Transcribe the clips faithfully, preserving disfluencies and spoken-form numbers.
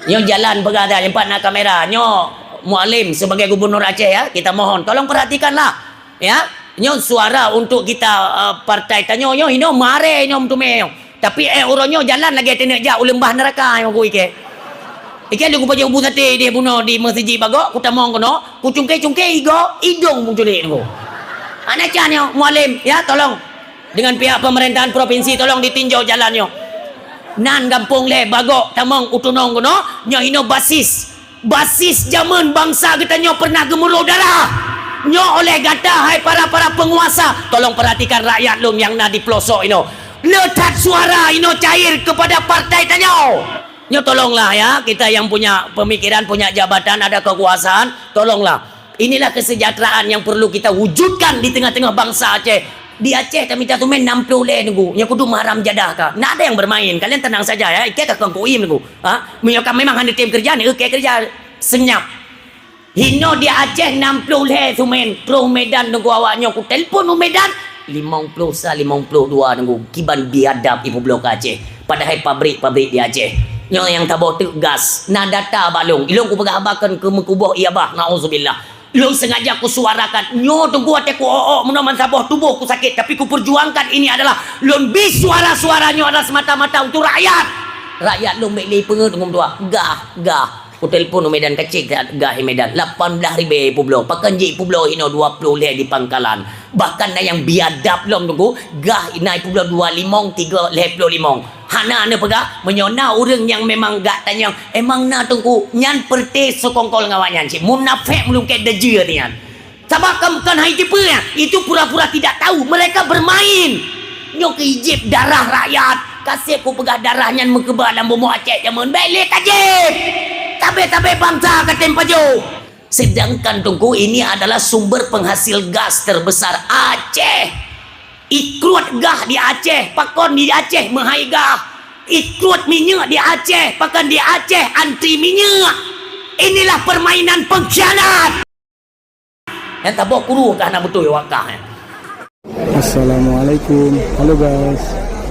Nyoe jalan peugah dah, nyoe pat na kamera. Nyoe Mualem sebagai gubernur Aceh, ya, kita mohon tolong perhatikanlah. Ya, nyoe suara untuk kita, eh, partai tanyoe, nyoe hinoe mareh nyoe meuteumé nyoe. Tapi, eh, uroe nyoe jalan lagèe teuneuk jak u leumbah neuraka nyoe ku ikei. Ikei lôn kupajoh bu sate di bunoe di meuseujid Bagok, kutamong keunoe, kucungke-cungke igoe, idong muculek nyoe. Hana can nyoe, Mualem, ya, tolong. Dengan pihak pemerintahan provinsi, tolong ditinjau jalan nyoe. Nan gampông lhèe Bagok tamong u tunong keunoe, nyoe hinoe basis. Basis jameun bansa geutanyoe pernah geumuro darah. Nyoe oleh gata, hai para-para penguasa, tolong perhatikan rakyat lôn nyang na di pelosok inoe. Le that suara inoe cair kepada partai tanyoe. Nyoe tolonglah ya, kita yang punya pemikiran, punya jabatan, ada kekuasaan, tolonglah. Inilah kesejahteraan yang perlu kita wujudkan di tengah-tengah bangsa Aceh. Di Aceh tamita sumén nam ploh lhèe Teungku. Nyoe kudu meuharam jadah ka. Ndak ada yang bermain. Kalian tenang saja ya. Ikei ka kong kuim Teungku. Ha? Meunyoe ka memang hana tem keureuja, neukeue keureuja. Senyap. Hinoe di Aceh nam ploh lhèe sumén, troh Medan Teungku awak nyoe kutelepon u Medan, limong ploh sa, limong ploh dua Teungku, kiban biadab ipeubloe keu Aceh. Padahai pabrik-pabrik di Aceh. Nyoe nyang taboh teuk gas, na data bak lôn. Ilôn kupeugah haba kon keu meukuboh ié bah, naudzubillah. Lôn sengaja kusuarakan. Nyoe Teungku watèe kuok-ok meunoe ban saboh tuboh kusakét, tapi kuperjuangkan ini adalah lôn bi suara-suara nyoe adalah semata-mata untuk rakyat. Rakyat lôn bèk lé peungeut ngon dua. Gah, gah. Kutelepon u Medan kacek gah i Medan, lapan blah ribèe ipeubloe. Pakon jih ipeubloe hinoe dua ploh lhèe di pangkalan. Bahkan na nyang biadab lom Teungku, gah na ipeubloe dua limong, tiga lhèe ploh limong. Hana neupeugah, meunyoe na ureueng nyang memang gak tanyong, emang na Teungku, nyan peureuté seukongkol ngon awaknyan cit. Munafék meulungkét deujeue nyan. Sabab kan bukan hai tipe nyan, itu pura-pura tidak tahu, mereka bermain. Nyoe keu ijéb darah rakyat. Kaseb kupeugah darah nyan meukeubah lam bumoe Aceh jameun. Bèk lé kajéb. Tabé-tabé bansa ka tem pajoh. Sedangkan Teungku ini adalah sumber penghasil gas terbesar Aceh. Ikruet gah di Aceh, pakon di Aceh meuhai gah. Ikruet minyeuk di Aceh, pakon di Aceh anti minyeuk. Inilah permainan pengkhianat. Nyan taboh kuru kah na beutôi awak kah, eh. Assalamualaikum. Halo guys.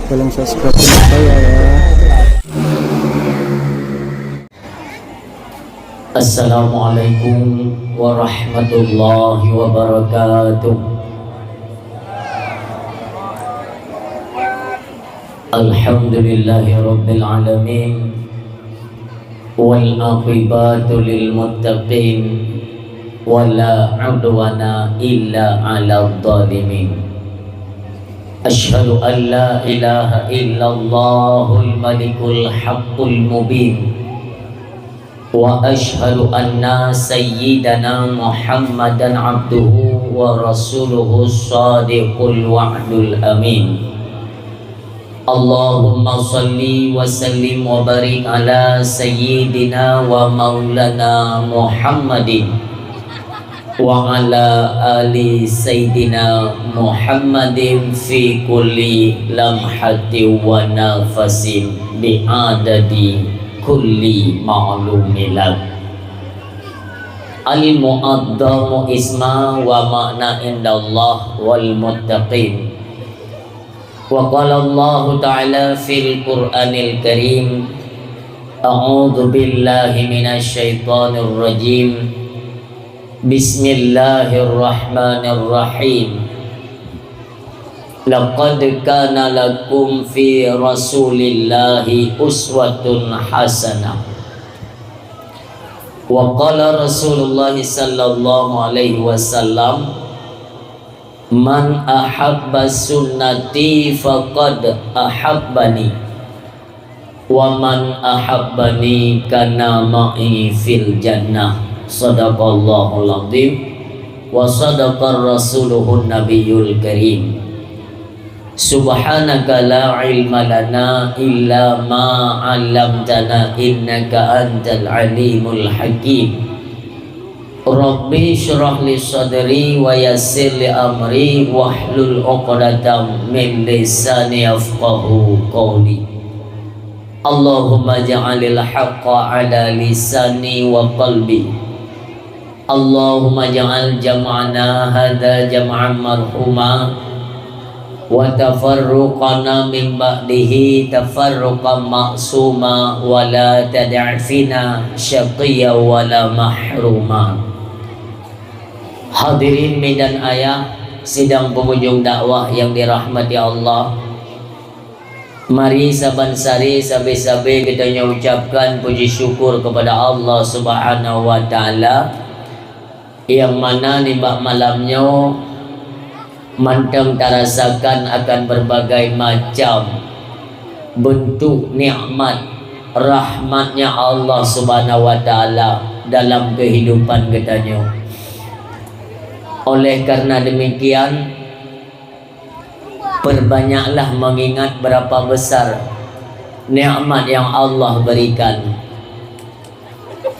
Tolong subscribe channel saya ya. Assalamualaikum warahmatullahi wabarakatuh. Alhamdulillahirabbil alamin. Wal aqibatu lil muttaqin. Wa la udwana illa 'alal zalimin. Asyhadu an la ilaha illallahul malikul haqqul mubin. Wa asyhadu anna sayyidana Muhammadan abduhu wa rasuluhu shadiqul wa'dul amin. Allahumma shalli wa sallim wa barik ala sayyidina wa maulana Muhammadin wa ala ali sayyidina Muhammadin fi kulli lamhatin wa nafasin bi adadi kulli ma'lumilak. Al-mu'adhdhamu isma wa ma'na indallah wal muttaqin. Wa qala Allahu ta'ala fil Qur'anil Karim, a'udzu billahi minasy syaithanir rajim. Bismillahirrahmanirrahim. Laqad kana lakum fi Rasulillahi uswatun hasanah. Wa qala Rasulullah sallallahu alaihi wasallam, "Man ahabba sunnati faqad ahabbani, wa man ahabbani kana ma'i fil jannah." Sadaqallahul azim wa sadaqar rasuluhun nabiyul karim. Subhanaka la ilma lana illa ma 'allamtana innaka antal alimul hakim. Rabbi shrah li sadri wa yassir li amri wahlul 'uqdatam min lisani yafqahu qawli. Allahumma ja'alil haqqa ala lisani wa qalbi. Allahumma ja'al jam'ana hadza jam'an marhuma Wa tafarruqana min ba'dihi tafarruqan ma'suma wa la tada'fina syaqiyya wa la mahruma. Hadirin mi dan ayah sidang pengunjung dakwah yang dirahmati Allah. Mari saban sari sabe-sabe geutanyoe ucapkan puji syukur kepada Allah Subhanahu wa Ta'ala, nyang mana nibak malam nyoe mantong tarasakan akan berbagai macam bentuk nikmat rahmatnya Allah Subhanahu wa Ta'ala dalam kehidupan geutanyoe. Oleh karena demikian, perbanyaklah mengingat berapa besar nikmat yang Allah berikan.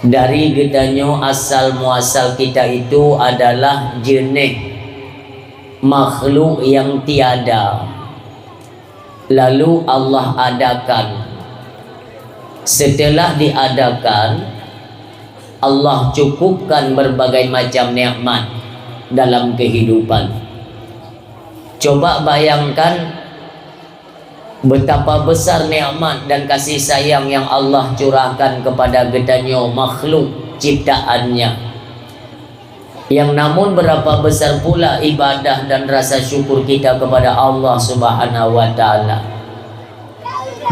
Dari geutanyoe asal muasal kita itu adalah jeuneh makhluk yang tiada. Lalu Allah adakan. Setelah diadakan, Allah cukupkan berbagai macam nikmat dalam kehidupan. Coba bayangkan betapa besar nikmat dan kasih sayang yang Allah curahkan kepada geutanyoe makhluk ciptaan-Nya. Yang namun berapa besar pula ibadah dan rasa syukur kita kepada Allah Subhanahu wa Ta'ala.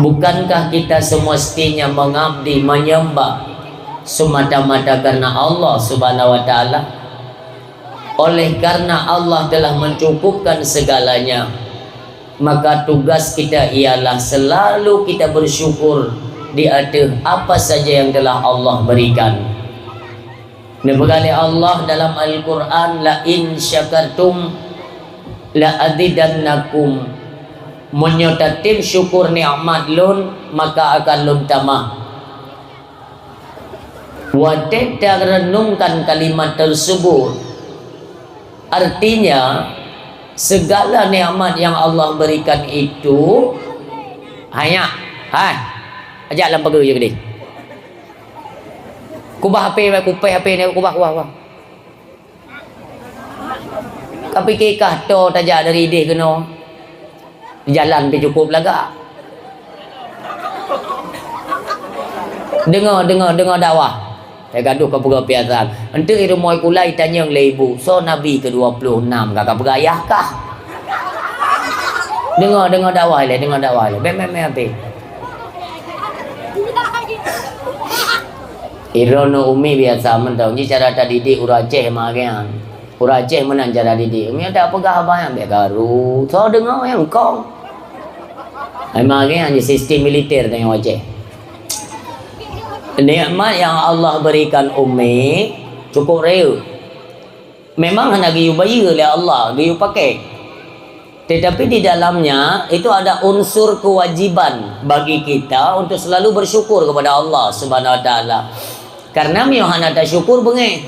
Bukankah kita semestinya mengabdi, menyembah semata-mata karena Allah Subhanahu wa Ta'ala? Oleh karena Allah telah mencukupkan segalanya, maka tugas kita ialah selalu kita bersyukur di atas apa saja yang telah Allah berikan. Neupeugah lé Allah dalam Al-Quran, "La in syakartum la azidannakum." Meunyoe tatem syukur nikmat Lôn, maka akan Lôn tamah. Watée tarenungkan kalimat tersebut, artinya segala nikmat yang Allah berikan itu hanya, hai, ajak lam pageue je keudeh. Kubah H P, kupéh H P ni, kubah, kubah, kubah. Ka pike kah to tajak dari idéh keunoe? Jalan pih cukup lagak. Deungoe, deungoe, deungoe dakwah. Eh, gadoh ka peugah piasan. Enteuk rumoh kulai tanyong lé ibu, soe nabi ke dua puluh enam ka, ka peugah ayah kah? Deungoe, deungoe dakwah ilée, deungoe dakwah ilée. Bèk mè-mè habéh. Droeneuh umi biasa mantong, ji cara tadidik ureueng Aceh meuageue nyan. Ureueng Aceh meunan cara didik. Meunyoe tapeugah haba nyan bèk karu. Soe deungoe nyang kong. Hai meuageue nyan sistem militer tanyoe Aceh. Nikmat yang Allah berikan umi cukup rayeuk. Memang hana geuyue bayeue lé Allah, geuyue paké. Tetapi di dalamnya itu ada unsur kewajiban bagi kita untuk selalu bersyukur kepada Allah Subhanahu wa Taala. Karena meunyoe hana tasyukur, beungéh.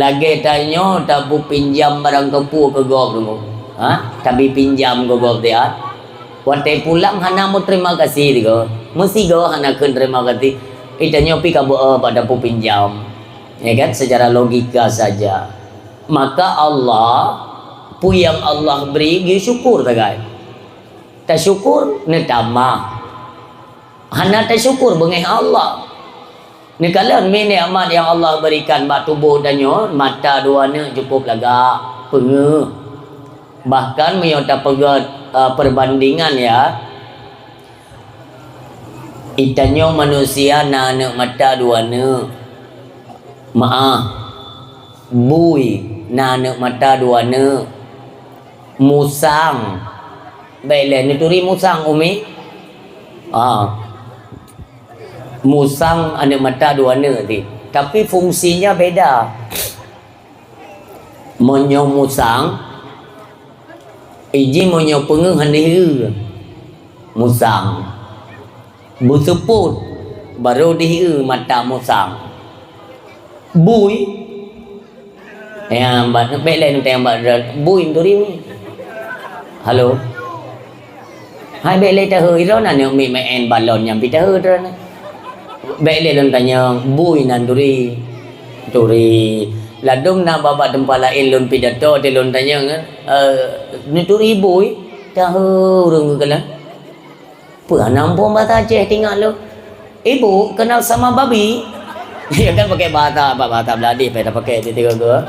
Lagée tanyoe tapinjam barang keupeue keu gob, ha? Tabi pinjam keu gob, ya. Watée pulang hana meuterima kasih sigoe. Meusigoe hana kheun terima kasih. Itanyoe pih ka beu-, eh, pada tapinjam. Ya kan? Secara logika saja. Maka Allah, peue nyang Allah bri, geusyukur sagai. Tasyukur, neutamah. Hana tasyukur, beungéh Allah. Neukalon mi nikmat nyang Allah berikan bak tuboh tanyoe, mata dua neuk cukup lagak, peungeuh. Bahkan meunyoe tapeugét, eh, perbandingan, ya, itanyoe manusia na aneuk mata dua neuk. Meu'ah. Bui na aneuk mata dua neuk. Musang. Bèk lé neuturi musang, Umi. Ah. Musang aneuk mata dua neuk ti. Tapi fungsinya beda. Meunyoe musang, iji meunyoe peungeuh hana hireue. Musang. Beuseupôt, barô dihireue mata musang. Bui. Ya, bak, bèk lé neutanyong bak droe, bui neuturi. Halo. Hai bèk lé tahe, droeneuh aneuk miet meu'en balon nyang pih tahe droeneuh. Bèk lé lôn tanyong, bui na neuturi. Turi. Ladôm na bak-bak teumpat laén lôn pidato, di lôn tanyong, eh, neuturi bui, tahu ureuëng geukalon. Peue hana muphom bahasa Aceh tingat lôn. Ibu kenal sama babi. Ya kan, pakai bahasa, apa, bahasa Beladih, pada pakai tiga-tiga.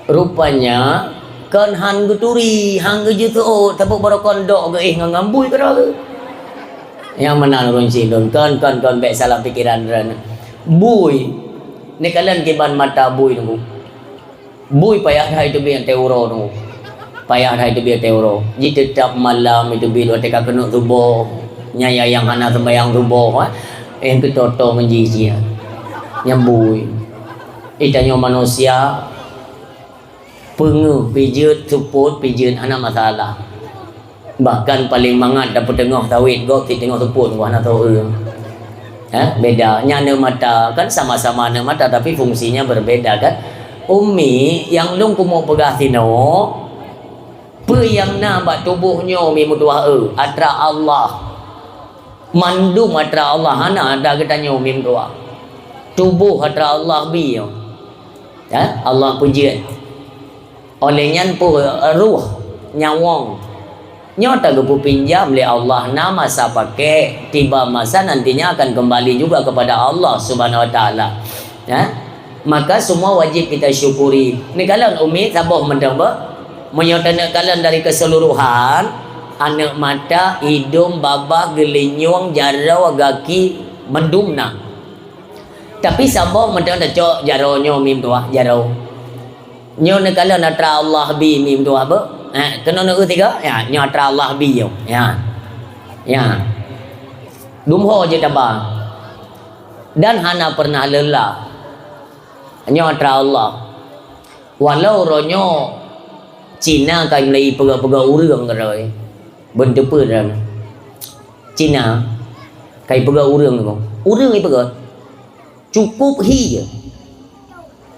Rupanya, kon han geuturi, han geujeuet seuôt, tapi baroe kon dok geuéh ngon, ngon bui keudroe. Nyang meunan ureuëng syiek lôn, kon, kon, kon, bék salah pikeran droen. Bui. Neukalon kiban mata bui nunggu. Bui payah that teubiet teuuroe tu. Payah that teubiet teuuroe. Jiteutap malam teubiet watée ka keuneuk suboh. Nyan nyang hana seumbahyang suboh, eh. Nyang keutoe-toe ngon jih-jih. Nyang bui. Di tanyoe manusia, peungeuh pijeuet, seupôt pijeuet, hana masalah. Bahkan paling mangat tapeuteungoh sawét gob, sit teungoh seupôt, wah, na tho ureuëng. Ha? Beda. Nyan aneuk mata, kan sama-sama aneuk mata, tapi fungsinya berbeda, kan? Umi, nyang lôn keumeung peugah sinoe, peue nyang na bak tuboh nyoe mi meutuah eu, atra Allah. Mandum atra Allah, hana atra geutanyoe mi meutuah. Tuboh atra Allah bi nyoe. Ya, Allah peujeuet. Oleh nyan peue, ruh, nyawöng. Nyoe tageupeu pinjam lé Allah, na masa pakai, tiba masa nantinya akan kembali juga kepada Allah Subhanahu Wa Taala. Ya? Maka semua wajib kita syukuri. Neukalon umi saboh mantong beuh. Meunyoe taneuk kalon dari keseluruhan, aneuk mata, idong, babah, geulinyueng, jaroe, gaki, mandum na. Tapi saboh mantong tacok jaroe nyoe mi meutuah, jaroe. Nyoe neukalon atra Allah bi mi meutuah beuh. Eh, keunoe neueu tiga, ya, nyoe atra Allah bi nyoe. Ya. Ya. Dumho jeuet taba. Dan hana pernah lelah. Nyoe atra Allah. Walau uroe nyoe Cina ka mulai peugah-peugah ureuëng keudroe. Beuneuteupeu droe. Cina ka ipeugah ureuëng nyoe. Ureuëng ipeugah. Cukup hi.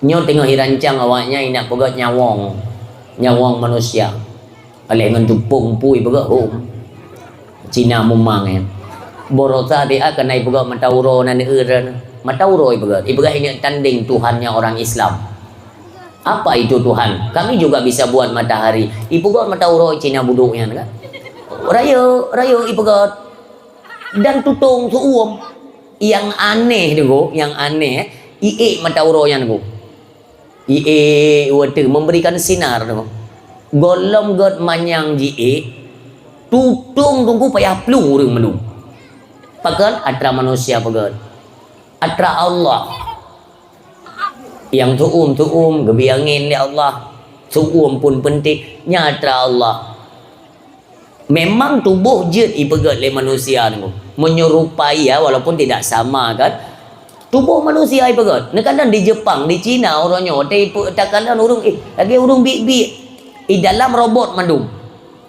Nyoe teungoh irancang awaknyan inak peugah nyawöng. Nyawöng manusia. Aléh ngon tupông pui peugah hom. Cina mumang nyan. Baroesa dia keunan ipeugah mata uroe nan eu. Mata uroe ipeugah. Ipeugah ingat tanding Tuhannya orang Islam. Apa itu Tuhan? Kami juga bisa buat matahari. Ipeugah mata uroe Cina budok nyan kan. Rayeuk, rayeuk ipeugah. Dan tutong seuuem. Nyang aneh deungoe, nyang aneh, iék mata uroe nyan deungoe. Iék watée memberikan sinar tu. Gohlom gét manyang jiék, tutong teungku payah plueng ureuëng meunung. Pakon atra manusia peugét. Atra Allah. Nyang seuuem-seuuem geubri angén lé Allah. Seuuem pun peunteng, nyan atra Allah. Memang tuboh jeuet ipeugét lé manusia nyoe, menyerupai ya, walaupun tidak sama kan. Tuboh manusia ipeugét. Neukalon di Jepang, di Cina uroe nyoe, watée ipe-, takalon ureuëng, eh, lagée ureuëng biek-biek. I dalam robot mandum.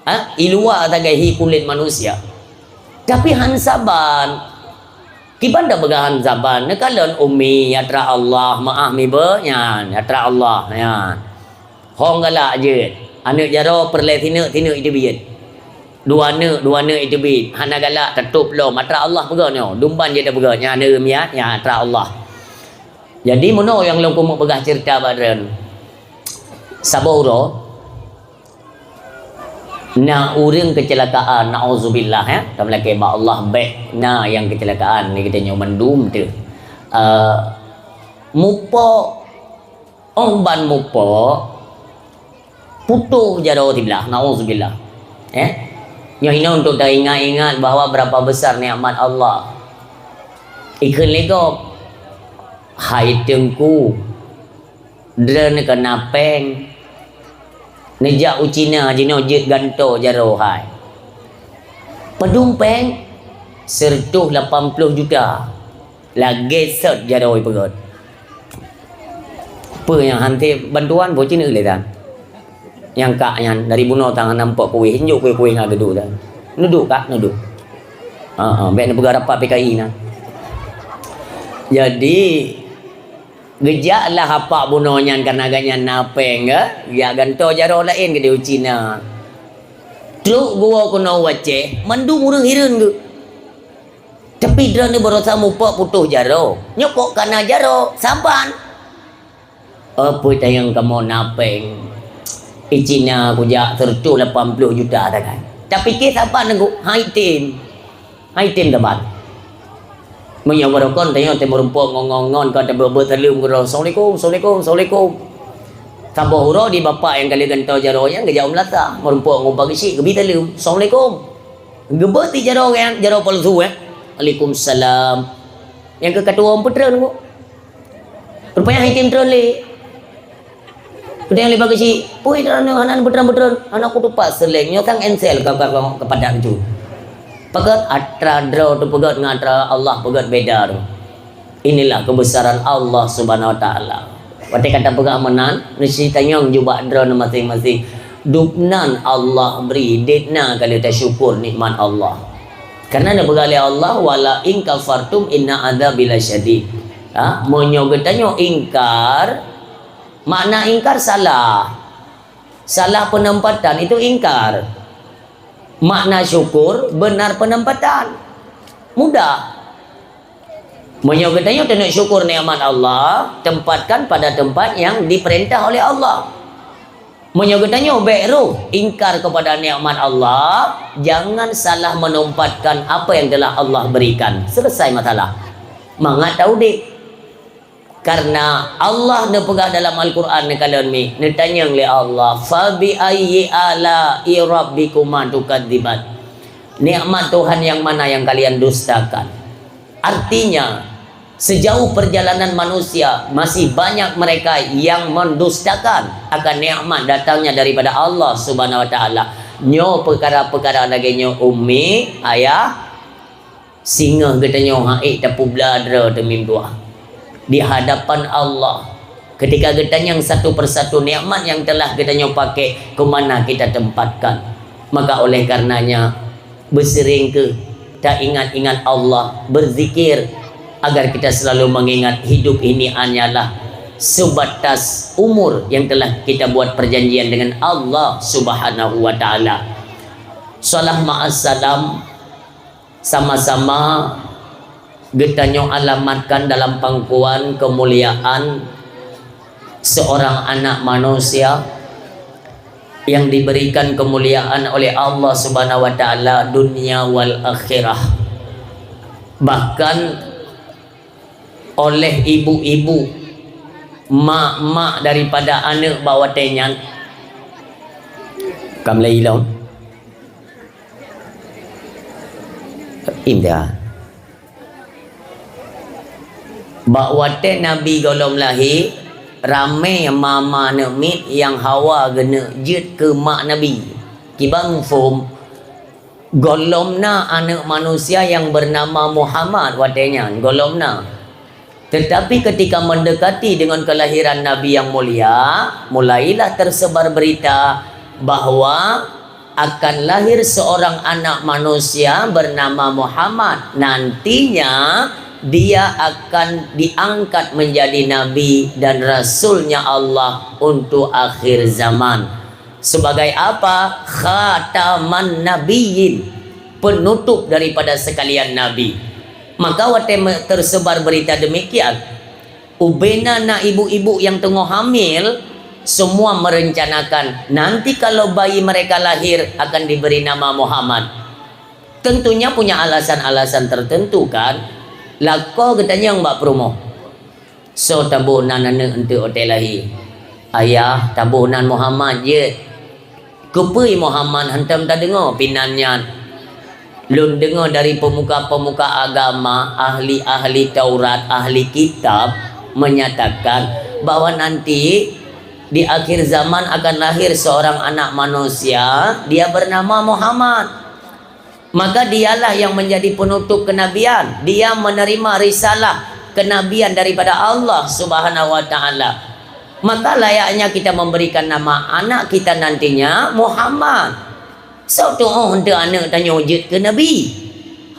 Ha? I luwa sagai hi kulét manusia. Tapi han saban. Kiban tapeugah han saban, neukalon umi, atra Allah, meuáh mi beuh nyan, atra Allah nyan. Hong galak jeuet. Aneuk jaroe peureulée sineuk-sineuk iteubiet. Dua neuk, dua neuk iteubiet. Hana galak tatôb lom. Atra Allah peugah nyoe. Dumban jeuet tapeugah nyan aneuk miet, nyan atra Allah. Jadi meunoe nyang lôn keumeung peugah ceurita bak droen. Saboh uroe na ureuëng keucilakaan, naudzubillah ya. Tameulakée bak Allah bék na nyang keucilakaan ni geutanyoe mandum teuh. Eh, mupok Óh ban mupok, putôh jaroe siblah, naudzubillah. Eh? Nyoe hinoe untuk taingat-ingat bahwa berapa besar nikmat Allah. Ikheun lé gob, "Hai Teungku, droeneuh ka na péng." Neujak u Cina jinoe jeuet gantoe jaroe hai. Padum péng? Seratus lapan puluh juta. Lagée sot jaroe ipeugét. Peue nyang han teubantuan, boh cit neueu lé tan. Nyang kak nyan dari bunoe tangan nampak kueh, injok kueh-kueh ngon geuduek tan. Neuduek kak, neuduek. Ha, ha, bék neupeugah rapat P K I na. Jadi, geujaklah apak bunoe nyan kareuna gobnyan na péng, eh? Jak gantoe jaroe laén keudeh u Cina. Trok geuwoe keunoe u Aceh, mandum ureuëng hireuen geuh. Tapi droeneuh baroesa mupok putôh jaroe. Nyoe pok ka na jaroe, saban. Apui tayang kamoe na péng. Di Cina kujak seratus lapan puluh juta takai. Tapike saban nangku, hai tem. Hai tem saban. Meunyoe barokon tanyoe teumeureumpok ngon-ngon-ngon ka teubeuet-beuet saleuem keudroe, "Assalamualaikum, assalamualaikum, assalamualaikum." Saboh uroe di bapak nyang ka lheueh gantoe jaroe nyan geujak u meulasah, meureumpok ngon Pak Geuchik geubi saleuem, "Assalamualaikum." Geubeuet di jaroe nyan, jaroe palsu, eh. "Waalaikumsalam." Nyang keu ka tuwoe meupeutreun nangku. Rupanya hai tem treun lé. Keudeh lé Pak Geuchik, "Peue droeneuh hana neubeutrön-beutrön, hana kutupat seuleng, nyoe sang ensel ka, ka, ka, ka padat ju." Peugét atra droe teupeugét ngon atra Allah peugét beda tu. Inilah keubeusaran Allah Subhanahu Wa Taala. Watée ka tapeugah meunan, neusi tanyong jubak droeneuh maséng-maséng. Dubnan Allah bri, dubnan ka lheueh tasyukur nikmat Allah. Karena neupeugah lé Allah, "Wala in kafartum inna adzabi lasyadid." Ha, meunyoe geutanyoe ingkar, makna ingkar salah. Salah penempatan itu ingkar. Makna syukur, benar penempatan. Mudah. Meunyoe geutanyoe teuneuk syukur nikmat Allah, tempatkan pada tempat yang diperintah oleh Allah. Meunyoe geutanyoe bék rôh ingkar kepada nikmat Allah, jangan salah menempatkan apa yang telah Allah berikan. Selesai masalah. Mangat taudeb. Karena Allah neupeugah dalam Al-Quran neukalon mi, neutanyong lé Allah, "Fa bi ayyi ala'i rabbikuma tukadziban?" Nikmat Tuhan yang mana yang kalian dustakan? Artinya, sejauh perjalanan manusia, masih banyak mereka yang mendustakan akan nikmat datangnya daripada Allah Subhanahu Wa Taala. Nyoe peukara-peukara lagée nyoe, ummi, ayah, singoh geutanyoe hana ék tapeubladra teumim dua di hadapan Allah. Ketika geutanyong satu persatu nikmat yang telah geutanyoe pakai, ke mana kita tempatkan? Maka oleh karenanya, beuseuring keuh taingat-ingat Allah, berzikir, agar kita selalu mengingat hidup ini hanyalah sebatas umur yang telah kita buat perjanjian dengan Allah Subhanahu wa Taala. Salam ma'as salam, sama-sama geutanyoe alamatkan dalam pangkuan kemuliaan seorang anak manusia yang diberikan kemuliaan oleh Allah Subhanahu wa Taala dunia wal akhirah. Bahkan oleh ibu-ibu, mak-mak daripada aneuk bak watée nyan, ka mulai ilong. Indah. Bak watée Nabi gohlom lahé, ramé ma-ma aneuk miet nyang hawa geuneuk jeuet keu mak Nabi. Kiban muphom, gohlom na aneuk manusia nyang beunama Muhammad watée nyan, gohlom na. Tetapi ketika mendekati dengan kelahiran Nabi yang mulia, mulailah tersebar berita bahwa akan lahir seorang anak manusia bernama Muhammad. Nantinya, dia akan diangkat menjadi nabi dan rasulnya Allah untuk akhir zaman. Sebagai apa? Khataman nabiyyin, penutup daripada sekalian nabi. Maka watée me-, tersebar berita demikian, ubena na ibu-ibu yang teungoh hamil, semua merencanakan nanti kalau bayi mereka lahir akan diberi nama Muhammad. Tentunya punya alasan-alasan tertentu, kan? Lakoe geutanyong bak peurumoh, "Soe taboh nan aneuk eunteuk watée lahé?" "Ayah, taboh nan Muhammad jeuet." "Keupeue Muhammad hantom tadeungoe pinan nyan?" "Lôn deungoe dari pemuka-pemuka agama, ahli-ahli Taurat, ahli kitab, menyatakan bahwa nanti di akhir zaman akan lahir seorang anak manusia, dia bernama Muhammad. Maka dialah yang menjadi penutup kenabian, dia menerima risalah kenabian daripada Allah Subhanahu wa Taala. Maka layaknya kita memberikan nama anak kita nantinya Muhammad. Soe tuoh eunteuk aneuk tanyoe jeuet keu nabi?"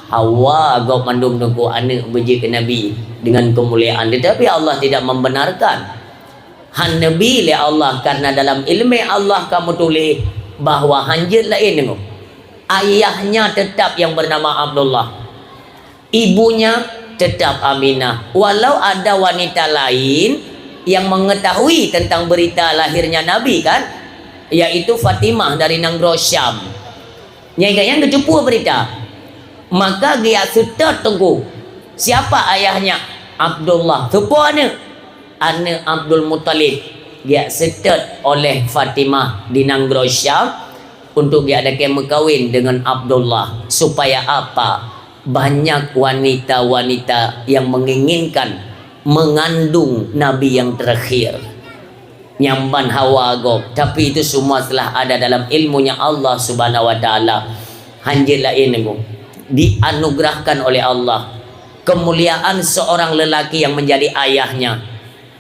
Hawa gob mandum teungku aneuk beujeuet keu nabi dengan kemuliaan, tetapi Allah tidak membenarkan. Han neubi lé Allah, karena dalam ileumé Allah ka meutuléh bahwa han jeuet laén teungku. Ayahnya tetap yang bernama Abdullah. Ibunya tetap Aminah. Walau ada wanita lain, yang mengetahui tentang berita lahirnya Nabi kan, yaitu Fatimah dari nanggroe Syam. Nyang ingat nyan geucupu berita. Maka geujak seutôt teungku. Siapa ayahnya? Abdullah. Soe po aneuk? Aneuk Abdul Muthalib. Geujak seutôt oleh Fatimah di nanggroe Syam untuk geujak dakée meukawen deungon Abdullah. Supaya apa? Banyak wanita-wanita yang menginginkan mengandung Nabi yang terakhir. Nyang ban hawa gob, tapi itu semua telah ada dalam ilmunya Allah Subhanahu wa Ta'ala. Hanjeuet laén teungku, dianugerahkan oleh Allah kemuliaan seorang lelaki yang menjadi ayahnya,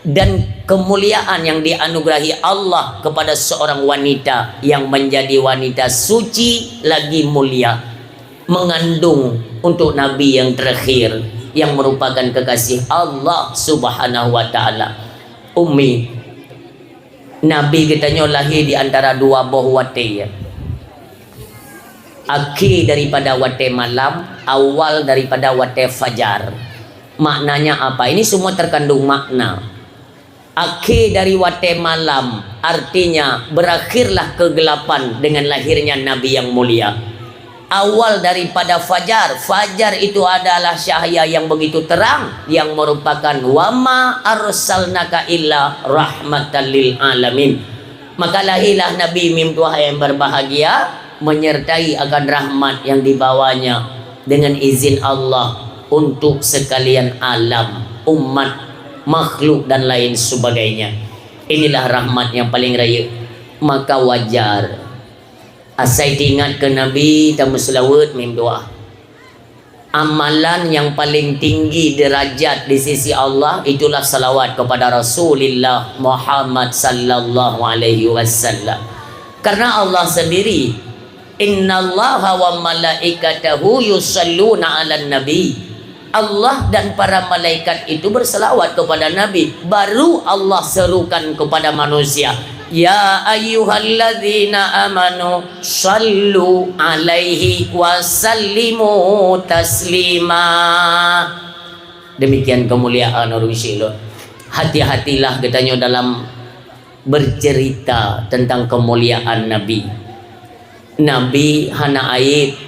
dan kemuliaan yang dianugerahi Allah kepada seorang wanita yang menjadi wanita suci lagi mulia, mengandung untuk Nabi yang terakhir, yang merupakan kekasih Allah Subhanahu wa Ta'ala. Ummi, Nabi geutanyoe lahé di antara dua boh watée, ya. Akhé daripada watée malam, awal daripada watée fajar. Maknanya apa? Ini semua terkandung makna. Akhé dari watée malam, artinya berakhirlah kegelapan dengan lahirnya Nabi yang mulia. Awal daripada fajar, fajar itu adalah cahaya yang begitu terang, yang merupakan, "Wa ma arsalnaka illa rahmatan lil alamin." Maka lahirlah Nabi mim tuha yang berbahagia, menyertai akan rahmat yang dibawanya dengan izin Allah untuk sekalian alam, umat, makhluk, dan lain sebagainya. Inilah rahmat yang paling rayeuk. Maka wajar. Asai teuingat keu Nabi, tameuseulaweuet mim doa. Amalan yang paling tinggi derajat di sisi Allah itulah salawat kepada Rasulullah Muhammad sallallahu alaihi wasallam. Karena Allah sendiri, "Innallaha wa malaikatahu yusalluna 'alan nabi." Allah dan para malaikat itu berselawat kepada Nabi. Baru Allah serukan kepada manusia, "Ya ayyuhalladzina amanu sallu 'alaihi wa sallimu taslima." Demikian kemuliaan ureuëng syik lôn. Hati-hatilah geutanyoe dalam bercerita tentang kemuliaan Nabi. Nabi hana aib.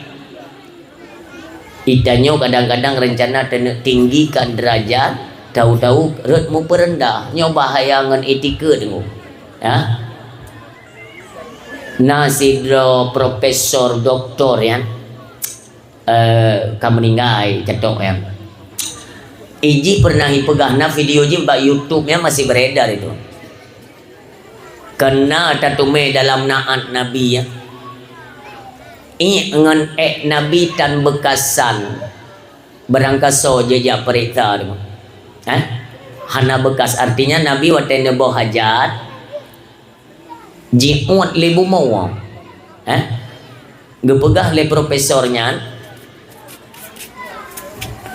Geutanyoe kadang-kadang rencana taneuk tinggikan derajat, tahu-tahu rot mupeureundah. Nyoe bahaya ngon etika teungku. Ya. Na sidroe profesor doktor, ya. Eh, ka meuninggai, catok, ya. Iji pernah ipeugah, na video jih bak YouTube, ya, masih beredar itu. Keu na tateumé dalam naat Nabi, ya. Iék ngon ék Nabi tan beukasan. Barangkasoe jijak peuriksa teuma. Eh? Hana beukas, artinya Nabi watée neuboh hajat, jiuet lé bumoe. Eh? Geupeugah lé profesor nyan,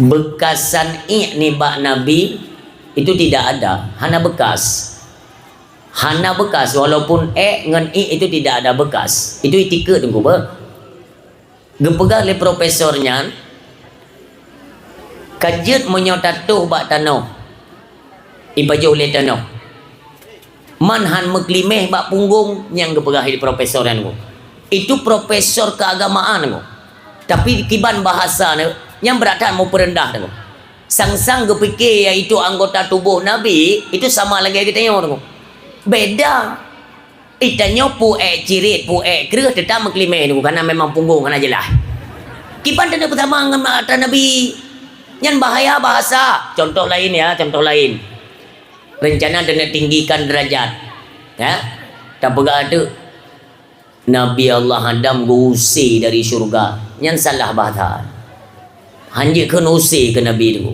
beukasan iék nibak Nabi itu tidak ada, hana beukas. Hana beukas, walaupun ék ngon iék itu tidak ada beukas. Itu etika teungku beuh. Geupeugah lé profesor nyan, ka jeuet meunyoe tatoh bak tanoh, ipajoh lé tanoh. Man han meukeulimeh bak punggong nyang geupeugah lé profesor nyan teungku. Itu profesor keagamaan teungku. Tapi kiban bahasa nyan, nyan brat that mupeureundah teungku. Sang-sang geupike yaitu anggota tuboh Nabi itu sama lagée geutanyoe teungku. Beda. Geutanyoe peue ék cirit, peue ék kreueh teutap meukeulimeh teungku, karena memang punggong hana jeulaih. Kiban teuneuh beusama ngon atra Nabi. Nyan bahaya bahasa. Contoh lain ya, contoh lain. Rencana taneuk tinggikan derajat. Ya. Tapeugah teuk Nabi Allah Adam geuuse dari syurga. Nyan salah bahasa. Hanjeuet kheun use keu Nabi teungku.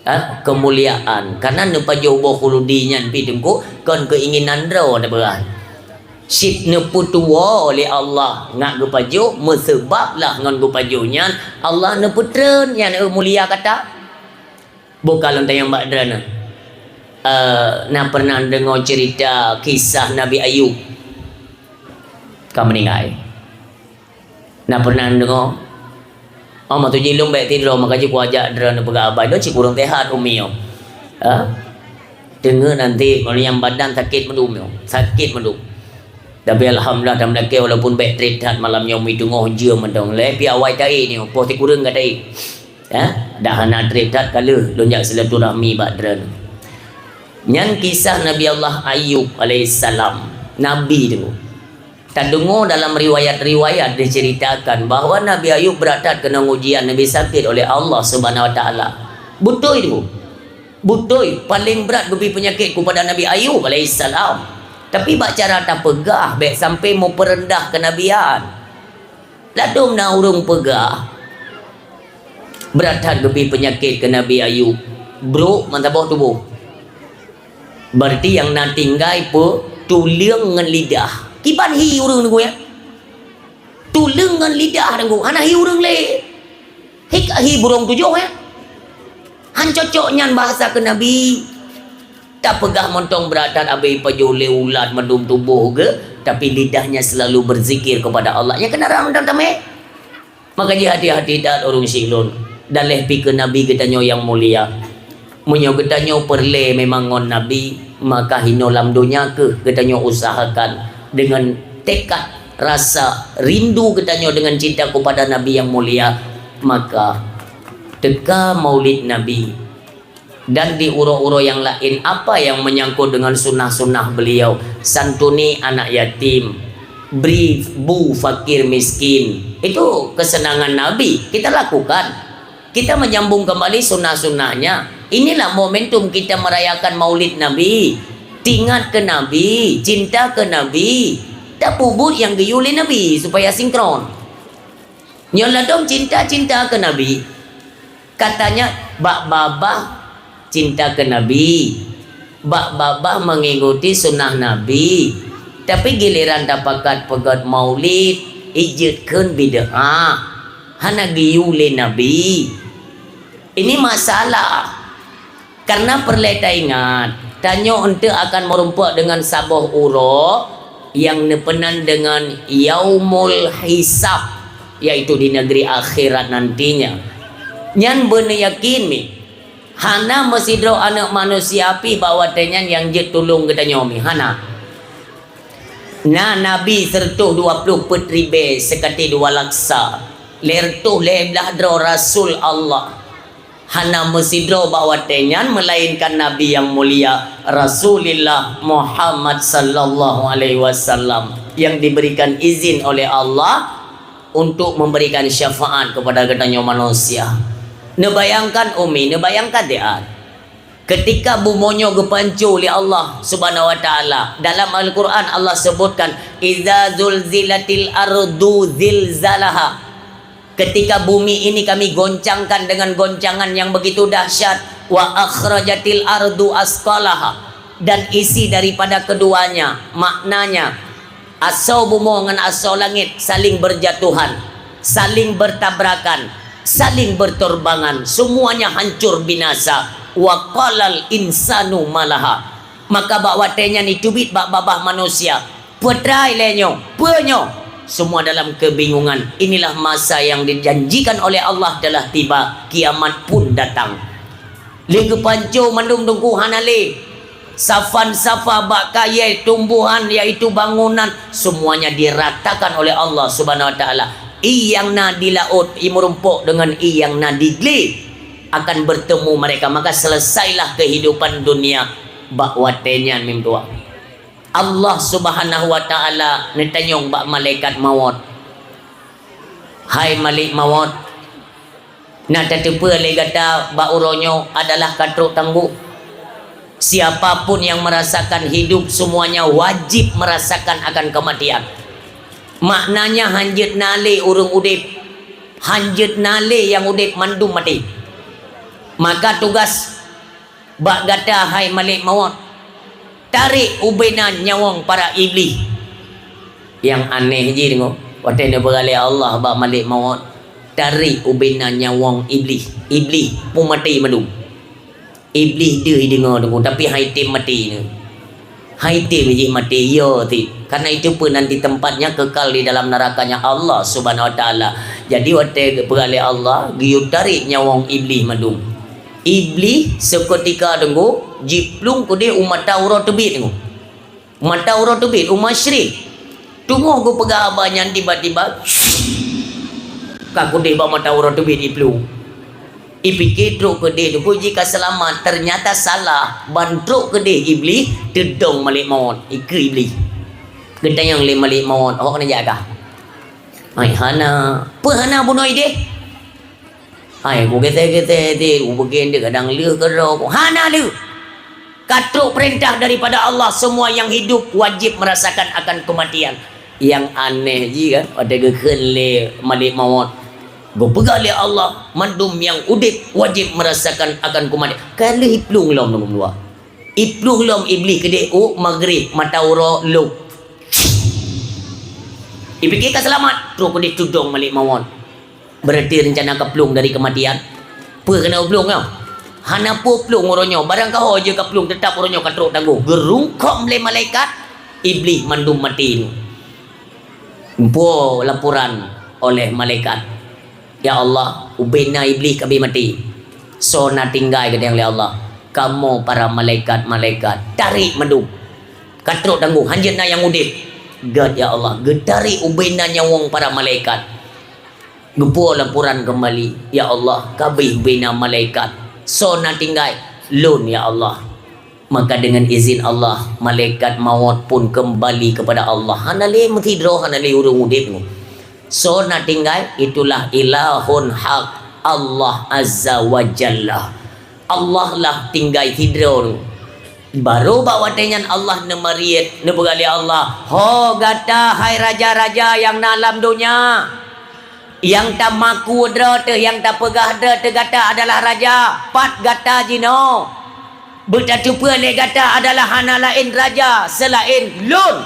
Ha? Keumuliaan. Karena neupajoh boh khuludi nyan pih teungku kon keuinginan droe teupeugah. Cit neupeutuwoe lé Allah ngat geupajoh, meuseubab lah ngon geupajoh nyan Allah neupeutreun nyan, eh, mulia gata. Boh ka lôn tanyong bak droeneuh. Eh, na pernah deungoe cerita kisah Nabi Ayub? Ka meuninggai. Na pernah deungoe? Oh, meutuji lôn bék tidroe, maka jih kuajak droeneuh peugah haba, lôn cit kureueng sehat, Umi, oh. Ha? Teungeut nanti, kalau nyang badan sakét mandum nyoe, sakét mandum. Tapi alhamdulillah, tameulakée walaupun bék trép that malam nyoe, meuteungoh jeuem mantong. Lé pih awai taék nyoe, poh sikureueng ka taék. Ya, dah hana trép that ka lheueh lôn jak silaturahmi bak droeneuh. Nyan kisah Nabi Allah Ayub alaihissalam, nabi tu. Tadeungoe dalam riwayat-riwayat diceritakan bahwa Nabi Ayub brat that keunong ujian, Nabi sakét oleh Allah Subhanahu Wa Taala. Beutôi tu. Beutôi, paléng brat geubri peunyakét kepada Nabi Ayub alaihissalam. Tapi bak cara tapeugah, bék sampai meupeureundah keunabian. Ladôm na ureuëng peugah, brat that geubri peunyakét keu Nabi Ayub. Brok meusaboh tuboh. Berarti nyang na tinggai peue? Tuleueng ngon lidah. Kiban hi ureuëng teungku, ya? Tuleueng ngon lidah teungku, hana hi ureuëng lé. Hi, hi burông tujoh, ya? Han cocok nyan bahasa keu Nabi. Tapeugah mantong brat that, abéh pajoh lé ulat mandum tuboh geuh, tapi lidahnya selalu berzikir kepada Allah. Nyang keunan rhah mantong tamé. Maka jih hati-hati that ureuëng syik lôn, dan lé pih keu Nabi geutanyoe nyang mulia. Meunyoe geutanyoe peureulée memang ngon Nabi, maka hinoe lam donya kheueh geutanyoe usahakan dengan tekad rasa rindu geutanyoe dengan cinta kepada Nabi yang mulia, maka teuka Maulid Nabi. Dan di uroe-uroe nyang laén, apa nyang menyangkut dengan sunnah-sunnah beliau, santuni anak yatim, bri bu fakir miskin, itu kesenangan Nabi, kita lakukan. Kita menyambung kembali sunnah-sunnahnya. Inilah momentum kita merayakan Maulid Nabi. Tingat ke Nabi, cinta ke Nabi. Tapubuet nyang geuyue lé Nabi supaya sinkron. Nyoe ladôm cinta-cinta ke Nabi. Katanya bak babah cinta ke Nabi, bak babah mengikuti sunnah Nabi. Tapi giliran tapakat peugét Maulid, ijeuet kheun bid'ah, hana geuyue lé Nabi. Ini masalah. Karena peureulée taingat, tanyoe eunteuk akan meurumpok deungon saboh uroe nyang neupeunan deungon Yaumul Hisab, yaitu di negeri akhirat nantinya. Nyan beuneuyakin mi, hana meusidroe aneuëk manusia pih bak watée nyan nyang jeuet tulông geutanyoe mi, hana. Na nabi sireutôh dua ploh peuet ribée seukati dua laksa, lhée reutôh lhée blaih droe rasul Allah. Hana meusidroe bak watée nyan meulainkan Nabi nyang mulia, Rasulullah Muhammad sallallahu alaihi wasallam, yang diberikan izin oleh Allah untuk memberikan syafaat kepada geutanyoe manusia. Neubayangkan umi, neubayangkan diat. Ketika bumoe nyoe geupanco lé Allah Subhanahu wa Taala, dalam Al-Quran Allah sebutkan, "Idza zulzilatil ardu zilzalaha." Ketika bumi ini Kami goncangkan dengan goncangan yang begitu dahsyat, "Wa akhrajatil ardu asqalaha," dan isi daripada keduanya, maknanya, asoe bumoe ngon asoe langét saling berjatuhan, saling bertabrakan, saling berterbangan, semuanya hancur binasa. "Wa qalal insanu malaha." Maka bak watée nyan jiteubiet bak babah manusia, "Peutrai lé nyoe, peue nyoe?" Semua dalam kebingungan. Inilah masa yang dijanjikan oleh Allah telah tiba, kiamat pun datang. Lé geupanco mandum teungku hana lé. Safan-safa bak kayée tumbuhan, yaitu bangunan, semuanya diratakan oleh Allah Subhanahu wa Taala. Ié nyang na di laôt, ié meurumpok deungon ié nyang na di glé akan bertemu mereka. Maka selesailah kehidupan dunia bak watée nyan mim tuah. Allah Subhanahu wa Taala neutanyong bak malaikat mawöt, "Hai Malik Mawöt, na tateupeue lé gata bak uroe nyoe adalah ka trok tanggong? Siapa pun yang merasakan hidup, semuanya wajib merasakan akan kematian." Maknanya, hanjeuet na lé ureuëng udeb, hanjeuet na lé nyang udeb, mandum maté. Maka tugas bak gata, hai Malik Mawöt, tarek ubena nyawöng para iblih. Nyang aneh jih deungoe, watée neupeugah lé Allah bak Malik Mawöt, tarek ubena nyawöng iblih. Iblih pun maté mandum. Iblih deuh jideungoe teungku, tapi han jitem maté nyoe. Han jitem jih maté, yo ti. Karena itu pun nanti tempatnya kekal di dalam nerakanya Allah Subhanahu wa Taala. Jadi watée geupeugah lé Allah, geuyue tarek nyawöng iblih mandum. Iblih seuketika teungku jiplueng keudeh u mata uroe teubiet teungku. Mata uroe teubiet u masyrik. Teungoh geupeugah haba nyan tiba-tiba ka keudeh bak mata uroe teubiet iplueng. Ipike trok keudeh teungku ji ka seulamat, teunyata salah, ban trok keudeh iblih teudong malek mawöt, ikeue iblih. Geutanyong lé malek mawöt, "Awak keuneuk jak kah?" "Hai hana." "Peue hana bunoe ideh?" "Hai, kugeusé-geusé ideh, ubeuke deh kadang lheueh keudroe." "Hana lheueh. Ka trok peurintah daripada Allah, semua yang hidup wajib merasakan akan kematian." Nyang aneh jih kan, watèe geukheun lé malek mawöt, geupeugah lé Allah, "Mandum nyang udeb wajib merasakan akan kematian." Ka lheueh iplueng lom lam luwa. Iplueng lom iblih keudeh u magrib, mata uroe lhok. Ipike ka seulamat, trok keudeh teudong malek mawöt. Berarti rencana ka plueng dari kematian. Peue keuneuk plueng nyoe? Hana peue plueng uroe nyoe, barang ka ho jeuet ka plueng, teutap uroe nyoe ka trok tanggoh. Geurungkôm lé malaikat, iblih mandum maté. Muphom laporan oleh malaikat, "Ya Allah, ubena iblih ka abéh maté. Soe na tinggai," geutanyong lé Allah. "Kamoe para malaikat-malaikat, tarek mandum. Ka trok tanggoh, hanjeuet na nyang udeb." "Gét, ya Allah, geutarek ubena nyawöng para malaikat." Geupuwoe laporan keumbali, "Ya Allah, ka abéh ubena malaikat. Soe na tinggai?" "Lôn, ya Allah." Maka dengan izin Allah, malaikat mawöt pun keumbali keupada Allah. Hana lé meusidroe, hana lé ureuëng udeb nyoe. Soe na tinggai? Itulah ilahun hak, Allah Azza wa Jalla. Allah lah tinggai sidroe nyoe. Barô bak watée nyan Allah neumariet, neupeugah lé Allah, "Ho gata hai raja-raja nyang na lam donya! Nyang tamaku droe teuh, nyang tapeugah droe teuh gata adalah raja, pat gata jinoe? Beutateupeue lé gata adalah hana laén raja seulaén Lôn,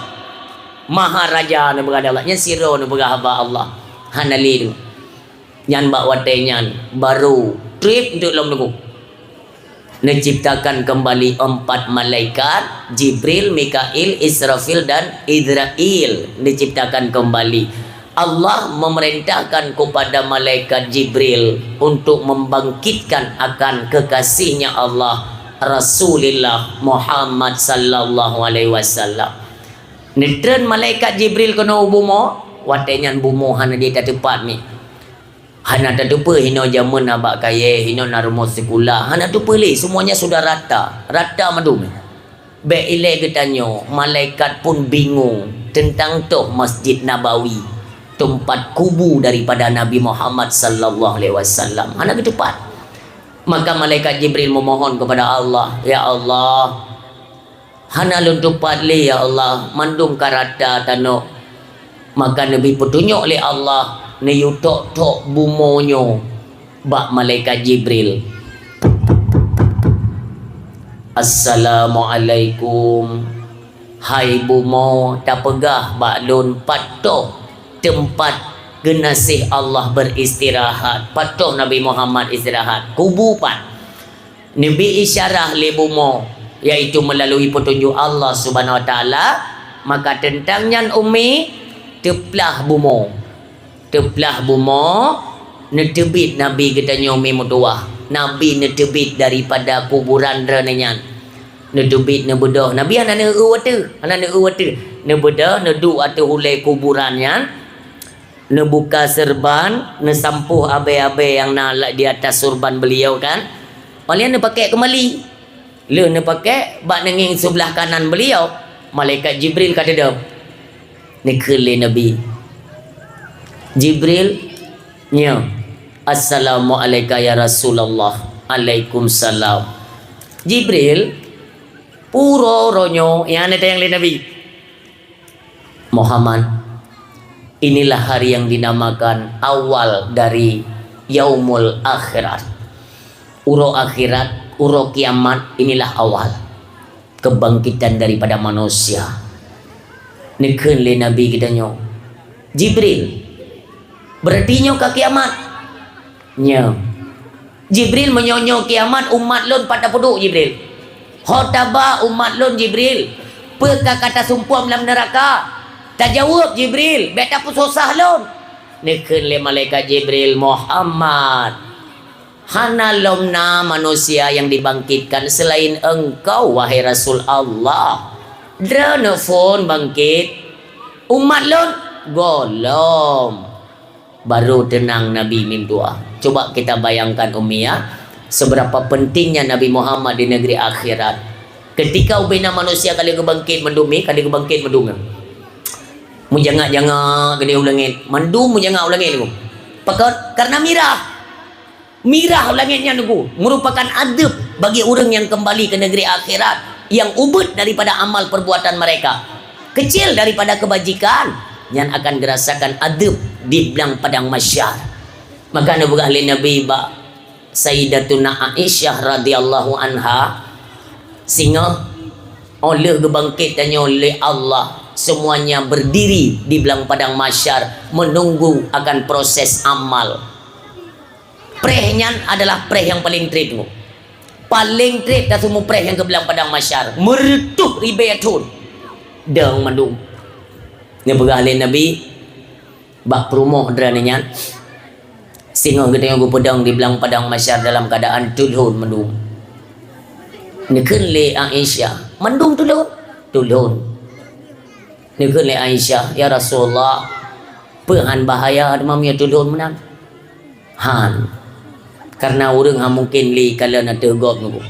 Maharaja," neupeugah lé Allah. Nyan sidroe neupeugah haba Allah. Hana lé deuh. Nyan bak watée nyan barô treb eunteuk lom teungku. Neuciptakan keumbali empat malaikat, Jibril, Mikail, Israfil, dan Izrail. Neuciptakan keumbali. Allah memerintahkan kepada malaikat Jibril untuk membangkitkan akan kekasihnya Allah, Rasulullah Muhammad sallallahu alaihi wasallam. Neutreun malaikat Jibril keunoe u bumoe, watée nyan bumoe hana jeuet tateupat mi. Hana tateupeue hinoe jameun na bak kayée, hinoe na rumoh sikula, hana teupeue lé, semuanya sudah rata, rata mandum. Bék ilée geutanyoe, malaikat pun bingung teuntang toh Masjid Nabawi, teumpat kubu daripada Nabi Muhammad sallallahu alaihi wasallam. Hana geuteupat. Maka malaikat Jibril memohon kepada Allah, "Ya Allah, hana lôn teupat lé, ya Allah, mandum ka rata tanoh." Maka neubi peutunyok lé Allah, neuyue tok-tok bumoe nyoe bak malaikat Jibril. "Assalamualaikum, hai bumoe, tapeugah bak lôn pat toh teumpat geunaséh Allah beuristirahat, pat toh Nabi Muhammad istirahat, kubu pat?" Neubi isyarah lé bumoe, yaitu meulalu peutunjuk Allah Subhanahu Wa Taala, maka teuntang nyan ummi teuplah bumoe. Teuplah bumoe, neuteubiet Nabi geutanyoe mi meutuwah. Nabi neuteubiet daripada kuburan droeneuh nyan. Neuteubiet neubeudôh. Nabi hana neueu ateueh, hana neueu ateueh. Neubeudôh, neuduek ateueh ulée kuburan nyan. Neubuka seureuban, neusampôh abée-abée nyang na di atas seureuban beuliau kan. Óh lheueh neupakék keumbali. Lheueh neupakék bak neungieng seublah kanan beuliau, malaikat Jibril ka teudong. Neukheun lé Nabi, "Jibril, nyoe, assalamu'alaika ya Rasulullah." "Alaikumsalam." "Jibril, peue uroe nyoe?" Nyang neutanyong lé Nabi. "Muhammad, inilah hari yang dinamakan awal dari yaumul akhirat." Uroe akhirat, uroe kiamat, inilah awal kebangkitan daripada manusia. Neukheun lé Nabi geutanyoe, "Jibril, berarti nyoe ka kiamat?" "Nyoe." "Jibril, meunyoe nyoe kiamat, umat lôn pat tapeuduek, Jibril? Ho taba umat lôn, Jibril? Peue ka ka tasumpom lam neuraka? Tajaweueb, Jibril, bék tapeususah lôn." Neukheun lé malaikat Jibril, "Muhammad, Hana lom na manusia nyang dibangkitkan selain Engkau, wahai Rasul Allah. Droeneuh phon bangkit. Umat lôn, gohlom. Baru teunang Nabi mim tuah. Coba kita bayangkan, Ummi, ya, seberapa pentingnya Nabi Muhammad di negeri akhirat. Ketika ubena manusia ka lheueh geubangkit mandum, mi, ka lheueh geubangkit mandum. Meujangak-jangak keudeh u langét, mandum meujangak u langét tu. Pakon? Karena mirah. Mirah u langét nyan, Teungku, merupakan adeueb bagi ureuëng nyang kembali ke negeri akhirat, nyang ubit daripada amal perbuatan mereka, kecil daripada kebajikan, nyan akan geurasakan adeueb di blang padang mahsyar. Maka neupeugah lé Nabi bak Sayyidatuna Aisyah radhiyallahu anha, singoh óh lheueh geubangkét tanyoe lé Allah, semuanya berdiri di blang padang mahsyar menunggu akan proses amal. Preh nyan adalah preh nyang paleng treb, Teungku. Paleng treb taseumu preh nyang keu blang padang mahsyar, meureutôh ribée thon. Dong mandum. Neupeugah lé Nabi, bak peurumoh droeneuh nyan, singoh geutanyoe geupeudong di blang padang mahsyar dalam keuadaan tulhon mandum. Neukheun lé Aisyah, mandum tulhon? Tulhon. Neukheun lé Aisyah, "Ya Rasulullah, peue han bahaya teuma meunyoe tulhon meunan?" Han. Karena ureuëng han mungken lé kalon ateueh gob, Teungku.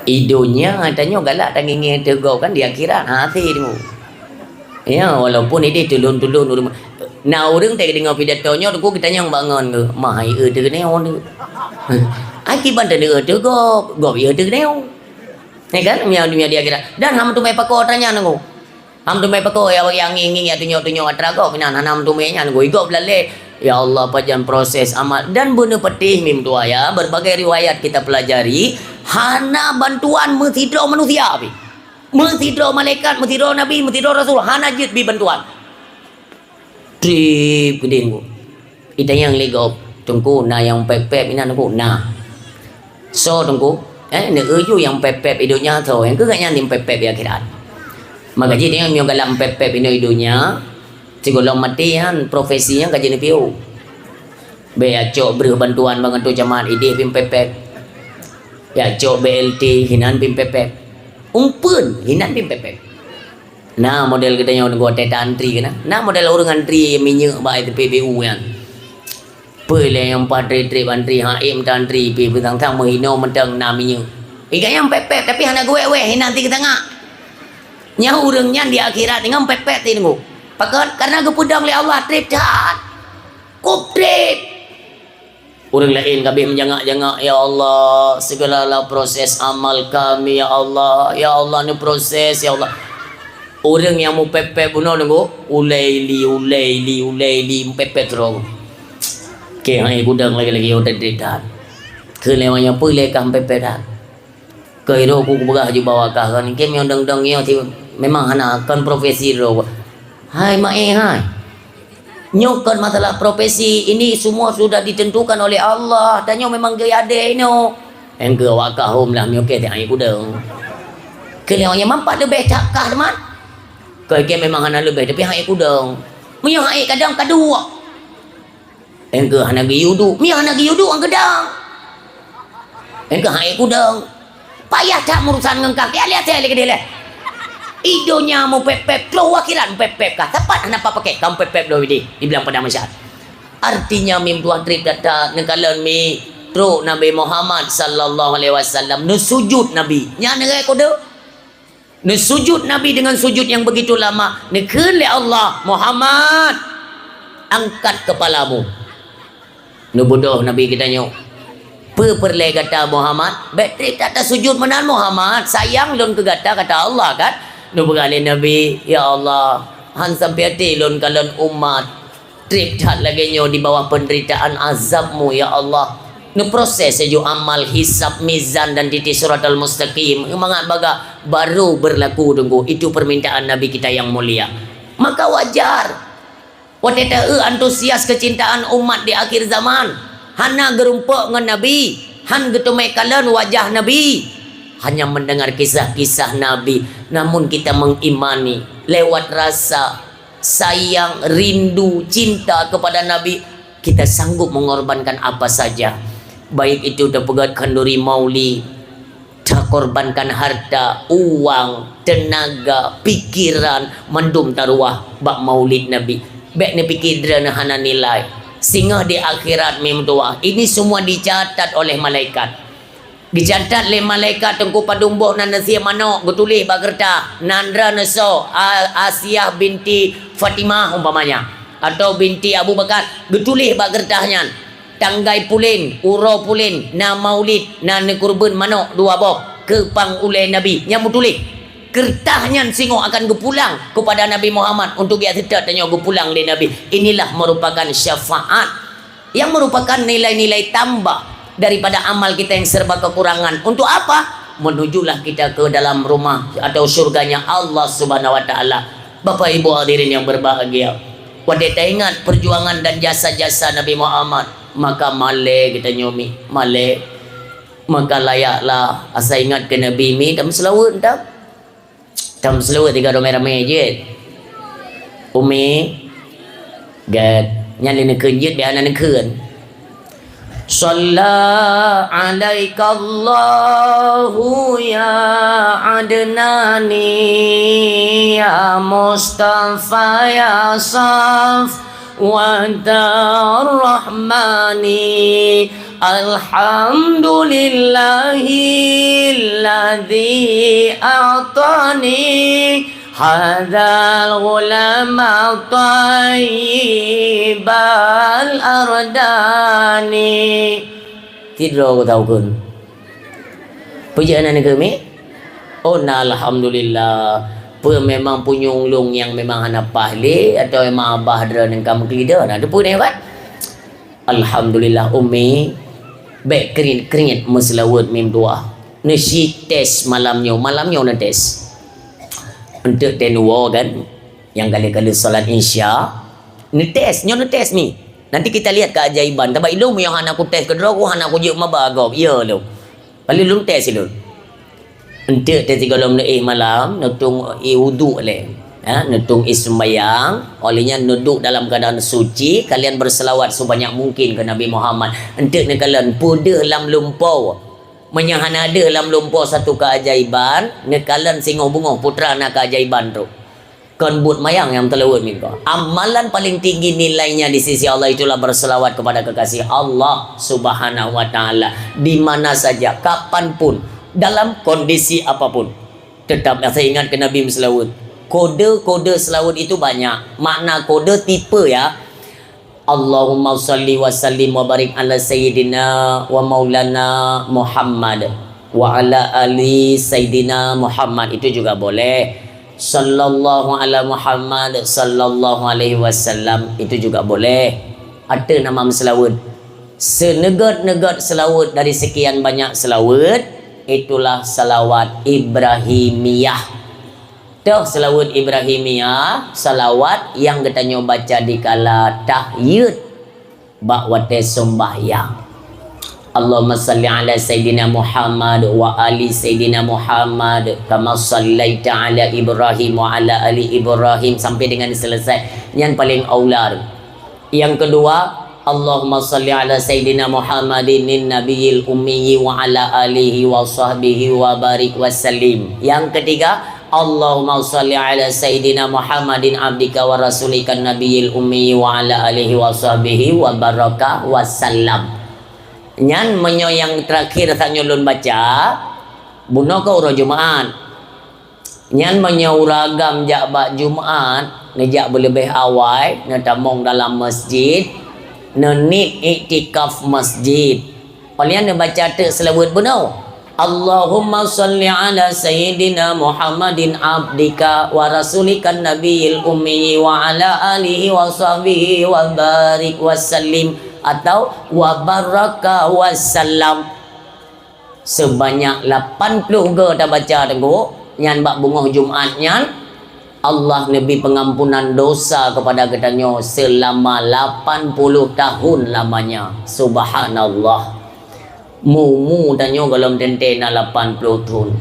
Di donya tanyoe galak tangingee ateueh gob kan, di akhirat hase, Teungku. Ya, walaupun ideh tulhon-tulhon ureuëng. Na ureuëng teudeungoe pidato nyoe, Teungku, geutanyong bangon keu, "Ma hai eu teuh keunoe?" Ai kiban teudeungoe teuh gob, gob eu teuh keunoe. Ya kan? Meunyoe, meunyoe di akhirat. Dan han meuteumé pakoe atra nyan, Teungku. Han meuteumé pakoe, ya, ya ngieng-ngieng, ya tunyok-tunyok atra gob, inan hana meuteumé nyan, Teungku. Gob lalé, ya Allah, pajan proses amal. Dan beuneupatéh mim tuah, ya, berbagai riwayat kita pelajari, hana bantuan meusidroe manusia pih. Meusidroe malaikat, meusidroe nabi, meusidroe rasul, hana jeuet bi bantuan. Treb keudeh, Teungku. Itanyong lé gob, "Teungku, na nyang pép-pép inan, Teungku?" "Na." "Soe, Teungku?" "Eh, neu-eu ju nyang pép-pép i donya soe, nyang keu gobnyan nyang pép-pép di akhirat." Maka jih tanyoe meunyoe galak pép-pép inoe i donya, sigohlom maté nyan profesi nyan ka jeuet neupiôh. Bék ya cok breueh bantuan bak kantô camat, ideh pih pép-pép. Ya cok B L T, hinan pih pép-pép. Umpeuen, hinan pih pép-pép. Na model geutanyoe Teungku watée ta antri keunan. Na model ureuëng antri minyeuk bak S P B U nyan. Peue lé nyang paih treb-treb antri, ha, ék meuantri pih beutang-tang meuhinoe mantong na minyeuk. Iga nyang pép-pép tapi hana geuwéh-wéh, hinan ti geutangak. Nyan ureuëng nyan di akhirat ngon pép-pép ti Teungku. Pakon? Karena geupeudong lé Allah treb that. Kop treb. Ureuëng laén ka abéh meujangak-jangak, "Ya Allah, segalalah proses amal kami, ya Allah. Ya Allah, neuproses, ya Allah." Ureuëng nyang meupép-pép bunoe Teungku, ulée li, ulée li, ulée li, meupép-pép sidroe. Keu hai gudang lagée-lagée udah treb that. Keu lewat nyoe peue lé kah meupép-pép that. Keu irok ku kupeugah ju bak awak kah, kan, kém nyang dong-dong nyoe ti memang hana kon profesi droe. Hai maé hai. Nyoe kon masalah profesi, ini semua sudah ditentukan oleh Allah. Dan nyoe memang geuadée inoe. Engkeu awak kah hom lah nyoe keu hai kudong. Keu lheueh nyoe mampat leubeh that kah teuma. Keu kém memang hana leubeh tapi hai kudong. Meunyoe hai kadang kaduek. Engkeu hana geuyue duek, meunyoe hana geuyue duek ngon geudong. Engkeu hai kudong. Payah that meurusan ngon kah, piah lé até lé keudeh lé. I donya meupép-pép, troh u akhirat meupép-pép kah. Sapat hana pakai, ka meupép-pép lom ideh di blang padang mahsyar. Artinya mim tuah treb that neukalon mi trok Nabi Muhammad sallallahu alaihi wasallam neusujud Nabi. Nyan neurai kode. Neusujud Nabi dengan sujud yang begitu lama, neukheun lé Allah, "Muhammad, angkat kepalamu." Neubeudôh Nabi geutanyoe, "Peue peureulée gata, Muhammad? Bék treb that tasujud meunan, Muhammad, sayang lôn keu gata," kata Allah, kan? Neupeugah lé Nabi, "Ya Allah, han sampai até lôn kalon umat treb that lagée nyoe di bawah penderitaan azab-Mu, ya Allah." Neuproses laju amal hisab, mizan dan titi siratal mustaqim. Mangat bagah baru berlaku Teungku. Itu permintaan Nabi kita yang mulia. Maka wajar watée ta-eu antusias kecintaan umat di akhir zaman. Hana geurumpok ngon Nabi, han geuteumé kalon wajah Nabi. Hanya mendengar kisah-kisah Nabi, namun kita mengimani lewat rasa sayang, rindu, cinta kepada Nabi. Kita sanggup mengorbankan apa saja. Baik itu tapeugöt khanduri maulid, takorbankan harta, uang, tenaga, pikiran, mandum taruwah bak maulid Nabi. Bék neupike droeneuh hana nilai. Singoh di akhirat meutuwah, ini semua dicatat oleh malaikat. Dicatat lé malaikat Teungku Padum Boh nan neusie manok, geutuléh bak keureutah, nan droeneuh soe, A-, Asiah binti Fatimah umpamanya, atau binti Abu Bakar, geutuléh bak keureutah nyan. Tanggai pulen, uroe pulen, na maulid, na neukeureubeuen manok dua boh, keu pang ulée Nabi, nyang meutuléh. Keureutah nyan singoh akan geupulang keupada Nabi Muhammad untuk geujak seutôt tanyoe geupulang lé Nabi. Inilah merupakan syafaat yang merupakan nilai-nilai tambah daripada amal kita yang serba kekurangan. Untuk apa? Menujulah kita ke dalam rumah atau syurganya Allah Subhanahu wa Ta'ala. Bapak Ibu hadirin yang berbahagia, watée taingat perjuangan dan jasa-jasa Nabi Muhammad, maka malée geutanyoe mi, malée. Maka layaklah asa ingat keu Nabi mi, tameuseulaweuet tam. Tameuseulaweuet tiga ramé-ramé jeuet. Umi, gét, nyan lé neukheun jeuet, biasa neukheun. Shalla alaikallahu ya Adnani, ya Mustafa, ya Safwatar Rahmani. Alhamdulillahilladzi a'tani hadzal ghulama thayyibal ardani. Sidroe ku tahu kun. Peue jeuet aneuk keuh mi? Oh, na alhamdulillah. Peue memang punyueng lôn nyang memang hana paih lé, atawa memang abah droeneuh ka meukeulideh? Na teupeue nyoe kan? Alhamdulillah, Umi. Bék kriet-kriet meuseulaweuet mim dua. Neusi tes malam nyoe, malam nyoe neutes. Enteuk teuh neuwoe kan, nyang ka lheueh-ka lheueh salat Isya, neutes, nyoe neutes mi. Nanti kita lihat keajaiban. Sabab ilôn meunyoe hana kutes keudroe, ku hana kujeuet maba gob. Iya lôn. Paléng lôn tes ilôn. Enteuk teuh sigohlom neuéh malam, neutueng ié wudhu lé. Ha, neutueng ié seumbahyang, óh lheueh nyan neuduek dalam keuadaan suci, kalian berselawat sebanyak mungkin keu Nabi Muhammad. Enteuk neukalon peue deuh lam lumpoe. Meunyoe hana deuh lam lumpoe satu keajaiban, neukalon singoh beungoh putra na keajaiban tu. Kon buet mayang nyang teuseulaweuet mim dua. Amalan paling tinggi nilainya di sisi Allah itulah berselawat kepada kekasih Allah Subhanahu wa Ta'ala, di mana saja, kapan pun, dalam kondisi apapun. Tetap asa ingat keu Nabi meuseulaweuet. Kode-kode seulaweuet itu banyak. Makna kode tipe, ya. Allahumma shalli wa sallim wa barik ala sayyidina wa maulana Muhammad wa ala ali sayyidina Muhammad, itu juga boleh. Sallallahu ala Muhammad, sallallahu alaihi wasallam, itu juga boleh. Ateueh nama meuseulaweuet. Seuneugét-neugét seulaweuet dari sekian banyak seulaweuet, itulah salawat Ibrahimiyah. Toh seulaweuet Ibrahimiyah, salawat nyang geutanyoe baca dikala tahiyeut bak watée seumbahyang. Allahumma shalli ala Sayyidina Muhammad wa ali Sayyidina Muhammad, kama shallaita ala Ibrahim wa ala ali Ibrahim, sampai dengan selesai. Nyan paling aula. Nyang keudua, Allahumma shalli ala Sayyidina Muhammadin nabiyil ummi wa ala alihi wa sahbihi wa barik wa sallim. Nyang keutiga, Allahumma shalli ala Sayyidina Muhammadin abdika wa rasulika nabiyil ummi wa ala alihi wa sahbihi wa baraka wa sallam. Nyan meunyoe nyang terakhir tanyoe lôn baca, bunoe ka uroe Jumaat. Nyan meunyoe ureueng agam jak bak Jumaat, neujak beuleubeh awai, neutamong dalam masjid, neuniet iktikaf masjid. Óh lheueh nyan neubaca teuk seulaweuet bunoe. Allahumma shalli ala Sayyidina Muhammadin abdika wa rasulika nabiyil ummi wa ala alihi wa sahbihi wa barik wa sallim atau wa baraka wa sallam. Seubanyak lapan ploh goe tabaca teungku, nyan bak beungoh Jumaat nyan, Allah neubri peungampunan dosa keupada geutanyoe seulama lapan puluh tahun lamanya. Subhanallah. Mu-mu tanyoe gohlom teuntée na lapan puluh thon.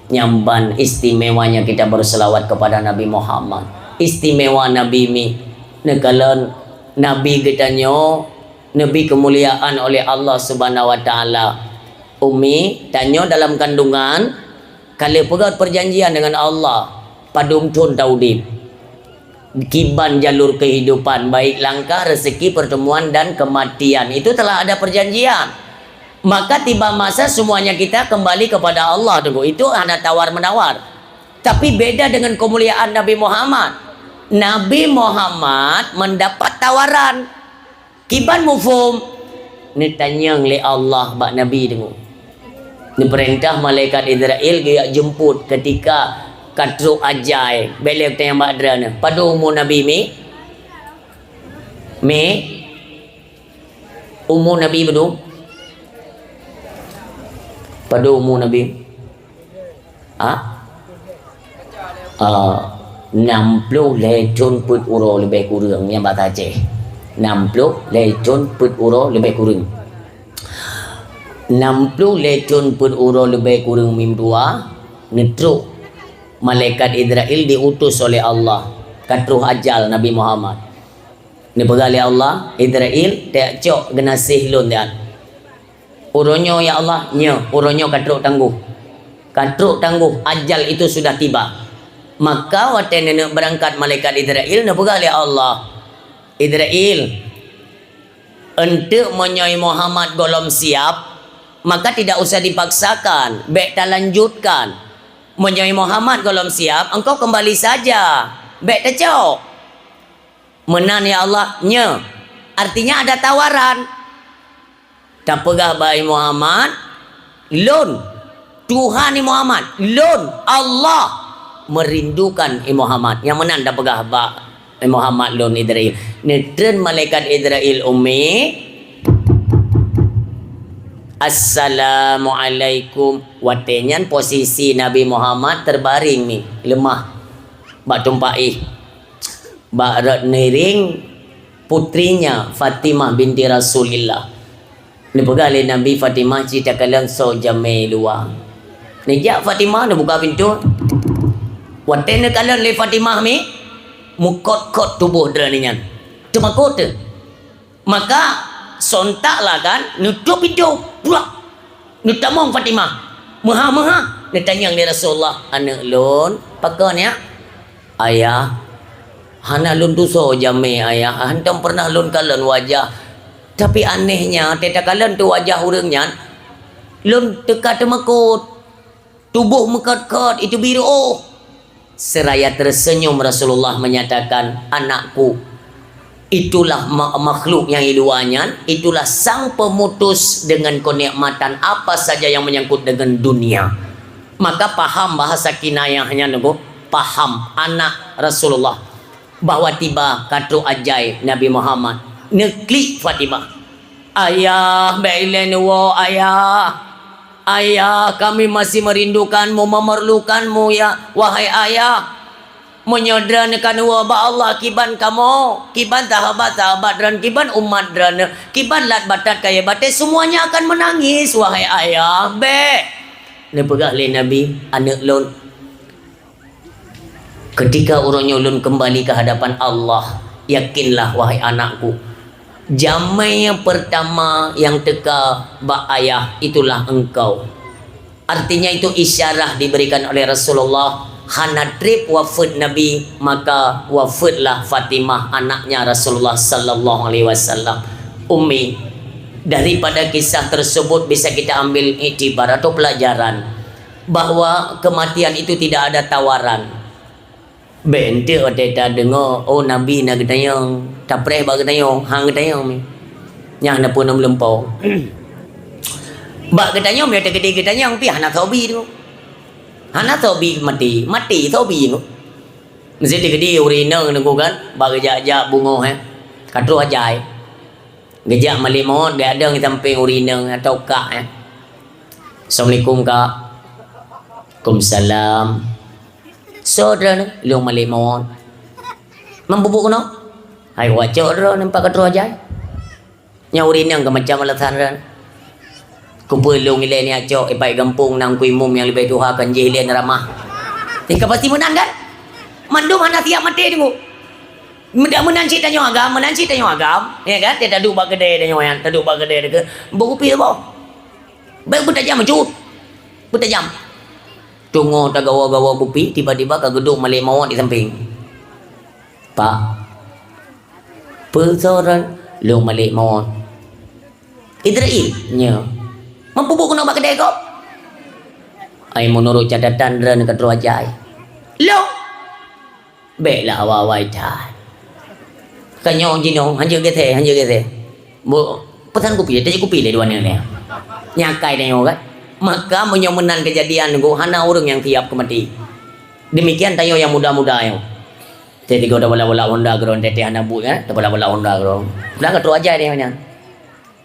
Nyan ban istimewanya kita berselawat kepada Nabi Muhammad. Istimewa Nabi mi, neukalon Nabi geutanyoe neubri keumuliaan oleh Allah Subhanahu wa Taala. Umi, tanyoe dalam kandungan, ka lheueh peugah perjanjian dengan Allah, padum thon taudeb. Kiban jalur kehidupan, baik langkah, rezeki, pertemuan, dan kematian. Itu telah ada perjanjian. Maka tiba masa semuanya kita kembali kepada Allah, Teungku. Itu hana tawar-menawar. Tapi beda dengan kemuliaan Nabi Muhammad. Nabi Muhammad mendapat tawaran. Kiban muphom, neutanyong lé Allah bak Nabi, Teungku. Neupeurintah malaikat Israel geujak jemput ketika ka trok ajai. Bék lé tanyong bak droeneuh. Padum umu Nabi mi? Mi? Umu Nabi padum? Padum umu Nabi? Ha? Ah, nam ploh lhée thon peuet uroe leubeh kureueng, nyan bahasa Aceh. Nam ploh lhée thon peuet uroe leubeh kureueng. Nam ploh lhée thon peuet uroe leubeh kureueng meutuwah, neutrok malaikat Israel diutus oleh Allah, ka troh ajal Nabi Muhammad. Neupeugah lé Allah, "Israel, tajak cok geunaséh lôn nyan." "Uroe nyoe, ya Allah?" "Nyoe, uroe nyoe ka trok tanggoh. Ka trok tanggoh, ajal itu sudah tiba." Maka watée neuneuk beurangkat malaikat Israel, neupeugah lé Allah, "Israel, eunteuk meunyoe Muhammad gohlom siab, maka tidak usah dipaksakan, bék talanjutkan. Meunyoe Muhammad gohlom siab, engkau kembali saja, bék tacok." "Meunan, ya Allah?" "Nyoe." Artinya ada tawaran. Tapeugah bak Muhammad, "Lôn, Tuhan Muhammad, lôn, Allah, merindukan Muhammad." Nyang meunan tapeugah bak Muhammad lôn Israel. Neutreun malaikat Israel, Umi, "Assalamualaikum." Watée nyan posisi Nabi Muhammad teubaring mi, leumah bak tumpah éh. Bak rot ngiring putrinya Fatimah binti Rasulillah. Neupeugah lé Nabi, "Fatimah, ci takalon soe jamé luwa." Neujak Fatimah neubuka pintoe. Watée neukalon lé Fatimah mi, meukot-kot tuboh droeneuh nyan. Teumakot teuh. Maka, sontak lah kan, neutup pintoe, brak! Neutamong Fatimah. Meuha-meuha, neutanyong lé Rasulullah, "Aneuëk lôn, pakon nyak?" "Ayah, hana lôn tusoe jamé, Ayah. Hantom peureunah lôn kalon wajah. Tapi anehnya, teuka kalon teuh wajah ureuëng nyan, lôn teuka teumakot." Tuboh meukot-kot, itu biroh. Seraya tersenyum, Rasulullah menyatakan, "Anakku, itulah ma-, makhluk yang di luar nyan, itulah sang pemutus dengan kenikmatan apa saja yang menyangkut dengan dunia." Maka paham bahasa kinayahnya, nunggu paham anak Rasulullah. Bahwa tiba ka trok ajai Nabi Muhammad. Neuklik Fatimah. "Ayah, bék ilée neuwoe, Ayah! Ayah, kami masih merindukanmu, memerlukanmu, ya, wahai Ayah! Meunyoe droeneuh ka neuwoe bak Allah, kiban kamoe, kiban sahabat-sahabat droeneuh, kiban umat droeneuh, kiban lat batat kayée batée, semuanya akan menangis, wahai Ayah! Bék!" Neupeugah lé Nabi, "Aneuëk lôn, ketika uroe nyoe lôn kembali ke hadapan Allah, yakinlah, wahai anakku, jamé nyang pertama nyang teuka bak Ayah itulah engkau." Artinya, itu isyarah diberikan oleh Rasulullah, hana treb wafeuet Nabi, maka wafeuetlah Fatimah, anaknya Rasulullah sallallahu alaihi wasallam. Umi, daripada kisah tersebut bisa kita ambil iktibar atau pelajaran bahwa kematian itu tidak ada tawaran. Bék enteuk watée tadeungoe, "Oh, Nabi na geutanyong," tapreh bak geutanyoe, han geutanyong mi. Nyan na peunom lumpoe. Bak geutanyoe, meunyoe teukeudi geutanyong pih hana soe bi tu. Hana soe bi maté, maté soe bi tu. Meusti teukeudi ureuëng inong nunggu kan, bak geujak-jak beungoh, eh. Ka troh ajai. Geujak malée mawöt, geuadong di sampéng ureuëng inong atau kak, eh. "Assalamualaikum, Kak." "Waalaikumsalam." Soe droeneuh? Lôn Malik Mawon. Man peubuet keunoe? Hai, wacok droeneuh pat ka troh jai. Nyan ureueng inong keu macam alasan droeneuh. Keupeue lôn ilée nyan cok, ibai gampông na Teungku Imum nyang leubeh tuha kon jih ilée neuramah. Eh, ka pasti meunan kan? Mandum hana siap maté teungku. Meunan cit tanyoe agam, meunan cit tanyoe agam. Ya kan? Dia taduek bak keudè tanyoe nyan, taduek bak keudè deungon beukupi saboh. Bèk beutajam cut. Beutajam. Teungoh tagawa-gawa kupi, tiba-tiba ka geuduek Malik Mawon di sampéng. "Pak, peue soe droeneuh?" "Lôn Malik Mawon." "Israel?" "Nyo." "Man peubuet keunoe bak keudè gob?" "Ai, meunurot catatan droeneuh ka troh jai." "Lôn?" "Bèk lah awai-awai that. Ka nyoe jinoe, hanjeuet geusée, hanjeuet geusée. Bo-, peusan kupi, tajak kupi lé dua nyoe nyan. Nyan akai tanyoe kan?" Maka meunyoe meunan keujadian nyoe, hana ureueng nyang siap keu maté. Demikian tanyoe nyang muda-muda nyoe. Teuh tiga tabalak-balak honda keudroe, teuh hana buet kan? Tabalak-balak honda keudroe. Dah ka troh jai tanyoe nyan.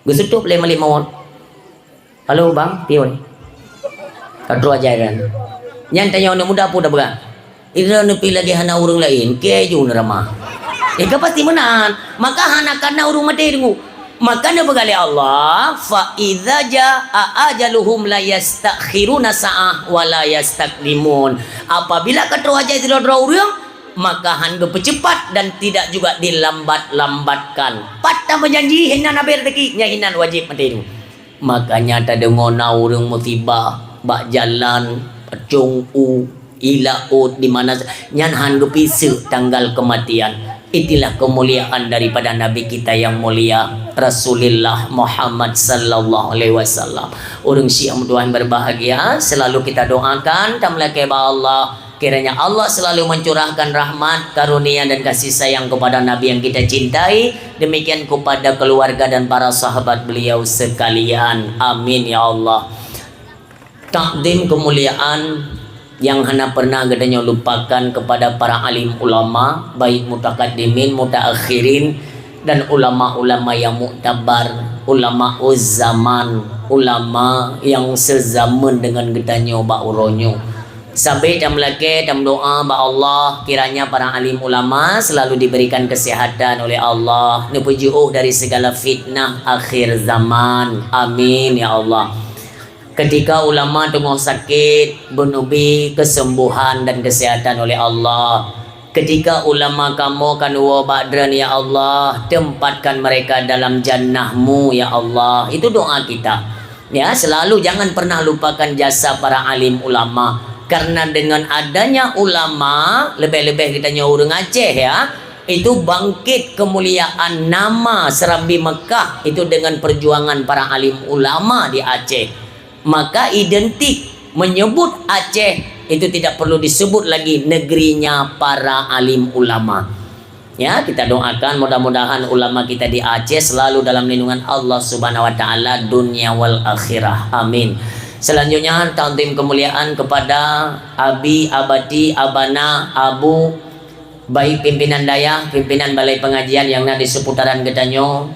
Geuseutôt lé Malik Mawon. "Halo, Bang, pion." Ka troh jai kan. Nyan tanyoe aneuk muda peue tapeugah? "Droeneuh pih lagèe hana ureueng laén, keu ju neuramah." Eh, ka pasti meunan. Maka hana kana ureueng maté teungku. Maka neupeugah lé Allah, "Fa idza jaa ajaluhum la yastakhiruna sa'ah wa la yastaqdimun." Apabila ka troh jai sidroe-droe ureueng, maka han geupeucepat dan tidak juga dilambat-lambatkan. Pat tameujanji hinan habéh raseuki, nyan hinan wajéb maté teungku. Makanya tadeungoe na ureueng musibah bak jalan, cong u, i laôt, di mana sa-, nyan han geupiseuk tanggal kematian. Itulah kemuliaan daripada Nabi kita yang mulia, Rasulullah Muhammad sallallahu alaihi wasallam. Ureueng syiek meutuah berbahagia, selalu kita doakan, tameulakée bak Allah, kiranya Allah selalu mencurahkan rahmat, karunia, dan kasih sayang kepada Nabi yang kita cintai, demikian kepada keluarga dan para sahabat beliau sekalian. Amin, ya Allah. Takdim kemuliaan yang hana pernah geutanyoe lupakan kepada para alim ulama, baik mutakaddimin, mutaakhirin, dan ulama-ulama yang muktabar, ulama zaman, ulama yang sezaman dengan geutanyoe bak uroe nyoe. Sabé tameulakée, tameudoa bak Allah, kiranya para alim ulama selalu diberikan kesehatan oleh Allah, neupeujiôh dari segala fitnah akhir zaman. Amin, ya Allah. Ketika ulama teungoh sakét, beuneubi kesembuhan dan kesehatan oleh Allah. Ketika ulama kamoe ka neuwoe bak Droen, ya Allah, tempatkan mereka dalam jannah-Mu, ya Allah. Itu doa kita. Ya, selalu jangan pernah lupakan jasa para alim ulama. Karena dengan adanya ulama, lebih-lebih kita nyoe ureueng Aceh, ya, itu bangkit kemuliaan nama Serambi Mekah itu dengan perjuangan para alim ulama di Aceh. Maka identik menyebut Aceh itu tidak perlu disebut lagi negerinya para alim ulama. Ya, kita doakan mudah-mudahan ulama kita di Aceh selalu dalam lindungan Allah Subhanahu wa Taala dunia wal akhirah. Amin. Selanjutnya, takdim kemuliaan kepada Abi, Abati, Abana, Abu, baik pimpinan dayah, pimpinan balai pengajian yang na di seputaran geutanyoe.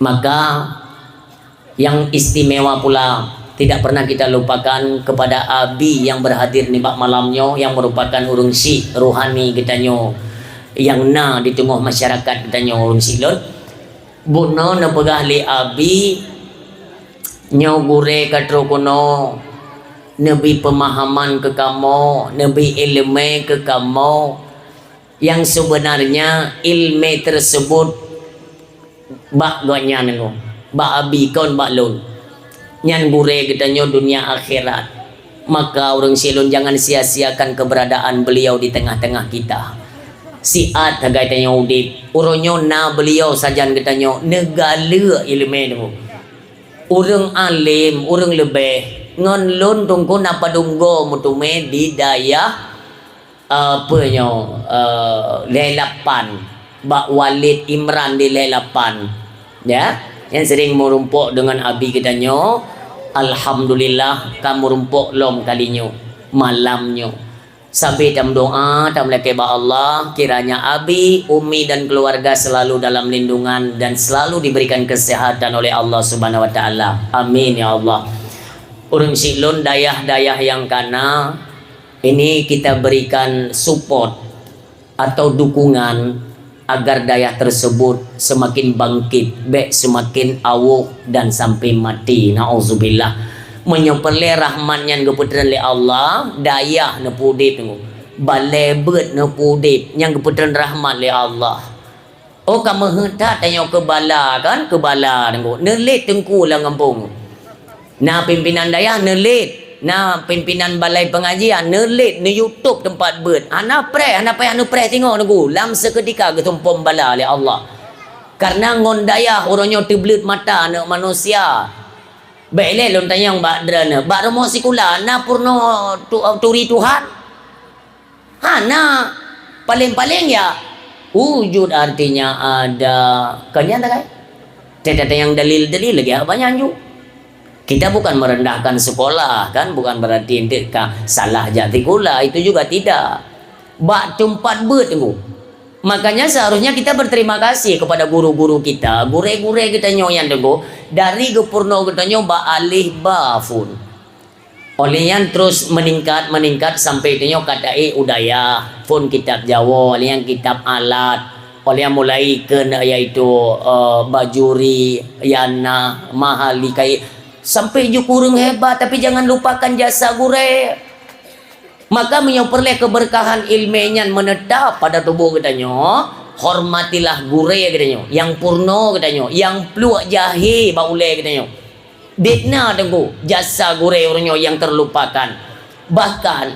Maka, yang istimewa pula, tidak pernah kita lupakan kepada Abi yang berhadir nibak malam nyoe, yang merupakan ureueng syiek rohani geutanyoe, yang na di teungoh masyarakat geutanyoe, ureueng syiek lôn. Bunoe neupeugah lé Abi, nyoe gurée ka trok keunoe, neubi peumahaman keu kamoe, neubi iéleumé keu kamoe, yang sebenarnya iéleumé tersebut bak gobnyan nyoe, bak Abi kon bak lôn. Nyan gurée geutanyoe dunia akhirat. Maka ureueng syiek lôn, jangan sia-siakan keberadaan beliau di tengah-tengah kita. Siat sagai tanyoe udeb, uroe nyoe na beliau sajan geutanyoe, neugaleuek iéleumé nyoe. Ureueng alem, ureueng leubeh, ngon lôn Teungku na padum goe meuteumé di dayah, eh, peue nyoe, eh, Lhèe Lapan, bak Walid Imran di Lhèe Lapan. Ya, nyang sering meurumpok deungon Abi geutanyoe, alhamdulillah, ka meurumpok lom kali nyoe, malam nyoe. Sambil tameudoa, tameulakée bak Allah, kiranya Abi, Umi, dan keluarga selalu dalam lindungan dan selalu diberikan kesehatan oleh Allah Subhanahu wa Taala. Amin, ya Allah. Ureueng syiek lôn, dayah-dayah nyang ka na, Ini kita berikan support atau dukungan agar dayah tersebut semakin bangkit, bèk semakin awôh dan sampai mati. Nauzubillah. Meunyoe peureulèe rahmat nyan geupeutreun lé Allah, dayah neupeu udép teungku. Balèe beuet neupeu udép, nyan geupeutreun rahmat lé Allah. Oh, ka meuheuet that tanyoe keu bala kan, keu bala teungku. Neulet teungku lam gampông. Na pimpinan dayah neulet, na pimpinan balai pengajian neulet, neu-YouTube teumpat beuet. Hana preh, hana payah neupreh singoh teungku. Lam seukeutika geusumpom bala lé Allah. Karena ngon dayah uroe nyoe teubleuet mata aneuk manusia. Bèk lé lôn tanyong bak droeneuh, bak rumoh sikula na peurunoe tu-, turi Tuhan? Hana. Paleng-paleng ya, wujud artinya ada. Kon nyan takai? Teutateueng dalil-dalil lagèe haba nyan ju. Kita bukan merendahkan sekolah, kan? Bukan berarti ente ka salah jak sikula, itu juga tidak. Bak teumpat beuet teungku. Makanya seharusnya kita berterima kasih kepada guru-guru kita, gurèe-gurèe geutanyoe nyan teungku, dari geupeurunoe geutanyoe bak alif ba phôn. Óh lheueh nyan terus meuningkat, meuningkat sampai tanyoe ka taék u dayah, phôn kitab Jawoe, óh lheueh nyan kitab alat, óh lheueh nyan mulai keu, yaitu, eh, Bajuri, Yana, Mahali, Kai, sampai ju kureueng hebat, tapi jangan lupakan jasa gurèe. Maka meunyoe peureulèe keubeurkahan ileumèe nyan meunetap pada tuboh geutanyoe, hormatilah gurèe geutanyoe, nyang peurunoe geutanyoe, nyang pluek jahé bak ulèe geutanyoe. Bit na teungku, jasa gurèe uroe nyoe nyang terlupakan. Bahkan,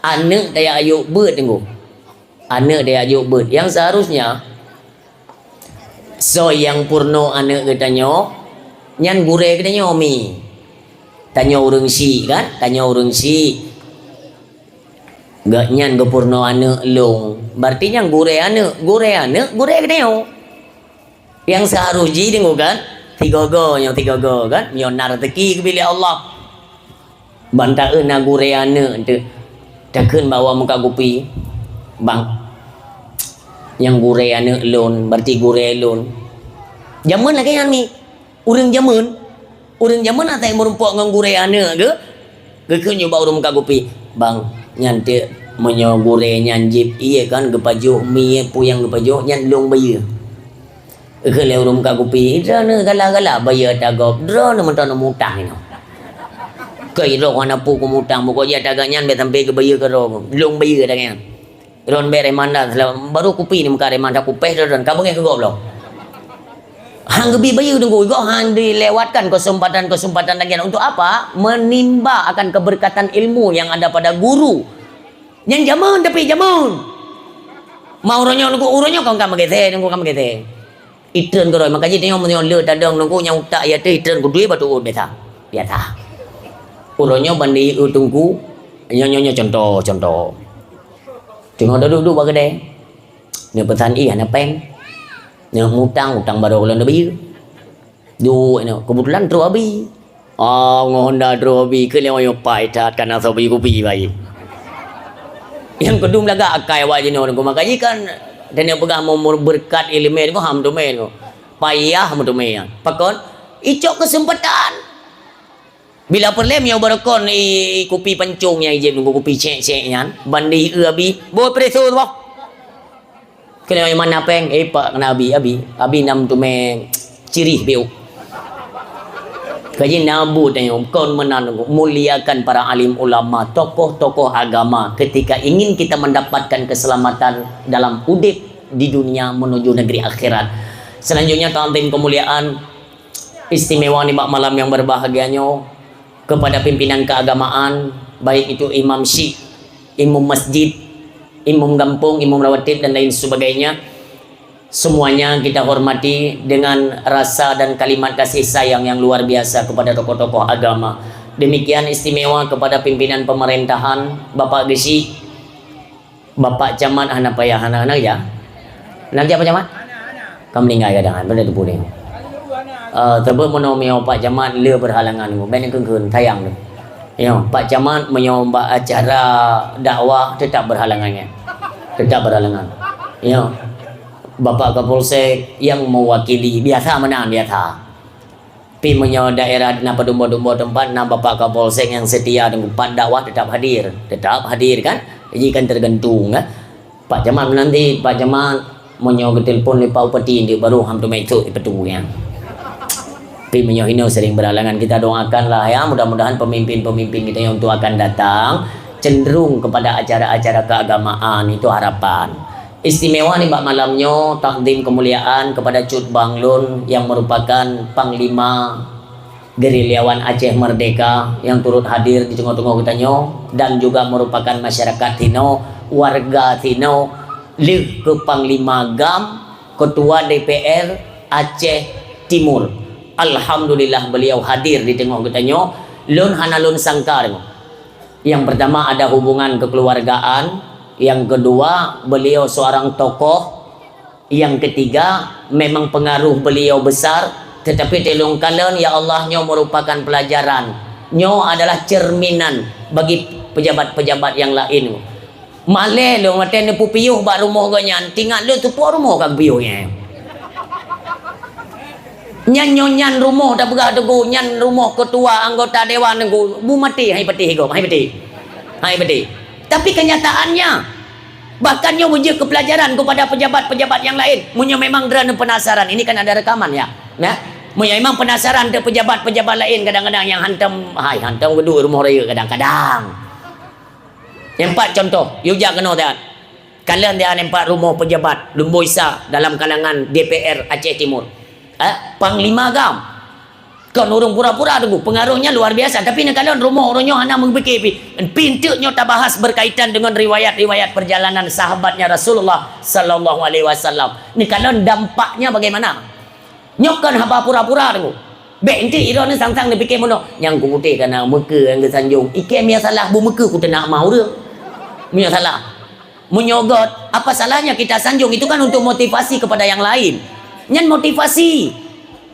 aneuk tajak jok beuet teungku. Aneuk tajak jok beuet. Nyang seharusnya, soe nyang peurunoe aneuk geutanyoe, nyan gurèe geutanyoe mi. Tanyoe ureueng syik kan? Tanyoe ureueng syik. Gobnyan geupeurunoe aneuk lôn. Berarti nyan gurèe aneuk, gurèe aneuk, gurèe geutanyoe. Nyang seuharôh jih deungoe kan, tiga-tiga nyoe tiga-tiga kan, meunyoe na raseuki geubri lé Allah. Ban taeu na gurèe aneuk teuk, takheun bak awak muka kupi, "Bang, nyang gurèe aneuk lôn, berarti gurèe lôn." Jameun lagèe nyan mi. Ureueng jameun, ureueng jameun asai meurumpok ngon gurèe aneuk geuh, geukheun nyoe bak ureueng muka kupi, "Bang, nyan teuk meunyoe gurèe nyan jieb ié kan geupajoh mi ié peue nyang geupajoh nyan lôn bayeue." Geukheun lé ureueng muka kupi, "Droeneuh galak-galak bayeue ata gob, droeneuh mantong neumutang inoe." "Keu droe hana peue kumutang, pokok jih ata gobnyan bèk sampai geubayeue keudroe, lôn bayeue ata gobnyan." Droen bèk reman dah, barô kupi ni muka reman dah kupèh droen, ka beungèh keu gob lom. Han geubi bayeue teungku, gob han dilewatkan kesempatan-kesempatan lagèe nyan. Untuk apa? Menimba akan keberkatan ilmu yang ada pada guru. Nyan jameun tapi jameun. Ma uroe nyoe teungku, uroe nyoe kon ka meugeusé, teungku ka meugeusé. Itreun keudroe, maka jih tanyoe meunyoe le tadong teungku nyang utak ya teuh itreun keudue batu uet biasa. Biasa. Uroe nyoe ban di eu teungku, nyoe, nyoe, nyoe contoh, contoh. Teungoh duek-duek bak keudè. Neupeusan ié hana péng. Neumutang, utang barô lôn neubayeue. Duek nyoe, keubeutulan trôk abi. Ah, ngon honda trôk abi, keu lheueh nyoe pai that kana soe bayeue kupi bai. Nyang keudum lagak akai awak jinoe nyoe, maka jih kan, dan nyang peugah meu-, meu-, beureukat ileumèe nyoe, ham teumèe nyoe. Payah meuteumèe nyan. Pakon? Icok keuseumpatan. Bila peureulèe meunyoe beureukoh i, i kupi pancong nyan, ijép nunggu kupi cék-cék nyan, ban di eu abi, "Boh preso tu boh." Keuneuk mana péng, eh, pak keuneuk abi, abi, abi nam teumèe cirih biôk. Kaji na buet tanyoe, kon meunan, muliakan para alim ulama, tokoh-tokoh agama, ketika ingin kita mendapatkan keselamatan dalam udép di dunia menuju negeri akhirat. Selanjutnya, takzim kemuliaan istimewa nibak malam yang berbahagia nyoe kepada pimpinan keagamaan, baik itu imam syik, imum masjid, imum gampông, imum rawatib dan lain sebagainya. Semuanya kita hormati dengan rasa dan kalimat kasih sayang yang luar biasa kepada tokoh-tokoh agama. Demikian istimewa kepada pimpinan pemerintahan, Bapak Geuchik, Bapak Camat hana payah, hana, hana keujak? Hana keujak Pak Camat? Ka meuninggai kadang, pada teupeu ni. Eh, teubeuet meunoe meunyoe Pak Camat le beurhalangan, bèk neukheun-kheun, sayang tu. Yo, Pak Camat meunyoe bak acara dakwah tetap berhalangan, ya. Tetap berhalangan. Yo. Bapak Kapolsek yang mewakili, biasa meunan, biasa. Tapi meunyoe daerah na padum-padum teumpat, na Bapak Kapolsek nyang setia, teungku, pat dakwah tetap hadir. Tetap hadir, kan? Jadi kan tergantung, kan? Pak Camat nanti, Pak Camat, meunyoe geutelepon lé Pak Bupati, dia baru ham teuma ikut ipeutu, ya. Tapi meunyoe inoe sering berhalangan, kita doakanlah, ya, mudah-mudahan pemimpin-pemimpin kita yang untuk akan datang cenderung kepada acara-acara keagamaan, itu harapan. Istimewa nibak malam nyoe, takdim kemuliaan kepada cut bang lôn yang merupakan Panglima Gerilyawan Aceh Merdeka yang turut hadir di teungoh-teungoh geutanyoe dan juga merupakan masyarakat sinoe, warga sinoe, lheueh keu Panglima gam, Ketua D P R Aceh Timur. Alhamdulillah, beliau hadir di teungoh geutanyoe. Lôn hana lôn sangka deungoe. Yang pertama, ada hubungan kekeluargaan. Yang kedua, beliau seorang tokoh. Yang ketiga, memang pengaruh beliau besar. Tetapi teulông kalon, ya Allah, nyoe merupakan pelajaran. Nyoe adalah cerminan bagi pejabat-pejabat yang lain. Malée lôn watée neupeupiôh bak rumoh gobnyan, tingat lôn teupeue rumoh ka geupiôh nyan. Nyan nyoe nyan rumoh tapeugah teungku, nyan rumoh ketua anggota dewan teungku, bu maté hai patéh gob, hai patéh. Hai patéh. Tapi kenyataannya, bahkan nyoe meujeuet keu pelajaran kepada pejabat-pejabat yang lain. Meunyoe memang droeneuh penasaran, ini kan ada rekaman ya. Nah, meunyoe memang penasaran teu pejabat-pejabat lain kadang-kadang yang hantom, hai hantom geuduek rumoh rayeuk kadang-kadang. Nyang pat contoh, yue jak keunoe that. Kalon dia nyang pat rumoh pejabat, lumboi sa dalam kalangan D P R Aceh Timur. Eh, Panglima gam. Kon ureuëng pura-pura teungku, pengaruhnya luar biasa. Tapi neukalon rumoh ureuëng nyoe hana meupike pi. Pinteuk nyoe tabahas berkaitan dengan riwayat-riwayat perjalanan sahabatnya Rasulullah sallallahu alaihi wasallam. Neukalon dampaknya bagaimana? Nyoe kon haba pura-pura teungku. Bék enteuk droeneuh sang-sang neupike meunoe, nyang kuputéh kana meukeue nyang geusanjong. Ikei meunyoe salah, bumeukeue kuteunak ma ureuëng. Meunyoe salah. Meunyoe göt, apa salahnya kita sanjong? Itu kan untuk motivasi kepada yang lain. Nyan motivasi.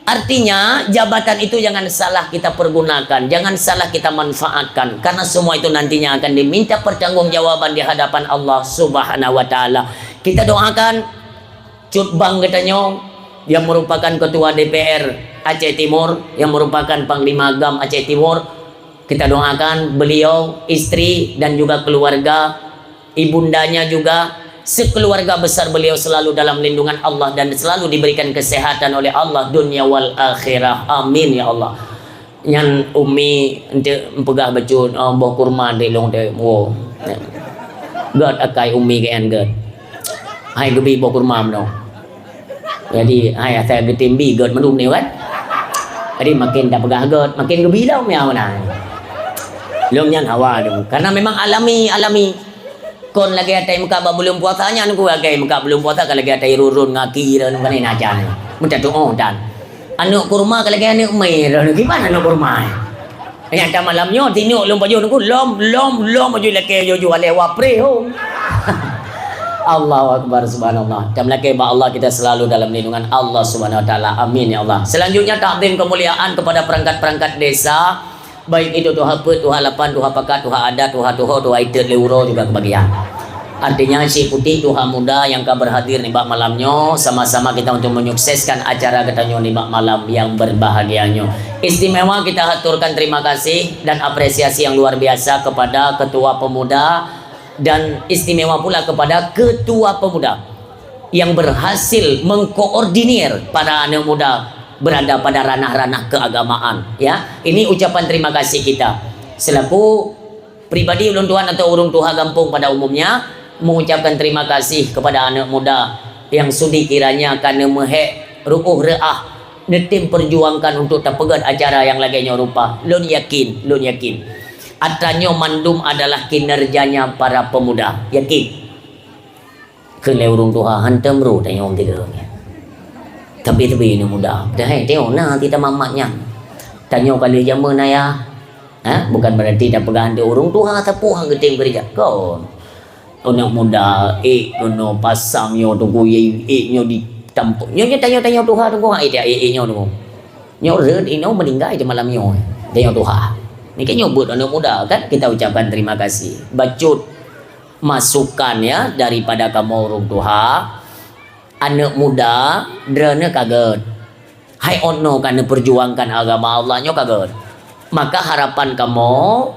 Artinya, jabatan itu jangan salah kita pergunakan, jangan salah kita manfaatkan, karena semua itu nantinya akan diminta pertanggungjawaban di hadapan Allah Subhanahu wa Ta'ala. Kita doakan Cut Bang geutanyoe, yang merupakan Ketua D P R Aceh Timur, yang merupakan Panglima gam Aceh Timur, kita doakan beliau, istri, dan juga keluarga, ibundanya juga, sekeluarga besar beliau selalu dalam lindungan Allah dan selalu diberikan kesehatan oleh Allah dunia wal akhirah. Amin ya Allah. Nyan Umi enteuk meupeugah bacut, oh, boh kurma di lông teuh, wo. Göt akai Umi keu nyan göt. Hai geubi boh kurma meunoe. Jadi, hai asai geutem bi göt mandum ni kan. Jadi makin tapeugah göt, makin geubi lom ya meunan. Lông nyan hawa tu. Karena memang alami, alami. Kon lagée atai meukat bak buleuen puasa nyan ku lagée meukat buleuen puasa ka lagée atai rurun ngaki ron bani najan. Meuta tuoh dan. Aneuk kurma ka lagée aneuk mé ron kiban aneuk kurma. Nyang ta malam nyoe tinok lôn pajoh nunggu lom lom lom aju lakée jojo aleh wapre ho. Allahu Akbar, subhanallah. Dan melakée bak Allah kita selalu dalam lindungan Allah Subhanahu wa taala. Amin ya Allah. Selanjutnya takdim kemuliaan kepada perangkat-perangkat desa. Baik itu tuha peuet, tuha lapan, tuha pakat, tuha adat, tuha tuho, tuha itet lé uroe juga kebagian. Artinya si putik tuha muda yang ka berhadir nibak malam nyoe, sama-sama kita untuk menyukseskan acara geutanyoe nibak malam yang berbahagia nyoe. Istimewa kita haturkan terima kasih dan apresiasi yang luar biasa kepada Ketua Pemuda dan istimewa pula kepada Ketua Pemuda yang berhasil mengkoordinir para aneuk muda berada pada ranah-ranah keagamaan, ya. Ini ucapan terima kasih kita. Selaku pribadi ulôn tuan atau ureuëng tuha gampông pada umumnya, mengucapkan terima kasih kepada aneuk muda yang sudi kiranya ka neumeuhek ruoh reuah neutem perjuangkan untuk tapeugét acara nyang lagée nyoe rupa. Lôn yakin, lôn yakin, atra nyoe mandum adalah kinerjanya para pemuda. Yakin. Kheun lé ureuëng tuha, hantom ru tanyoe tiga nyan. Tapi teubi aneuk muda. Padahai tanyoe na ati tamat-mat nyan. Tanyoe ka lheueh jameun ayah. Ha? Bukan berarti tapeugah hantom ureuëng tuha sapeue han geutem keureuja. Kon. Aneuk muda, ék keunoe pasang nyoe teungku, ék nyoe ditampok. Nyoe, nyoe tanyoe, tanyoe tuha teungku, ha, ék, ék, ék nyoe teungku. Nyoe rhët inoe meuninggai di malam nyoe. Tanyoe tuha. Nyoe kan nyoe buet aneuk muda kan, kita ucapkan terima kasih. Bacut masukan ya daripada kamoe ureuëng tuha, aneuk muda, droeneuh ka gét. Hai ono ka neupeurjuangkan agama Allah nyoe ka gèt. Maka harapan kamoe,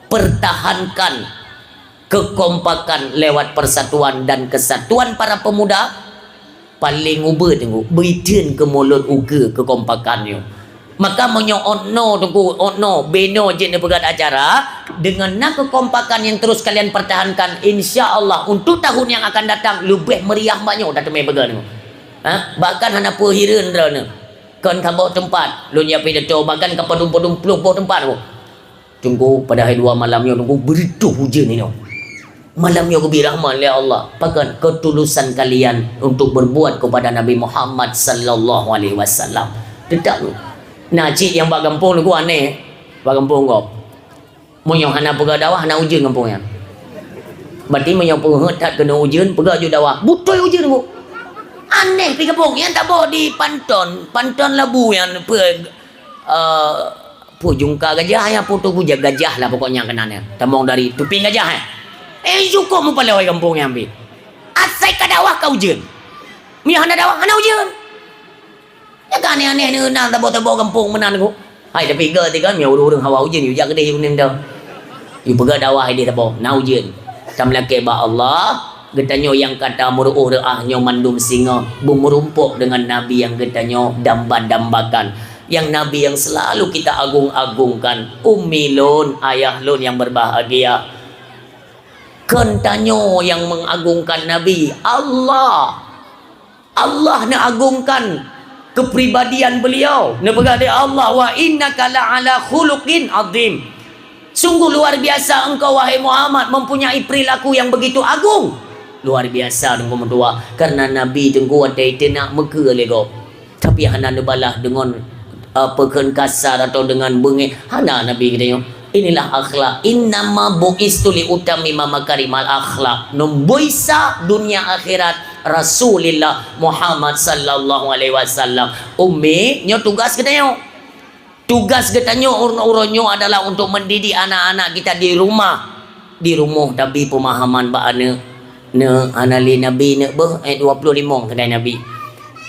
pertahankan kekompakan lewat persatuan dan kesatuan para pemuda. Paléng ubeut Teungku, beuiteun keu mulod ukeue kekompakan nyoe. Maka meunyoe ono Teungku, ono beno jeuet neupeugèt acara, dengan na kekompakan yang terus kalian pertahankan, insya Allah untuk tahun yang akan datang leubeh meriah bak nyoe tateumé peugah Teungku. Ha? Bahkan hana peue hireuen droeneuh. Kon saboh teumpat, lôn jak pidato, bahkan ka padum-padum ploh boh teumpat Teungku. Teungku, padahai dua malam nyoe Teungku beureutoh ujeuen inoe. Malam nyoe geubri rahmat lé Allah. Pakon? Ketulusan kalian untuk berbuat kepada Nabi Muhammad sallallahu alaihi wasallam. Teutap na cit nyang bak gampông Teungku aneh, bak gampông gob. Meunyoe hana peugah dakwah, hana ujeuen gampông nyan. Berarti meunyoe peuheuet that keuneuk ujeuen, peugah ju dakwah. Beutôi ujeuen Teungku. Aneh pih gampông nyan, taboh di Panton, Panton Labu nyan, peue, eh, Peue jungka gajah nyan, peue tu gajah lah pokoknya keunan nyan. Tamong dari tuping gajah, eh. Eh, cukôp meupaloe gampông nyan pih. Asai ka dakwah ka ujeuen. Meunyoe hana dakwah, hana ujeuen. Nyan ka aneh-aneh neuh na taboh-taboh gampông meunan Teungku. Hai, tapi gèt kan, meunyoe ureueng-ureueng hawa ujeuen, yue jak keudeh yue kuning tu. Yue peugah dakwah ideh taboh, na ujeuen. Tameulakèe bak Allah, geutanyoe nyang ka tameuruôh reuah nyoe mandum singoh, beumeurumpok deungon Nabi nyang geutanyoe damba-dambakan. Nyang Nabi nyang selalu kita agung-agungkan, ummi lôn, ayah lôn nyang berbahagia. Kon tanyoe nyang mengagungkan Nabi, Allah. Allah neuagungkan kepribadian beliau. Neupeugah lé Allah, "Wa innaka la'ala khuluqin azim." Sungguh luar biasa engkau, wahai Muhammad, mempunyai perilaku yang begitu agung. Luar biasa Teungku meutuah, karena Nabi Teungku watèe iteunak meukeue lé gob. Tapi hana neubalah deungon, eh, peukheun kasar atau deungon beungéh. Hana Nabi geutanyoe. Inilah akhlak. "Innama bu'istu li utammima makarimal akhlak." Lôn beuisa dunia akhirat Rasulullah Muhammad sallallahu alaihi wasallam. Ummi, nyoe tugas geutanyoe. Tugas geutanyoe uroe-uroe nyoe adalah untuk mendidik anak-anak kita di rumah. Di rumoh tabi peumahaman bak aneuk. Neuk, hana lé Nabi neuk beuh, ayat dua puluh lima keuhai Nabi.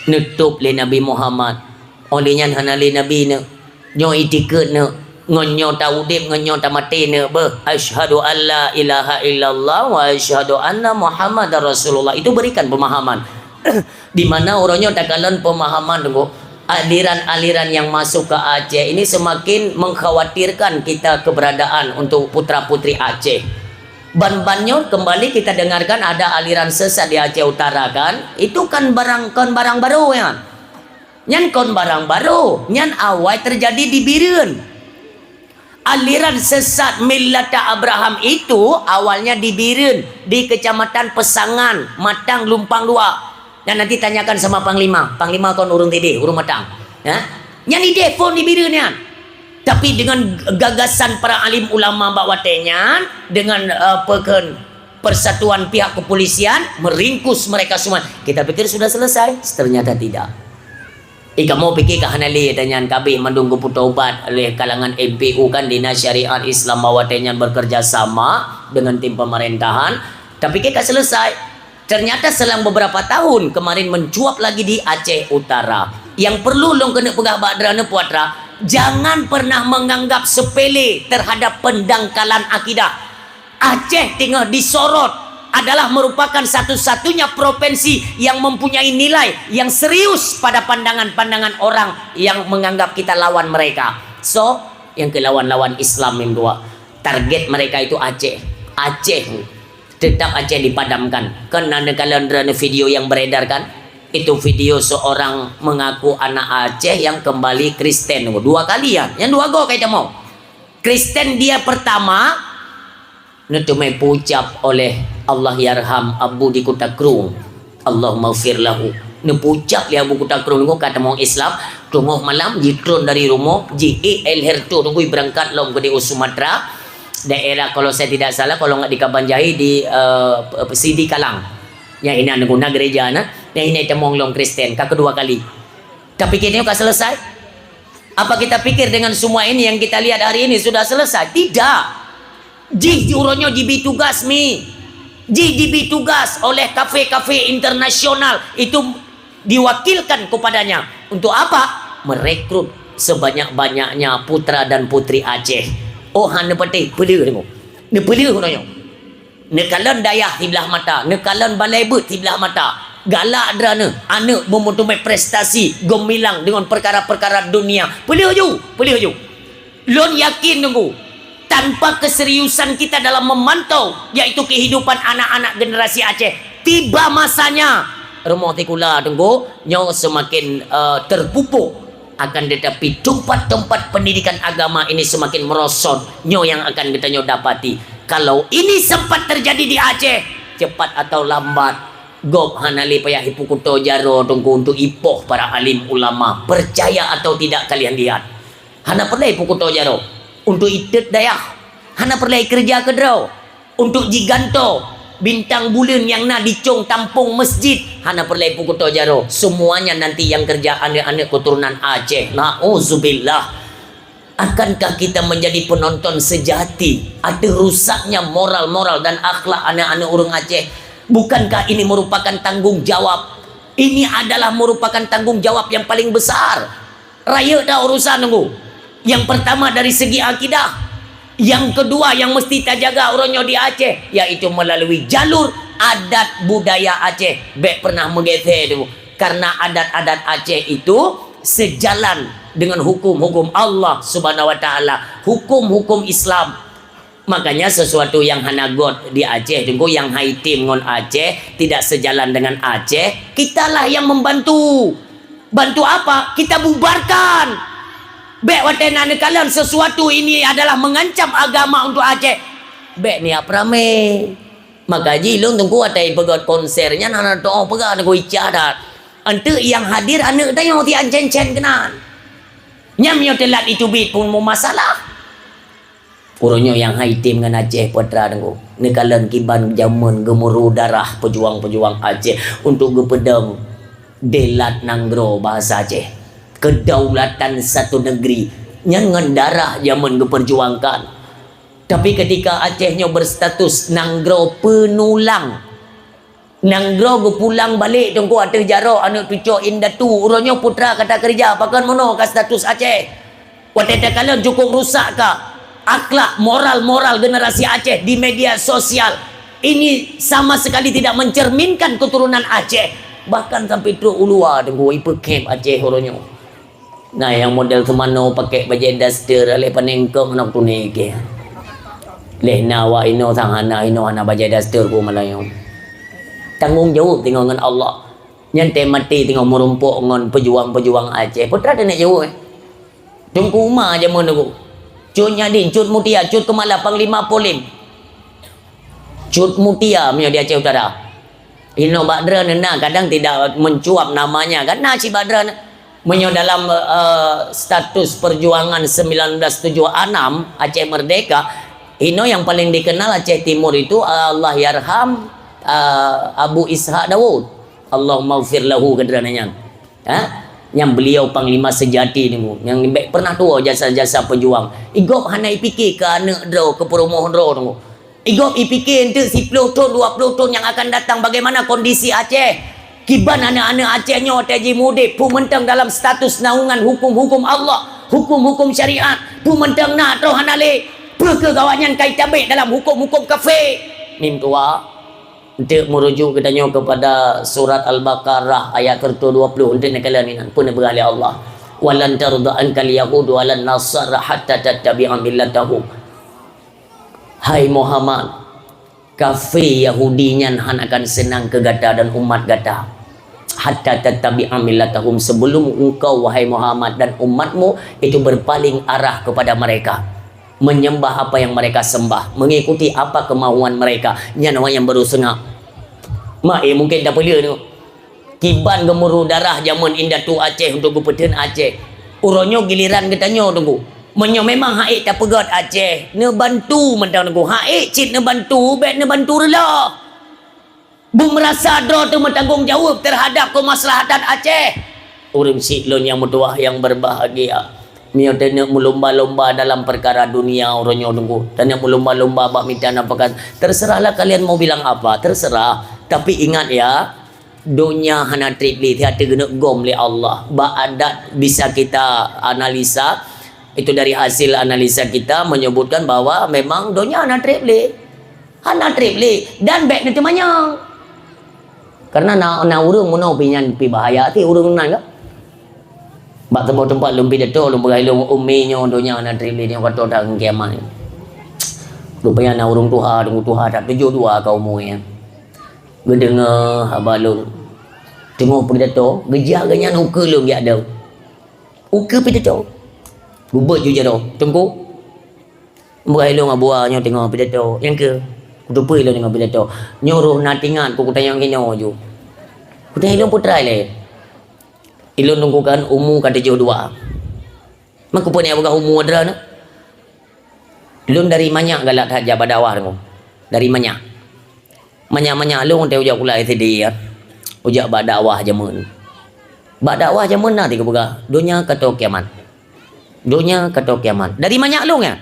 Neutôb lé Nabi Muhammad. Óh lheueh nyan hana lé Nabi neuk. Nyoe itikeuet neuk. Ngon nyoe ta udeb, ngon nyoe ta maté neuk beuh. Asyhadu an la ilaha illallah wa asyhadu anna Muhammadar Rasulullah. Itu berikan pemahaman. Di mana uroe nyoe takalon pemahaman Teungku, aliran-aliran yang masuk ke Aceh ini semakin mengkhawatirkan kita keberadaan untuk putra-putri Aceh. Ban-ban nyoe kembali kita dengarkan ada aliran sesat di Aceh Utara kan? Itu kan barang, kon barang baru nyan. Nyan kon barang baru, nyan awai terjadi di Bireuen. Aliran sesat millata Abraham itu awalnya di Bireuen, di Kecamatan Pesangan, Matang, Lumpang Dua. Dan nanti tanyakan sama Panglima. Panglima kon ureueng sideh, ureueng Matang. Ya? Nyan ideh phon di Bireuen nyan. Tapi dengan gagasan para alim ulama bak watèe nyan, dengan, eh, peukheun persatuan pihak kepolisian meringkus mereka semua. Kita pikir sudah selesai, ternyata tidak. Eh, kamoe pikir ka hana lé, tanyan ka abéh mandum geupeutobat oleh kalangan M P U kan, Dinas Syariat Islam bak watèe nyan bekerja sama dengan tim pemerintahan. Tapikir ka selesai. Ternyata selang beberapa tahun kemarin mencuat lagi di Aceh Utara. Yang perlu lôn keuneuk peugah bak droeneuh putra, jangan pernah menganggap sepele terhadap pendangkalan akidah. Aceh teungoh disorot adalah merupakan satu-satunya provinsi yang mempunyai nilai yang serius pada pandangan-pandangan orang yang menganggap kita lawan mereka. So, nyang keu lawan-lawan Islam nyang dua. Target mereka itu Aceh. Aceh. Tetap Aceh dipadamkan. Kan na neukalon droeneuh video yang beredar kan? Itu video seorang mengaku anak Aceh yang kembali Kristen. Dua kali ya. Yang dua go ka itamong. Kristen dia pertama, neuteumé peucab oleh Allahyarham Abu di Kuta Krueng. Allahummaghfir lahu. Neupeucab lé Abu Kuta Krueng nyoe ka tamong Islam, teungoh malam jitreun dari rumoh, ji-ék L Herto Teungku beurangkat lom keudéh u Sumatra, daerah kalau saya tidak salah, kalau nggak di Kabanjahe, di, eh, Sidi Kalang. Nyang inan Teungku na gereja na, nyang inan tamong lom Kristen, ka keudua kali. Tapi kini ka selesai. Apa kita pikir dengan semua ini yang kita lihat hari ini sudah selesai? Tidak. Jih di uroe nyoe jibi tugas mi. Jih jibi tugas oleh kafe-kafe internasional itu diwakilkan kepadanya. Untuk apa? Merekrut sebanyak-banyaknya putra dan putri Aceh. Oh, hana patéh peuleueh deungoe. Neupeuleueh uroe nyoe. Neukalon dayah siblah mata, neukalon balai beuet siblah mata. Galak droeneuh, aneuk beumeuteumé prestasi geumilang deungon peukara-peukara dunia. Peuleueh ju, peuleueh ju. Lôn yakin Teungku, tanpa keseriusan kita dalam memantau, yaitu kehidupan anak-anak generasi Aceh, tiba masanya rumoh sikula Teungku nyoe seumaken, eh, terpupuk. Akan tetapi, tempat-tempat pendidikan agama ini semakin merosot. Nyoe nyang akan geutanyoe dapati. Kalau ini sempat terjadi di Aceh, cepat atau lambat, gob hana lé payah ipeukuto jaroe Teungku untuk ipoh para alim ulama. Percaya atau tidak kalian lihat. Hana peureulée ipeukuto jaroe untuk itet dayah. Hana peureulée ikeureuja keudroe. Untuk jigantoe bintang buleuen nyang na di cong tampong masjid, hana peureulée ipeukuto jaroe. Semuanya nanti yang kerja aneuk-aneuk keturunan Aceh. Nauzubillah. Akankah kita menjadi penonton sejati ateueh rusaknya moral-moral dan akhlak aneuk-aneuk ureuëng Aceh? Bukankah ini merupakan tanggung jawab? Ini adalah merupakan tanggung jawab yang paling besar. Rayeuk dah urusan Teungku. Yang pertama dari segi akidah. Yang kedua yang mesti tajaga uroe nyoe di Aceh, yaitu melalui jalur adat budaya Aceh. Bék pernah meugeser Teungku. Karena adat-adat Aceh itu sejalan dengan hukum-hukum Allah Subhanahu wa Taala, hukum-hukum Islam. Makanya sesuatu yang hana got di Aceh Teungku, yang hai tim ngon Aceh, tidak sejalan dengan Aceh, kitalah yang membantu. Bantu apa? Kita bubarkan. Bék watée na neukalon sesuatu ini adalah mengancam agama untuk Aceh. Bék niat ramé. Maka jih lôn Teungku watée peugét konser nyan hana teu'oh peugah Teungku ica that. Enteuk nyang hadir aneuk tanyoe ti ancén-cén keunan. Nyam nyoe teulat icubit pun meumasalah. Uroe nyoe nyang hai tim ngon Aceh Putra Teungku. Neukalon kiban jameun geumuru darah pejuang-pejuang Aceh untuk geupeudong delat nanggroe bahasa Aceh. Kedaulatan satu negeri nyan ngon darah jameun geuperjuangkan. Tapi ketika Aceh nyoe berstatus nanggroe penulang, nanggroe geupulang balek Teungku ateueh jaroe aneuk cucoe indatu, uroe nyoe putra ka takeureuja pakon meunoe ka status Aceh. Watée takalon cukup rusak ka akhlak, moral-moral generasi Aceh di media sosial. Ini sama sekali tidak mencerminkan keturunan Aceh. Bahkan sampai trok u luwa Teungku ipeukhép Aceh uroe nyoe. Na nyang model seumanoe pakai bajée daster, aleh panéng kong aneuk tunege. Leh na awak inoe sang hana, inoe hana bajée daster ku malam nyoe. Tanggong jaweueb teungoh ngon Allah. Nyan teuh maté teungoh meurumpok ngon peujuang-peujuang Aceh. Peue teuma teuneuk jaweueb, eh? Teungku Umar jameun Teungku. Cut Nyadin, Cut Mutia, Cut Keumala, Panglima Polim. Cut Mutia meunyoe di Aceh Utara. Inoe bak droeneuh na, kadang tidak mencuat namanya, kan na cit bak droeneuh. Meunyoe dalam, eh, status perjuangan sembilan belas tujuh enam Aceh Merdeka, inoe yang paling dikenal Aceh Timur itu, Allahyarham, eh, Abu Ishak Daud. Allahummaghfir lahu keu droeneuh nyan. Ha? Nyang beliau panglima sejati Teungku, nyang bèk pernah tuwoe jasa-jasa pejuang. Igob hana ipike keu aneuk droe, keu peurumoh droe Teungku. Igob ipike enteuk siploh thon, dua ploh thon nyang akan datang, bagaimana kondisi Aceh. Kiban aneuk-aneuk Aceh nyoe watèe jimudép, peue mantong dalam status naungan hukum-hukum Allah, hukum-hukum syariat, peue mantong na troh hana lé. Peue keuh awaknyan ka itabek dalam hukum-hukum kafé. Mim tuha. Enteuk meurujuk geutanyoe keupada surat Al-Baqarah ayat keureutoh dua ploh, enteuk neukalon inan, peue neupeugah lé Allah, "Wa lan tarda ankal yahudu wa lan nasara hatta tattabi'a millatahum." Hai Muhammad, kafé Yahudi nyan hana akan seunang keu gata dan umat gata, hatta tattabi'a millatahum, sebelum engkau, wahai Muhammad, dan umatmu itu berpaling arah kepada mereka. Menyembah apa yang mereka sembah, mengikuti apa kemauan mereka. Nyan awaknyan baru seungab. Mak, eh, mungken tapeuleueh tu. Kiban geumuru darah jameun indatu Aceh untuk geupeutheun Aceh. Uroe nyoe giliran geutanyoe Teungku. Meunyoe memang hak ék tapeugét Aceh, neubantu mantong Teungku. Hak ék cit neubantu, bèk neubantu reuloh. Beumeurasa droe teuh meutanggong jaweueb teuhadab keumaslahatan Aceh. Ureueng syik lôn nyang meutuwah nyang beurbahagia, meunyoe taneuk meulumba-lumba dalam peukara dunia uroe nyoe Teungku, taneuk meulumba-lumba bak mita nafkah, terserahlah kalian mau bilang apa, terserah. Tapi ingat ya, Donya hana treb lé, siat teugeuneuk gom lé Allah. Bak adat bisa kita analisa, itu dari hasil analisa kita menyebutkan bahwa memang donya hana treb lé. Hana treb lé. Dan bèk neuteumanyong. Karena na, na ureueng meunoe pih nyan pih bahaya até ureueng nan ka. Bak saboh teumpat lôn pidato, lôn peugah lôn, "Umi, nyoe donya hana treb lé, nyoe ka tô that ngon kiamat." Rupanya na ureueng tuha, ureueng tuha that tujoh dua ka umu nyan. Geudeungoe haba lôn. Teungoh pidato, geujak geuh nyan ukeue lôn jak dong. Ukeue pidato. Geubeuet ju jaroe, "Teungku, beuh lôn Abu A nyoe teungoh pidato." "Nyang keu?" "Kuteupeue lôn teungoh pidato. Nyoe roh na teuingat keu kutanyong inoe ju." "Kutanyong inoe peue treuk lé?" "Ilôn Teungku kan umu ka tujoh dua." "Meukeue peue neupeugah umu droeneuh?" "Lôn dari manyak galak that jak bak dakwah Teungku. Dari manyak. Manyak-manyak lôn teuh ujak kulai sideh, ya. Ujak bak dakwah jameun. Bak dakwah jameun na teuh geupeugah, donya ka tô kiamat. Donya ka tô kiamat. Dari manyak lôn, ya.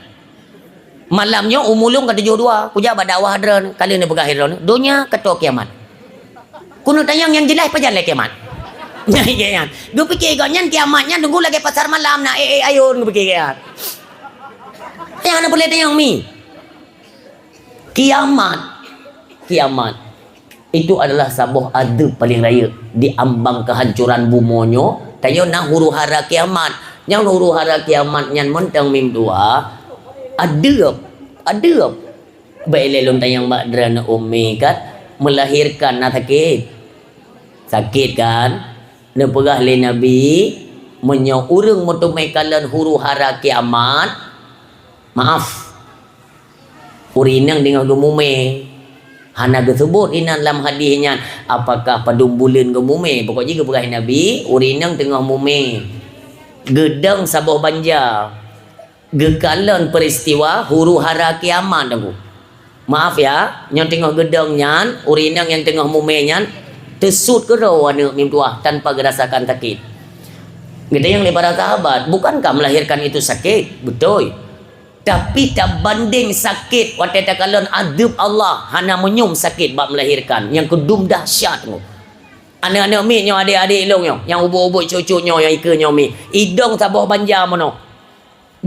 Malam nyoe umu lôn ka tujoh dua, kujak bak dakwah droeneuh, ka lheueh neupeugah droeneuh, donya ka tô kiamat. Keuneuk tanyong nyang jeulaih pajan lé kiamat." Nyan, nyan. Geupike gobnyan kiamat nyan Teungku lagèe pasar malam na ék-ék ayôn geupike gobnyan. Nyang hana peureulèe tanyong mi. Kiamat. Kiamat. Itu adalah saboh azeub paleng rayeuk di ambang keuhancoran bumoe nyoe. Tanyoe na huru-hara kiamat. Nyang huru-hara kiamat nyan mantong mim dua. Adeub. Adeub. Bèk lé lôn tanyong bak droeneuh umi kan, meulahirkan na sakét? Sakét kan? Neupeugah lé Nabi, meunyoe ureueng meuteumé kalon huru-hara kiamat, maaf, ureueng inong teungoh geumumé. Hana geuseubut inan lam hadih nyan, apakah padum buleuen geumumé. Pokok jih geupeugah Nabi, ureueng inong teungoh mumé. Geudong saboh banja. Geukalon peuristiwa huru-hara kiamat, Teungku. Maaf ya, nyang teungoh geudong nyan, ureueng inong nyang teungoh mumé nyan, teusut keudroe aneuk mim tuah tanpa geurasakan sakét. Geutanyong lé para sahabat, "Bukankah melahirkan itu sakit?" Beutôi. Tapi tabandeng sakét watèe takalon azeub Allah, hana meunyum sakét bak melahirkan, nyang keudum dahsyat, Teungku. Aneuk-aneuk miet nyoe, adék-adék lôn nyoe, nyang ubit-ubit cut-cut nyoe, nyang ikeue nyoe miet, idong saboh banja meunoe.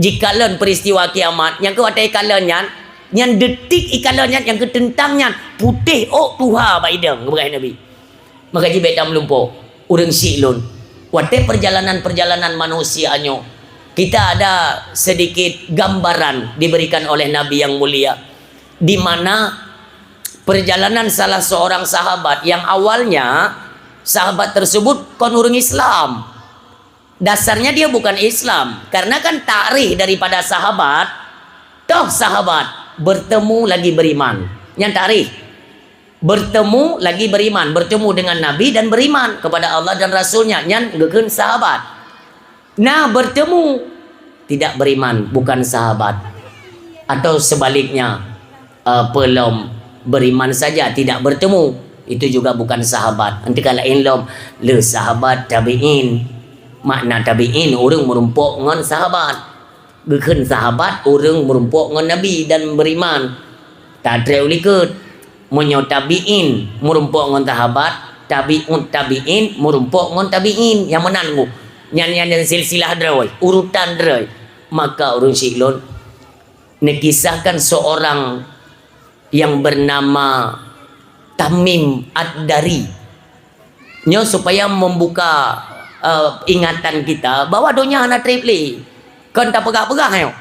Jikalon peuristiwa kiamat, nyang keu watèe ikalon nyan, nyan detik ikalon nyan, nyang keu teuntang nyan, putéh ôk tuha bak idong, geupeugah Nabi. Maka jih bèk tameulumpoe, ureueng syik lôn. Watèe peurjalanan-peurjalanan manusia nyoe, kita ada sedikit gambaran diberikan oleh Nabi yang mulia, di mana perjalanan salah seorang sahabat yang awalnya sahabat tersebut kon ureueng Islam. Dasarnya dia bukan Islam, karena kan takrif daripada sahabat, toh sahabat bertemu lagi beriman. Nyan takrif. Bertemu lagi beriman, bertemu dengan Nabi dan beriman kepada Allah dan Rasul-Nya, nyan geukheun sahabat. Nah, bertemu tidak beriman, bukan sahabat. Atau sebaliknya, eh, peulom beriman saja tidak bertemu, itu juga bukan sahabat. Nanti ka laén lom, le sahabat tabi'in. Makna tabi'in, ureueng meurumpok ngon sahabat. Geukheun sahabat, ureueng meurumpok ngon Nabi dan beriman. Tatrek u likot. Meunyoe tabi'in meurumpok ngon sahabat, tabi'ut tabi'in meurumpok ngon tabi'in. Nyang meunan, Bu. Nyan, nyan, nyan silsilah droe, urutan droe. Maka ureueng syik lôn, neukisahkan seorang yang bernama Tamim Ad-Dari. Nyoe supaya membuka, eh, ingatan kita bahwa donya hana treb lé. Kon tapeugah-peugah nyoe.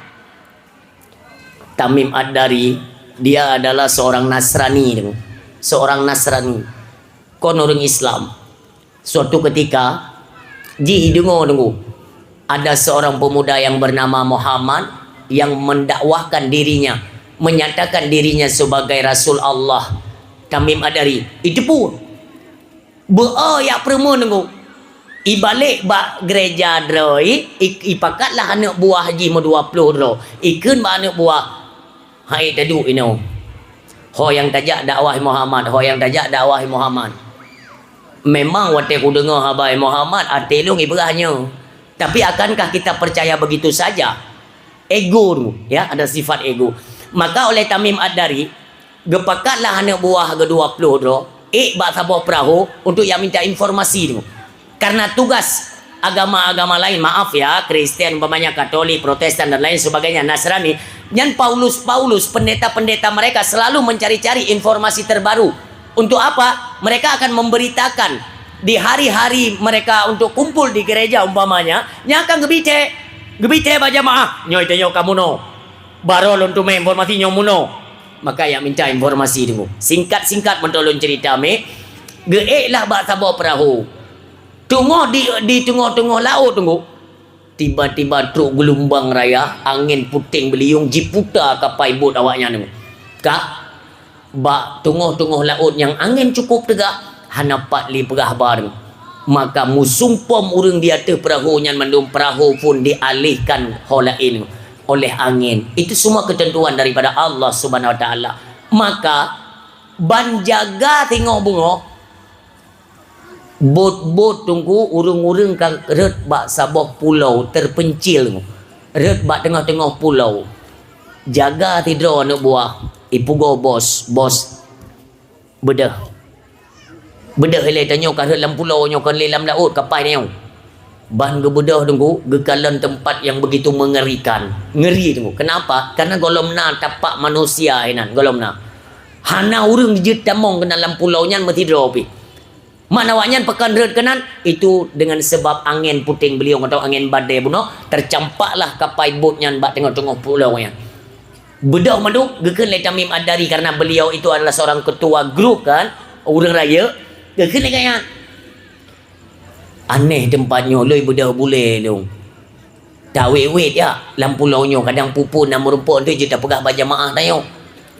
Tamim Ad-Dari, dia adalah seorang Nasrani, Teungku. Seorang Nasrani. Kon ureueng Islam. Suatu ketika, jideungoe, Teungku, ada seorang pemuda yang bernama Muhammad yang mendakwahkan dirinya, menyatakan dirinya sebagai Rasul Allah. Tamim Ad-Dari, jiteupeue. Beu-o jak peureumeun, Teungku. Ibalek bak gereja droe, i, ipakatlah aneuk buah jih meudua ploh droe. Ikheun bak aneuk buah, "Hai, taduek inoe. Ho nyang tajak dakwah Muhammad, ho nyang tajak dakwah Muhammad." Memang watèe kudeungoe haba Muhammad, até lôn ipeugah nyoe. Tapi akankah kita percaya begitu saja? Ego tu, ya, ada sifat ego. Maka oleh Tamim Ad-Dari, geupakatlah aneuk buah geuh dua ploh droe, ék bak saboh peurahô untuk jak minta informasi tu. Karena tugas agama-agama lain, maaf ya, Kristen umpamanya, Katolik, Protestan dan lain sebagainya, Nasrani, nyan Paulus-Paulus, pendeta-pendeta mereka selalu mencari-cari informasi terbaru. Untuk apa? Mereka akan memberitakan di hari-hari mereka untuk kumpul di gereja umpamanya, nyan akan geubitée, geubitée bak jamaah, "Nyoe tanyoe ka meunoe. Baroe lôn teumé informasi nyoe meunoe." Maka jak minta informasi dulu. Singkat-singkat meuntang lôn cerita mé, geuék lah bak saboh peurahô. Teungoh di, di teungoh-teungoh laôt teungku, tiba-tiba trok geulumbang raya, angén puténg beuliueng jiputa kapai bot awaknyan teungku. Ka bak teungoh-teungoh laôt nyang angén cukup teuga, hana pat lé peugah haba teungku. Maka meusumpom ureuëng di ateueh peurahô nyan mandum, peurahô pun dialihkan ho laén oleh angén. Itu semua ketentuan daripada Allah Subhanahu Wa Taala. Maka ban jaga singoh beungoh, bot-bot teungku, ureuëng-ureuëng ka rhot bak saboh pulo terpencil, rhot bak teungoh-teungoh pulo. Jaga sidroe aneuëk buah, ipugoe bos, "Bos, beudôh. Beudôh ilée tanyoe ka rhot lam pulo nyoe, kon lé lam laôt kapai tanyoe." Ban geubeudôh teungku, geukalon teumpat nyang begitu mengerikan. Ngeri teungku. Kenapa? Karena gohlom na tapak manusia inan, gohlom na. Hana ureuëng jeuet tamong keunan lam pulo nyan meusidroe pih. Man awaknyan pakon rhot keunan, itu dengan sebab angén puténg beuliueng atau angén badée bunoe, tercampaklah kapai bot nyan bak teungoh-teungoh pulo nyan. Beudôh mandum, geukheun lé Tamim Ad-Dari, karena beliau itu adalah seorang ketua grup kan, ureuëng rayeuk, geukheun lé gobnyan. "Aneh teumpat nyoe, lôn beudôh bulée lôn. Tawét-wét jak lam pulo nyoe, kadang peue-peue na meurumpok, enteuk jeuet tapeugah bak jamaah tanyoe."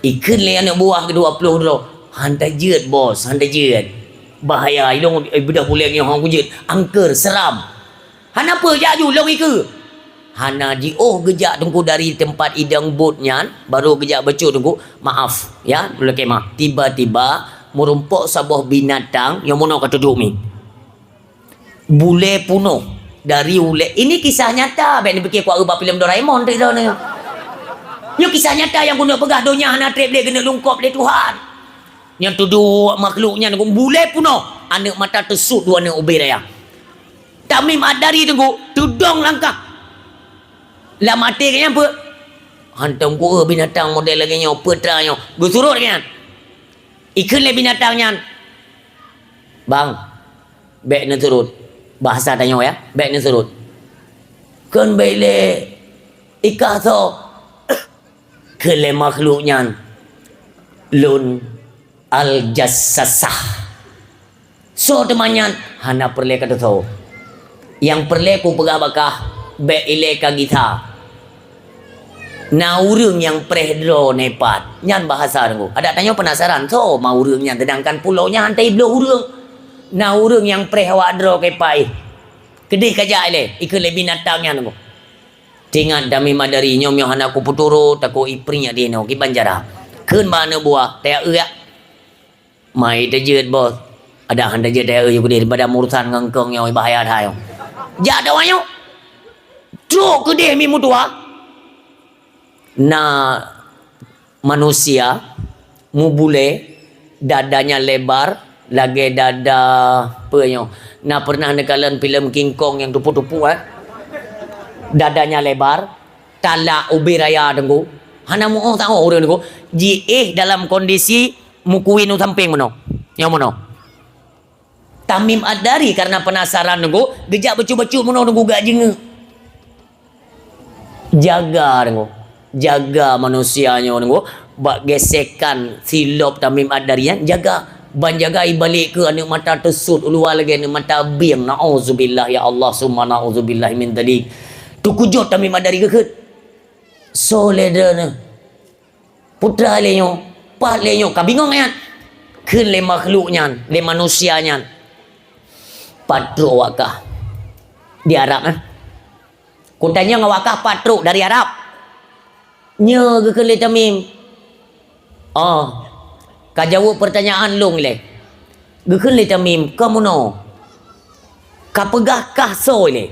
Ikheun lé aneuëk buah keudua ploh droe, "Han tajeuet, Bos, han tajeuet. Bahaya, ilôn beudôh bulée nyoe hana kujeuet, angker, seram." "Hana peue, jak ju, lôn ikeue." Hana jiôh geujak teungku dari teumpat idong bot nyan, barô geujak bacut teungku, maaf, ya, lakée meu'ah. Tiba-tiba meurumpok saboh binatang nyang meunoe ka teuduek mi. Bulée punoh dari ulée. Ini kisah nyata, bék neupiké kuat bak filem Doraemon teuh droeneuh. Nyoe kisah nyata nyang keuneuk peugah donya hana treb lé, keuneuk lungkop lé Tuhan. Nyang teuduek makhluk nyan bulée punoh, aneuëk mata teusut dua aneuëk ubé raya. Tamim Ad-Dari teungku teudong langkah. Lam até gobnyan peue? "Hantom kueu binatang model lagée nyoe, peue tra nyoe?" Geusurot gobnyan. Ikheun lé binatang nyan, "Bang, bék neusurot." Bahasa tanyoe ya, "Bék neusurot." "Kon bék lé, ikah soe?" Kheun lé makhluk nyan, "Lôn Al-Jassasah." "Soe teuma nyan?" "Hana peureulée kateusoe. Nyang peureulée kupeugah bak kah, bék ilée kagisa. Na ureuëng nyang preh droeneuh pat." Nyan bahasa teungku. Adak tanyoe peunasaran, soe ma ureuëng nyan, seudangkan pulo nyan han teuiblôh ureuëng. "Na ureuëng nyang preh awak droe keu pat. Keudeh kajak ilée," ikheun lé binatang nyan teungku. Teuingat Tamim Ad-Dari, "Nyoe meunyoe hana kupeuturot, takot iprit di inoe kiban cara." Kheun bak aneuëk buah, "Tajak eu jak." "Mai tajeuet, Bos." "Adak han tajeuet tajak eu keudeh, daripada meurusan ngon kong nyoe bahaya that nyoe." Jak tawa nyoe. Trok keudeh mi meutuah. Na manusia mubulée, dadanya lebar lagée dada peue nyoe. Na pernah neukalon filem King Kong nyang tupuk-tupuk, eh? Dadanya lebar, talak ubé raya teungku. Hana muoh taoh ureuëng teungku. Jiéh dalam kondisi mukuin u sampéng meunoe. Nyoe meunoe. Tamim Ad-Dari karena penasaran teungku, geujak bacut-bacut meunoe teungku, geujak jeungeuk. Jaga teungku. Jaga manusia nyoe teungku. Bak gesekan silop Tamim Ad-Dari nyan, jaga. Ban jaga ibalek keu aneuëk mata teusut, uluwa lagée aneuëk mata bieng. Nauzubillah ya Allah, summa nauzubillah min dzalik. Teukeujot Tamim Ad-Dari geukheun. Soe lé droeneuh? Peue tra lé nyoe, pat lé nyoe, ka bingong nyan. Kheun lé makhluk nyan, lé manusia nyan, "Pat trok awak kah?" "Di Arab, eh." "Kutanyong awak kah pat trok dari Arab?" Nyoe geukheun lé Tamim. "Oh, kajaweueb peurtanyaan lôn ilée." Geukheun lé Tamim, "Kon meunoe. Kapeugah kah soe ilée?"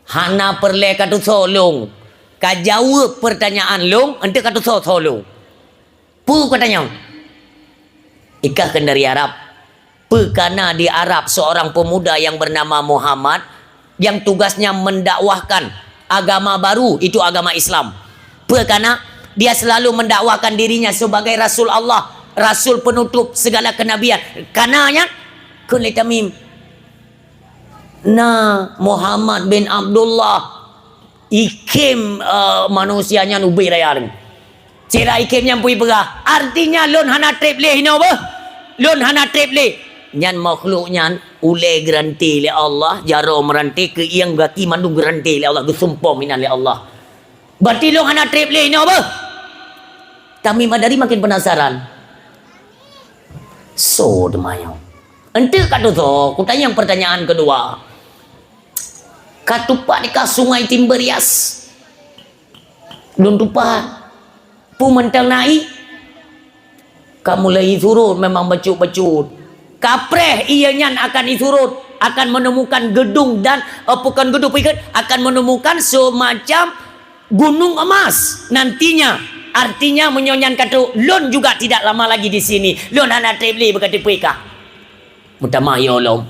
"Hana peureulée kateusoe lôn. Kajaweueb peurtanyaan lôn, enteuk kateusoe soe lôn." "Peue katanyong?" "Ikah kon dari Arab?" Karena di Arab seorang pemuda yang bernama Muhammad yang tugasnya mendakwahkan agama baru, itu agama Islam. Peue kana? Dia selalu mendakwahkan dirinya sebagai rasul Allah, rasul penutup segala kenabian. Kana nyan, kheun lé Tamim, na Muhammad bin Abdullah, ikhem, eh, manusia nyan ubé raya nyoe. Sira ikhem nyan peue peugah, "Artinya lôn hana treb lé hinoe beuh. Lôn hana treb lé." Nyan makhluk nyan ulée geuranté lé Allah, jaroe meuranté, keuieng gaki mandum geuranté lé Allah, geusumpom inan lé Allah. "Berarti lôn hana treb lé hinoe beuh." Tamim Ad-Dari makin penasaran. Soe teuma nyoe? Enteuk ka tusoe, kutanyong pertanyaan kedua. Ka tupat di ka Sungai Timberias. Lôn tupat. Peue mantong na ié? Ka mulai surot memang bacut-bacut. Kapreh ié nyan akan isurot, akan menemukan gedung dan, eh, bukan gedung, peue ikheun, akan menemukan semacam gunung emas nantinya. Artinya, meunyoe nyan ka trok, lôn juga tidak lama lagi di sini. Lôn hana treb lé beuka teupeu kah. Meutamah ya Allah.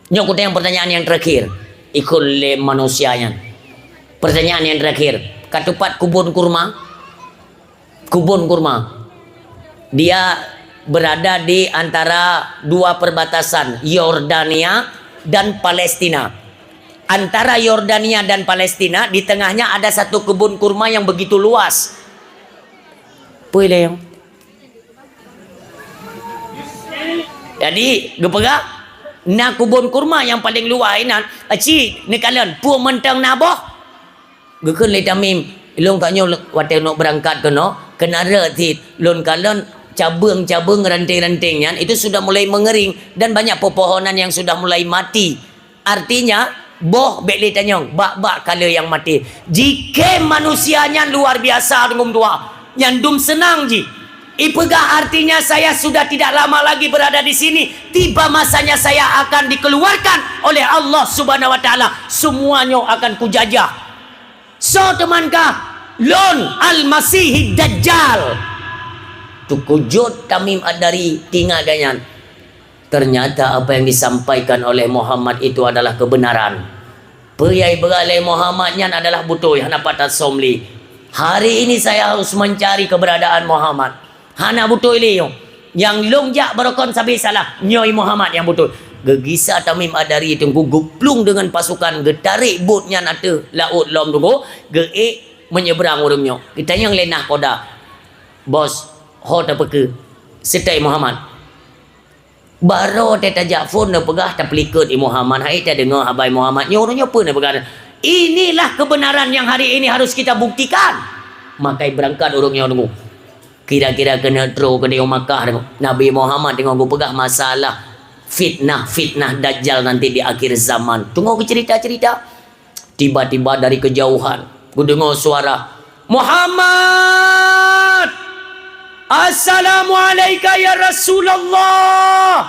Nyoe kutanyong pertanyaan yang terakhir. Ikheun lé manusia nyan. Pertanyaan yang terakhir. Ka tupat kubon kurma? Kubon kurma. Dia berada di antara dua perbatasan, Yordania dan Palestina. Antara Yordania dan Palestina, di tengahnya ada satu kebun kurma yang begitu luas. Peue lé nyang? Jadi, geupeugah, na kubon kurma nyang paleng luwah inan, "Aci, neukalon, peue mantong na boh?" Geukheun lé Tamim, "Lôn ka nyoe watée lôn beurangkat keunoe, keunan rhot cit lôn kalon cabeueng-cabeueng ranting-ranting nyan, itu sudah mulai mengering dan banyak pepohonan yang sudah mulai mati." Artinya, boh bék lé tanyong, bak-bak kala nyang maté. Jikheun manusia nyan luar biasa, teungku meutuah. Nyan dum seunang jih. Ipeugah artinya saya sudah tidak lama lagi berada di sini. Tiba masanya saya akan dikeluarkan oleh Allah Subhanahu wa Taala. Semua nyoe akan kujajah. Soe teuman kah? Lôn Al-Masihid Dajjal. Teukujut Tamim Ad-Dari tingat gobnyan. Ternyata apa yang disampaikan oleh Muhammad itu adalah kebenaran. Peue nyang ipeugah lé Muhammad nyan adalah beutôi, hana pat tasöm lé. Hari ini saya harus mencari keberadaan Muhammad. Hana beutôi lé nyoe. Nyang lôn jak barokon sabe salah, nyoe Muhammad nyang beutôi. Geugisa Tamim Ad-Dari teungku geuplueng deungon pasukan, geutarek bot nyan ateueh laôt lom teungku, geuék meunyebrang ureuëng nyoe. Geutanyong lé nahkoda, "Bos, ho tapeukeue, seutôt Muhammad?" Baroe teuh tajak phon neupeugah tapeulikot i Muhammad, hai tadeungoe haba i Muhammad. Nyoe ureuëng nyoe peue neupeugah, "Inilah kebenaran yang hari ini harus kita buktikan." Makai beurangkat ureuëng nyoe teungku. Kira-kira keuneuk troh keuneuk Makkah teungku. Nabi Muhammad teungoh geupeugah masalah fitnah-fitnah Dajjal nanti di akhir zaman. Teungoh geucerita-cerita. Tiba-tiba dari kejauhan, kudeungoe suara, "Muhammad! Assalamualaika ya Rasulullah!"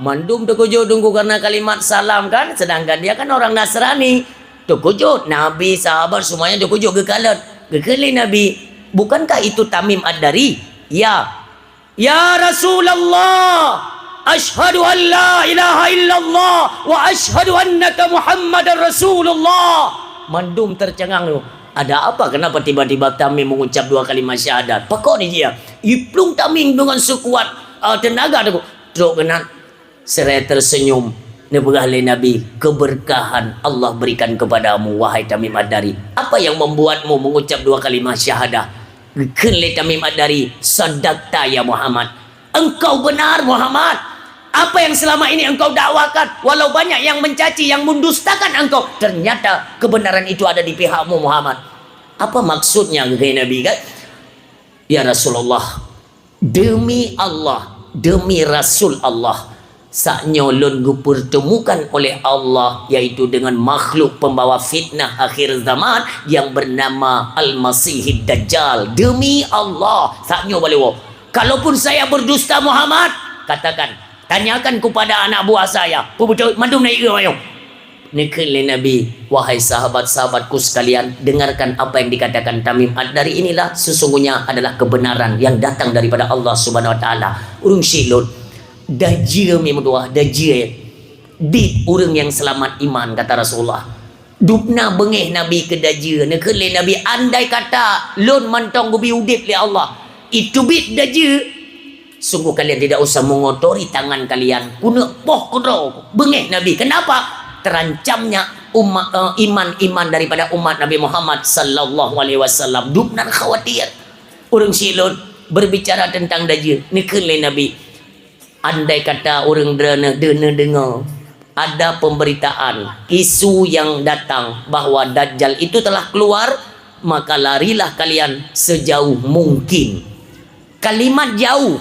Mandum teukujut teungku karena kalimat salam kan, sedangkan dia kan orang Nasrani. Teukujut, Nabi, sahabat semuanya teukujut geukalon. Geukheun lé Nabi, "Bukankah itu Tamim Ad-Dari?" "Ya." "Ya Rasulullah, asyhadu an la ilaha illallah wa asyhadu annaka Muhammadar Rasulullah." Mandum teucengang tu. Ada apa? Kenapa tiba-tiba Tamim mengucap dua kalimat syahadat? Pakon jih? Iplueng Tamim dengan sekuat, ah, tenaga tu. Trok keunan. Seraya tersenyum, neupeugah lé Nabi, "Keberkahan Allah berikan kepadamu, wahai Tamim Ad-Dari. Apa yang membuatmu mengucap dua kalimat syahadah?" Geukheun lé Tamim Ad-Dari, "Sadaqta ya Muhammad. Engkau benar, Muhammad. Apa yang selama ini engkau dakwahkan, walau banyak yang mencaci, yang mendustakan engkau, ternyata kebenaran itu ada di pihakmu, Muhammad." Apa maksudnya, geukheun Nabi kan? "Ya Rasulullah, demi Allah, demi Rasul Allah, saat nyoe lôn geupertemukan oleh Allah, yaitu dengan makhluk pembawa fitnah akhir zaman yang bernama Al-Masihid Dajjal. Demi Allah, saat nyoe balewoe. Kalaupun saya berdusta Muhammad, katakan, tanyakan kepada anak buah saya." Peue beutôi? Mandum na ieu ayong. Neukheun lé Nabi, "Wahai sahabat-sahabatku sekalian, dengarkan apa yang dikatakan Tamim Ad-Dari inilah sesungguhnya adalah kebenaran yang datang daripada Allah Subhanahu wa Taala." Ureuëng syiek lôn, Dajie mi meutuah, dajie. Dit ureuëng nyang seulamat iman, kata Rasulullah. Dubna beungéh Nabi keu dajie, neukheun lé Nabi, "Andai kata lôn mantong geubi udeb lé Allah, iteubiet dajie, sungguh kalian tidak usah mengotori tangan kalian." Keuneuk poh keudroe, beungéh Nabi. Kenapa? Terancamnya umat, eh, iman-iman daripada umat Nabi Muhammad sallallahu alaihi wasallam. Dubna khawatir. Ureuëng silot berbicara tentang dajie, neukheun lé Nabi, "Andai kata ureuëng droeneuh deungoe ada pemberitaan, isu yang datang bahwa Dajjal itu telah keluar, maka larilah kalian sejauh mungkin." Kalimat jauh.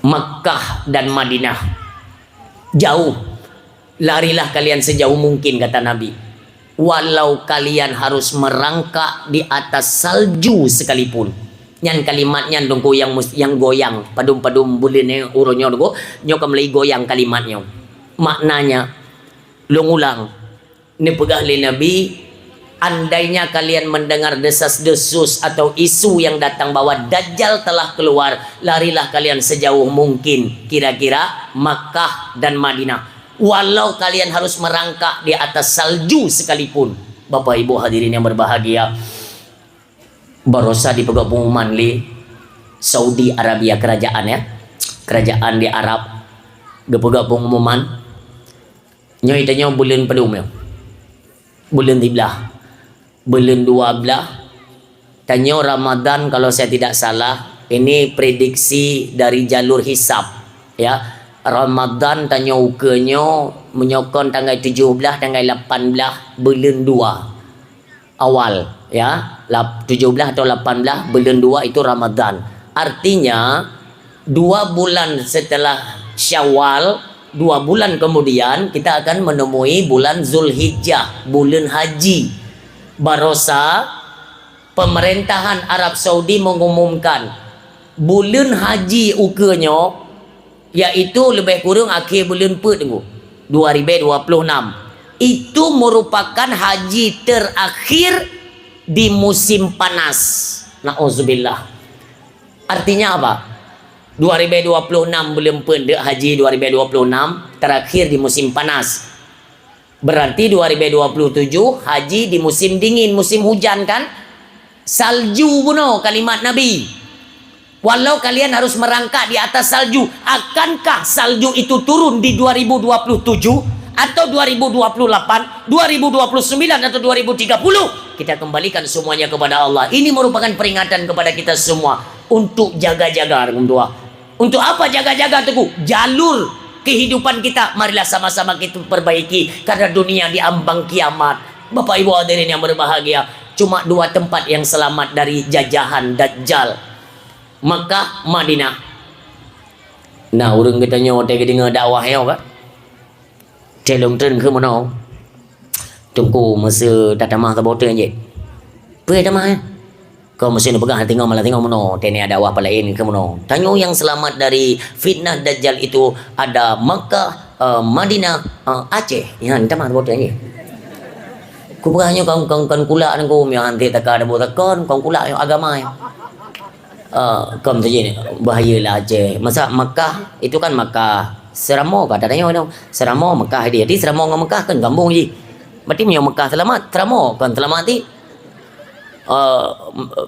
Makkah dan Madinah. Jauh. "Larilah kalian sejauh mungkin," kata Nabi. "Walau kalian harus merangkak di atas salju sekalipun." Nyan kalimat nyan dongko yang mus-, yang goyang, padum-padum buleuen nyoe uroe nyoe dongko, nyoe ka mulai goyang kalimat nyoe. Maknanya, lôn ulang, neupeugah lé Nabi, "Andainya kalian mendengar desas-desus atau isu yang datang bahwa Dajjal telah keluar, larilah kalian sejauh mungkin, kira-kira Makkah dan Madinah. Walau kalian harus merangkak di atas salju sekalipun." Bapak Ibu hadirin yang berbahagia, barosa dipeugah pengumuman lé Saudi Arabia, kerajaan, ya, kerajaan di Arab, geupeugah pengumuman. Nyoe tanyoe buleuen padum nyoe? Buleuen siblaih. Buleuen dua blaih. Tanyoe Ramadan, kalau saya tidak salah, ini prediksi dari jalur hisab, ya. Ramadan tanyoe ukeue nyoe meunyoe kon tanggai tujoh blaih, tanggai lapan blaih buleuen dua awal, ya. Lap-, tujoh blaih atau lapan blaih buleuen dua itu Ramadan. Artinya, dua bulan setelah Syawal, dua bulan kemudian, kita akan menemui bulan Zulhijjah, buleuen haji. Barosa pemerintahan Arab Saudi mengumumkan, buleuen haji ukeue nyoe, yaitu lebih kurang akhé buleuen peuet, Teungku, dua ribèe dua puluh enam. Itu merupakan haji terakhir di musim panas. Nauzubillah. Artinya apa? Dua ribèe dua puluh enam buleuen peuet deuk haji dua ribèe dua puluh enam, terakhir di musim panas. Berarti dua ribèe dua puluh tujoh haji di musim dingin, musim hujan, kan? Salju bunoe kalimat Nabi. "Walau kalian harus merangkak di atas salju, akankah salju itu turun di dua ribu dua puluh tujuh atau dua ribu dua puluh delapan, dua ribu dua puluh sembilan atau dua ribu tiga puluh?" Kita kembalikan semuanya kepada Allah. Ini merupakan peringatan kepada kita semua untuk jaga-jaga, teungku. Untuk apa jaga-jaga, Teungku? Jalur kehidupan kita, marilah sama-sama kita perbaiki, karena dunia diambang kiamat. Bapak Ibu hadirin yang berbahagia, cuma dua tempat yang selamat dari jajahan Dajjal, Makkah, Madinah. Nah, ureuëng geutanyoe watèe geudeungoe dakwah nyoe, Pak. Cai lôn treun keu meunoe. Teungku, meuseu tatamah saboh teuk jih. Peue tamah, eh? Kau meuseu neupeugah singoh malah singoh meunoe, teuh nyan dakwah peulaén keu meunoe. Tanyoe nyang seulamat dari fitnah Dajjal itu ada Makkah, eh, Madinah, eh, Aceh. Nyan tamah saboh teuk jih. Kupeugah nyoe kon, kon, kon kulak nangku, meunyoe han teuka dabo takon, kon kulak nyoe agama nyoe. Eh, kon teujih bahaya lah Aceh. Masa Makkah, itu kan Makkah. Seuramoe ka tatanyoe nyoe. Seuramoe Makkah, jadi, jadi Seuramoe ngon Makkah kan gambong jih. Berarti meunyoe Makkah seulamat, Seuramoe kon seulamat ti. Eh,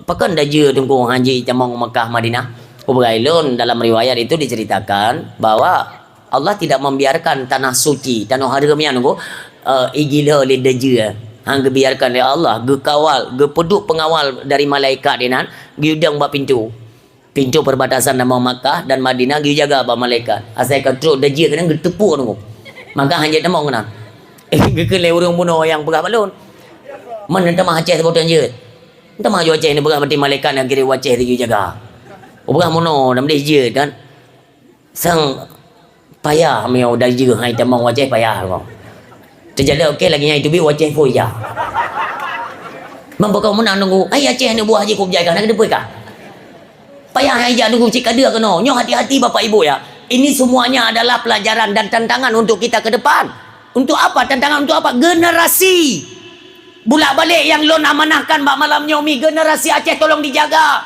pakon Dajjal Teungku han jitamong Makkah Madinah? Peugah lôn, dalam riwayat itu diceritakan bahwa Allah tidak membiarkan tanah suci, tanoh hareuem nyan, Teungku, eh, igila lé Dajjal. Han geubiarkan lé Allah, geukawal, geupeuduek peungawal dari malaikat inan, geuyue dong bak pintoe. Pintoe perbatasan tamong Makkah dan Madinah geuyue jaga bak malaikat. Asai ka trok Dajjal keunan geuteupue, Teungku. Maka han jeuet tamong keunan. Eh, geukheun lé ureuëng bunoe nyang peugah bak lôn, "Man, tamah Aceh saboh teuk jeuet. Tamah ju Aceh neupeugah, berarti malaikat nyang kirim u Aceh geuyue jaga." Peugah bunoe, dan meudeh jeuet kan. Sang payah meunyoe Dajjal han jitamong u Aceh, payah kong. Teujalak oke lagèe nyan, itu bi u Aceh pun ija. Meubeukaue meunan Teungku, hai Aceh aneuk buah Haji Kop Jai ka na geuteupeue ka. Payah hai jak Teungku cit ka deuh keunoe. Nyoe hati-hati Bapak Ibu ya. Ini semuanya adalah pelajaran dan tantangan untuk kita ke depan. Untuk apa? Tantangan untuk apa? Generasi. Bulak-balik nyang lôn amanahkan bak malam nyoe mi, generasi Aceh tolong dijaga.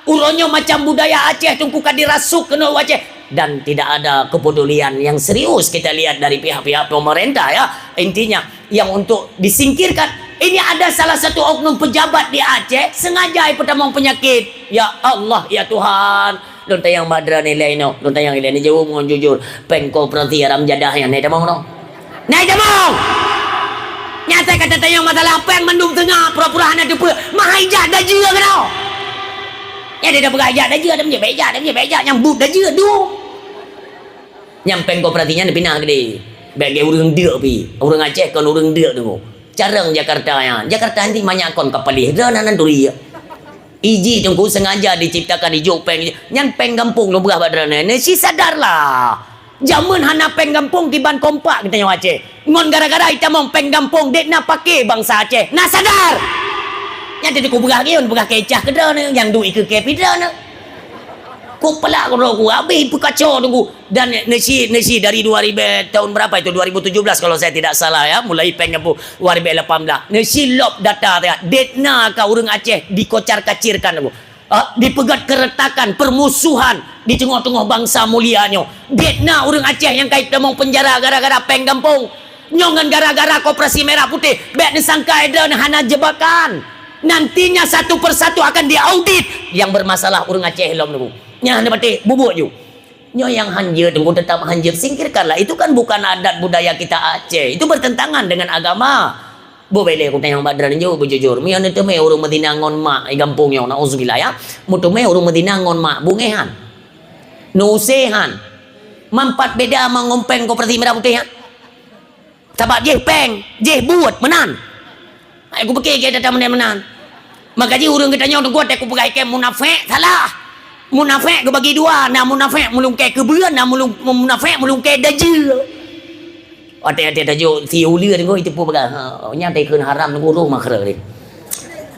Uroe nyoe macam budaya Aceh Teungku ka dirasuk keunoe u Aceh. Dan tidak ada kepedulian yang serius kita lihat dari pihak-pihak pemerintah, ya. Intinya, yang untuk disingkirkan, ini ada salah satu oknum pejabat di Aceh sengaja ipeutamong penyakit. Ya Allah, ya Tuhan. Lôn tanyong bak droeneuh ilée nyoe, lôn tanyong ilée nyoe jaweueb ngon jujur. Péng koperasi haram jadah nyan na itamong droe? Na itamong! Nyan asai ka tatanyong masalah péng mandum teungoh pura-pura hana teupeue. Meuhai jak dajue keunoe. Nyan dia peugah jak dajue, ada meunyoe bék jak, ada meunyoe bék jak, nyang buet dajue dum. Nyang péng koperasi nyan dipinah keudéh. Bék lagée ureuëng deuk pih. Ureuëng Aceh kon ureuëng deuk Teungku. Carông Jakarta nyan. Jakarta nyan manyak kon ka paléh. Droeneuh nan turi. Iji Teungku sengaja diciptakan ijok péng. Nyan péng gampông lôn peugah bak droeneuh. Neusi sadarlah. Jameun hana péng gampông kiban kompak geutanyoe Aceh. Ngon gara-gara itamong péng gampông dek na paké bansa Aceh. Na sadar! Nyan teuh kupeugah geun, peugah keu cah keu droeneuh, nyang duek ikeue keu pih droeneuh. Ku pelak ku droe ku, habéh peukaco Teungku. Dan neusi, neusi dari dua ribu, tahun berapa itu? Dua ribu tujuh belas kalau saya tidak salah ya, mulai péng gampông dua ribu lapan belas. Neusi lop data teuh, dek na ka ureuëng Aceh dikocar-kacirkan Teungku. Ah, dipeugét keuretakan, peurmusohan di teungoh-teungoh bansa mulia nyoe. Biet na ureuëng Aceh nyang ka itamong peunjara gara-gara péng gampông. Nyoe ngon gara-gara koperasi merah putih, bék neusangka droeneuh hana jebakan. Nantinya satu persatu akan diaudit yang bermasalah ureuëng Aceh lom Teungku. Nyan hana patéh, bubuet ju. Nyoe nyang hanjeuet Teungku, tetap hanjeuet, singkirkanlah. Itu kan bukan adat budaya kita Aceh. Itu bertentangan dengan agama. Boh bék lé kutanyong bak droeneuh jaweueb beujujur. Meunyoe neuteumé ureuëng meuzina ngon mak di gampông nyoe, nauzubillah ya. Meuteumé ureuëng meuzina ngon mak, beungéh han? Neuusé han? Man pat beda ma ngon péng koperasi merah putih nyan? Sabab jih péng, jih buet meunan. Hai kupike keu data meunan-meunan. Maka jih ureuëng geutanyoe teungku watée kupeugah ikée munafék, salah. Munafék geubagi dua, na munafék meulungkée keubeuen, na meulung-, munafék meulungkée dajeu. Watée-watée tajok si uleue teungku iteupeue peugah, ha, nyan teukheun haram teungku roh makhraj.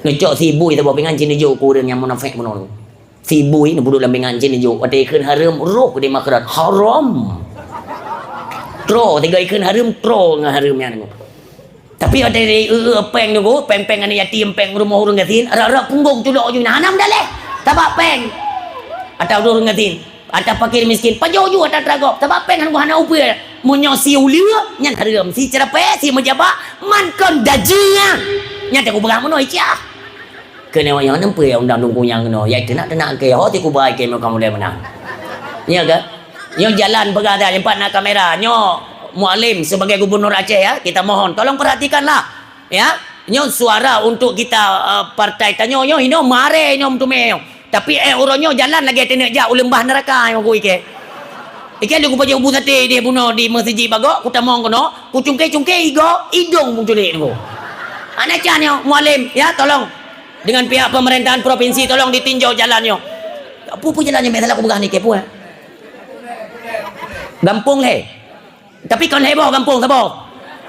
Neucok si bui saboh pingan cit neujok keu ureuëng nyang munafék bunoe. Si bui neupeuduek lam pingan cit neujok, watée ikheun hareuem roh keudeh makhraj. Haram. Troe, tiga ikheun hareuem, troe ngon hareuem nyan teungku. Tapi watée di, eu, eu, péng teungku, péng-péng aneuk yatim, péng rumoh ureuëng gasien, rab-rab punggong culok ju na, hana meudaleh. Sabab péng. Atau ureuëng gasien, atau fakir miskin, pajoh ju ata tragok. Sabab péng hana, hana upeue. Meunyoe si uleue, nyan hareuem. Si ceurapée, si meujabat, man kon dajeu nyan. Nyan teuh kupeugah meunoe, Icah. Keuneuk nyang neumpeue undang dungku nyang keunoe, yai teunak-teunak keu ho tikubai keu meukam ulée meunan. Nya ka? Nyoe jalan peugah dah, nyoe pat na kamera. Nyoe Mualem sebagai gubernur Aceh ya, kita mohon tolong perhatikanlah. Ya. Nyoe suara untuk kita, eh, partai tanyoe nyoe hinoe maré nyoe meuteumé nyoe. Tapi eh uroe nyoe jalan lagée teuneuk jak u leumbah neuraka nyoe ku ikée. Ikée lé kupajoh bu saté ideh bunoe di meuseujid bagok, kutamong keunoe, kucungké-cungké igo, idong muncul lé nyoe. Hana can nyoe, Mualem, ya tolong. Dengan pihak pemerintahan provinsi tolong ditinjau jalan nyoe. Peue-peue jalan nyoe, meusalah kupeugah ni keu peue? Gampông lhée. Tapi kon lhée boh gampông saboh.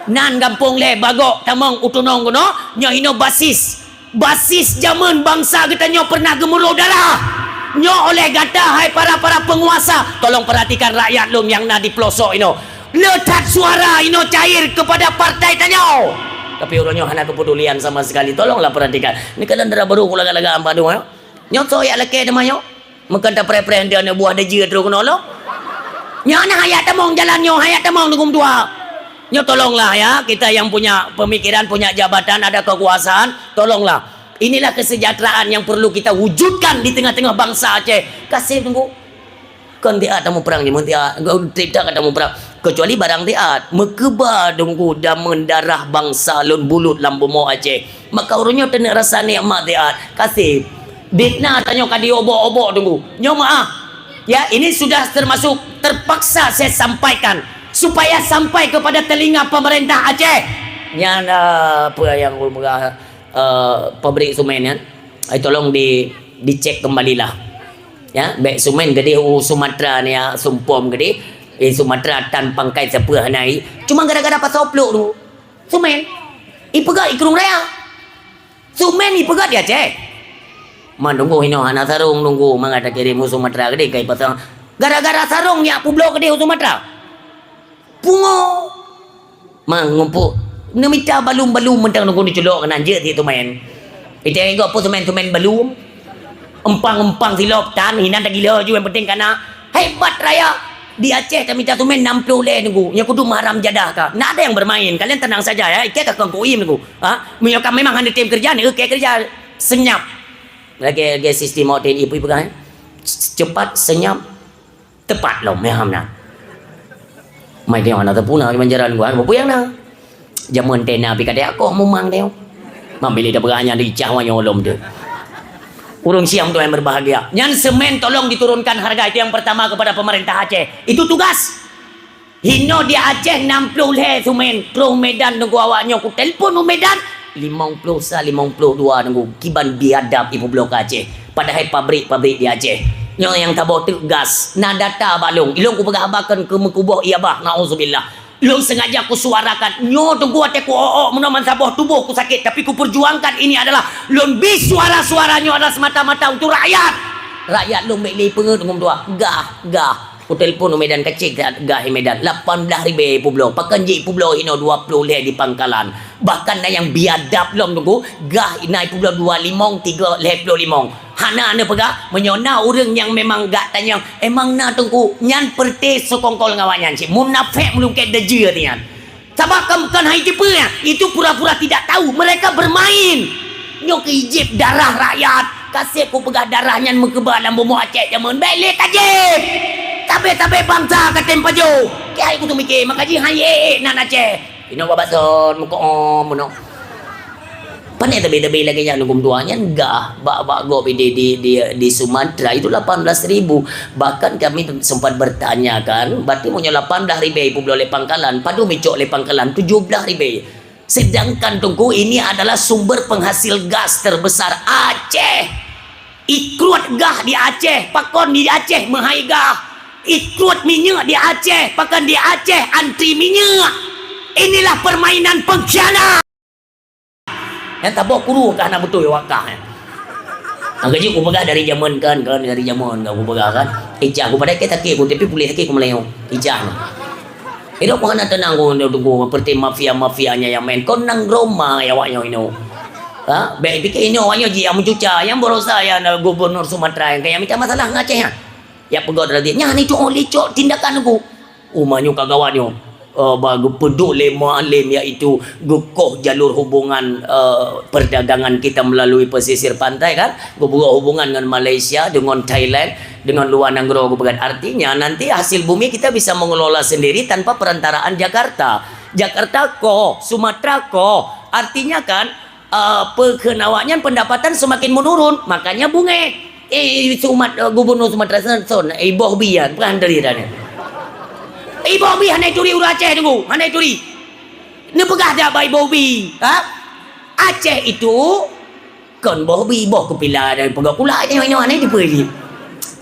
Nan gampông lhée bagok tamong u tunong keunoe, nyoe hinoe basis. Basis jameun bansa geutanyoe pernah geumuro darah. Nyoe oleh gata hai para-para penguasa, tolong perhatikan rakyat lôn nyang na di pelosok inoe. Le that suara inoe cair kepada partai tanyoe. Tapi uroe nyoe hana kepedulian sama sekali. Tolonglah perhatikan. Ni kalian dara baru ku lagak-lagak ampat dua. Nyoe soe yak lakée teuma nyoe. Meukeun tapreh-preh di aneuk buah dajeu trok keunoe lom. Nyoe na hayak tamong jalan nyoe, hayak tamong dugum dua. Nyoe tolonglah ya, kita yang punya pemikiran, punya jabatan, ada kekuasaan, tolonglah. Inilah kesejahteraan yang perlu kita wujudkan di tengah-tengah bangsa Aceh. Kaseb teungku. Kon tiat tamuprang nyoe, mun tiat, tidak tamuprang. Kecuali barang tiat, meukeubah teungku dameun darah bangsa lôn bulut lam bumoe Aceh. Maka ureuëng nyoe teuneuk rasa nikmat tiat. Kaseb. Fitnah tanyoe ka diobok-obok teungku. Nyoe meuah. Ya, ini sudah termasuk terpaksa saya sampaikan supaya sampai kepada telinga pemerintah Aceh. Nyan, eh, apa yang ulun peugah, eh, pabrik semen nyan. Ai tolong di, dicek kembalilah. Ya, bék semen geudeh u Sumatera ni ya, sumpom geudeh. Eh, Sumatera tan pangkai sapeue hana i. Cuma gara-gara pasal pluk tu. Semen. Ipeugah i Krueng Raya. Semen ipeugah di Aceh. Man teungku hinoe hana sarong teungku, mangat takirém u Sumatera geudeh kai pasang. Gara-gara sarong nyak peubloe geudeh u Sumatera. Pungo. Man ngumpuk. Neumita balum-balum mantong teungku neuculok keunan jeuet di semen. Ite inggok peue semen-semen balum. Empang-empang silop tan, hinan tagila ju, yang penting kana. Hebat raya. Di Aceh tamita sumen enam puluh lhèe Teungku. Nyan kudu mahram jadah ka. Ndak ada yang bermain. Kalian tenang saja ya. Ikei ka kong kuim Teungku. Ha? Meunyoe ka memang hana tem kerja, ni ikei kerja. Senyap. Lagi, lagi sistem awak T N I peugah, eh. Cepat, senyap, tepat lom, ya, hamna. Mai tengok na teupuna di banjaran gua, apa yang na? Jameun tena pi kadek akoh mumang tengok. Mamili dah beranya di cah wanyo lom tu. Urang Siam tu yang berbahagia. Nyan semen tolong diturunkan harga, itu yang pertama kepada pemerintah Aceh. Itu tugas. Hino di Aceh enam puluh lhèe sumen, troh Medan Teungku awak nyoe ku telpon u Medan, limong ploh sa, limong ploh dua Teungku, kiban biadab ipeubloe keu Aceh. Padahai pabrik-pabrik di Aceh. Nyoe nyang saboh teuk gas, na data bak lôn. Ilôn kupeugah haba kon keu meukuboh ié bah, naudzubillah. Lôn sengaja kusuarakan, nyoe Teungku watèe kuok-ok meunoe ban saboh tuboh kusakét, tapi kuperjuangkan ini adalah lôn bi suara-suara nyoe adalah semata-mata untuk rakyat. Rakyat lôn bèk lé peungeut ngon dua, gah, gah. Kutelepon u Medan kacek gah i Medan, lapan blah ribèe ipeubloe. Pakon jih ipeubloe hino dua ploh lhèe di pangkalan. Bahkan na nyang biadab lom Teungku, gah na ipeubloe dua limong, tiga lhèe ploh limong. Hana neupeugah, meunyoe na ureueng nyang memang gak tanyong, "Emang na Teungku?" Nyan peureuté seukongkol ngon awaknyan cit. Munafék meulungkét deujeue nyan. Sabab kan bukan hai tipe nyan, itu pura-pura tidak tahu, mereka bermain. Nyoe keu ijép darah rakyat. Kaseb kupeugah darah nyan meukeubah lam bumoe Aceh jameun. Bèk lé tajép. Tabé-tabé bansa ka tem pajoh. Keu hai kuteumikir, maka jih hai ék-ék nan Aceh. Inoe bak Bason, meukoom meunoe. Pane tabé-tabé lagèe nyan, Teungku meutuah, nyan gah bak, bak gob di, di, di, di Sumatra itu lapan belas ribu. Bahkan kami sempat bertanya kan, berarti meunyoe lapan blah ribèe ipeubloe lé pangkalan, padum icok lé pangkalan? Tujoh blah ribèe. Sedangkan Teungku, ini adalah sumber penghasil gas terbesar Aceh. Ikruet gah di Aceh, pakon di Aceh meuhai gah. Ikruet minyeuk di Aceh, pakon di Aceh antri minyeuk. Inilah permainan pengkhianat. Nyang taboh kuru kah na beutôi awak kah, eh. Nyang keujeuet kupeugah dari jameun kan, kan, dari jameun kan kupeugah kan. Ijah ku padahai keu sakét ku, tapi puléh sakét ku meulayeue. Ijah nyoe. Idok ku hana teunang ku, ku, ku, seperti mafia-mafia nyan nyang main. Kon nanggroe ma awak nyoe inoe. Ha? Bèk pikir inoe awak nyoe jih nyang meucuca, nyang baroesa nyang na gubernur Sumatra nyang kaya mita masalah ngon Aceh nyan. Ya peugah tadi, nyan itu oleh cok tindakan ku. Uma nyoe ka gawat nyoe. Eh, ba geupeudok lé Mualem, iaitu geukoh jalur hubungan, eh, perdagangan kita melalui pesisir pantai kan. Geubuka hubungan ngon Malaysia, dengan Thailand, dengan luar nanggroe geupeugah. Artinya nanti hasil bumi kita bisa mengelola sendiri tanpa perantaraan Jakarta. Jakarta koh, Sumatra koh. Artinya kan, eh, peukheun awaknyan pendapatan semakin menurun, makanya bungéh. Eh, Sumat-, eh, gubernur Sumatera Selatan, eh, Iboh Bi, ya, bukan dari tadi. Iboh Bi hana turi ureueng Aceh Teungku, hana turi. Neupeugah dak bak Iboh Bi, ha? Aceh itu kon boh bi, boh keupila dan peugah kulak nyoe, nyoe hana dipeue jih.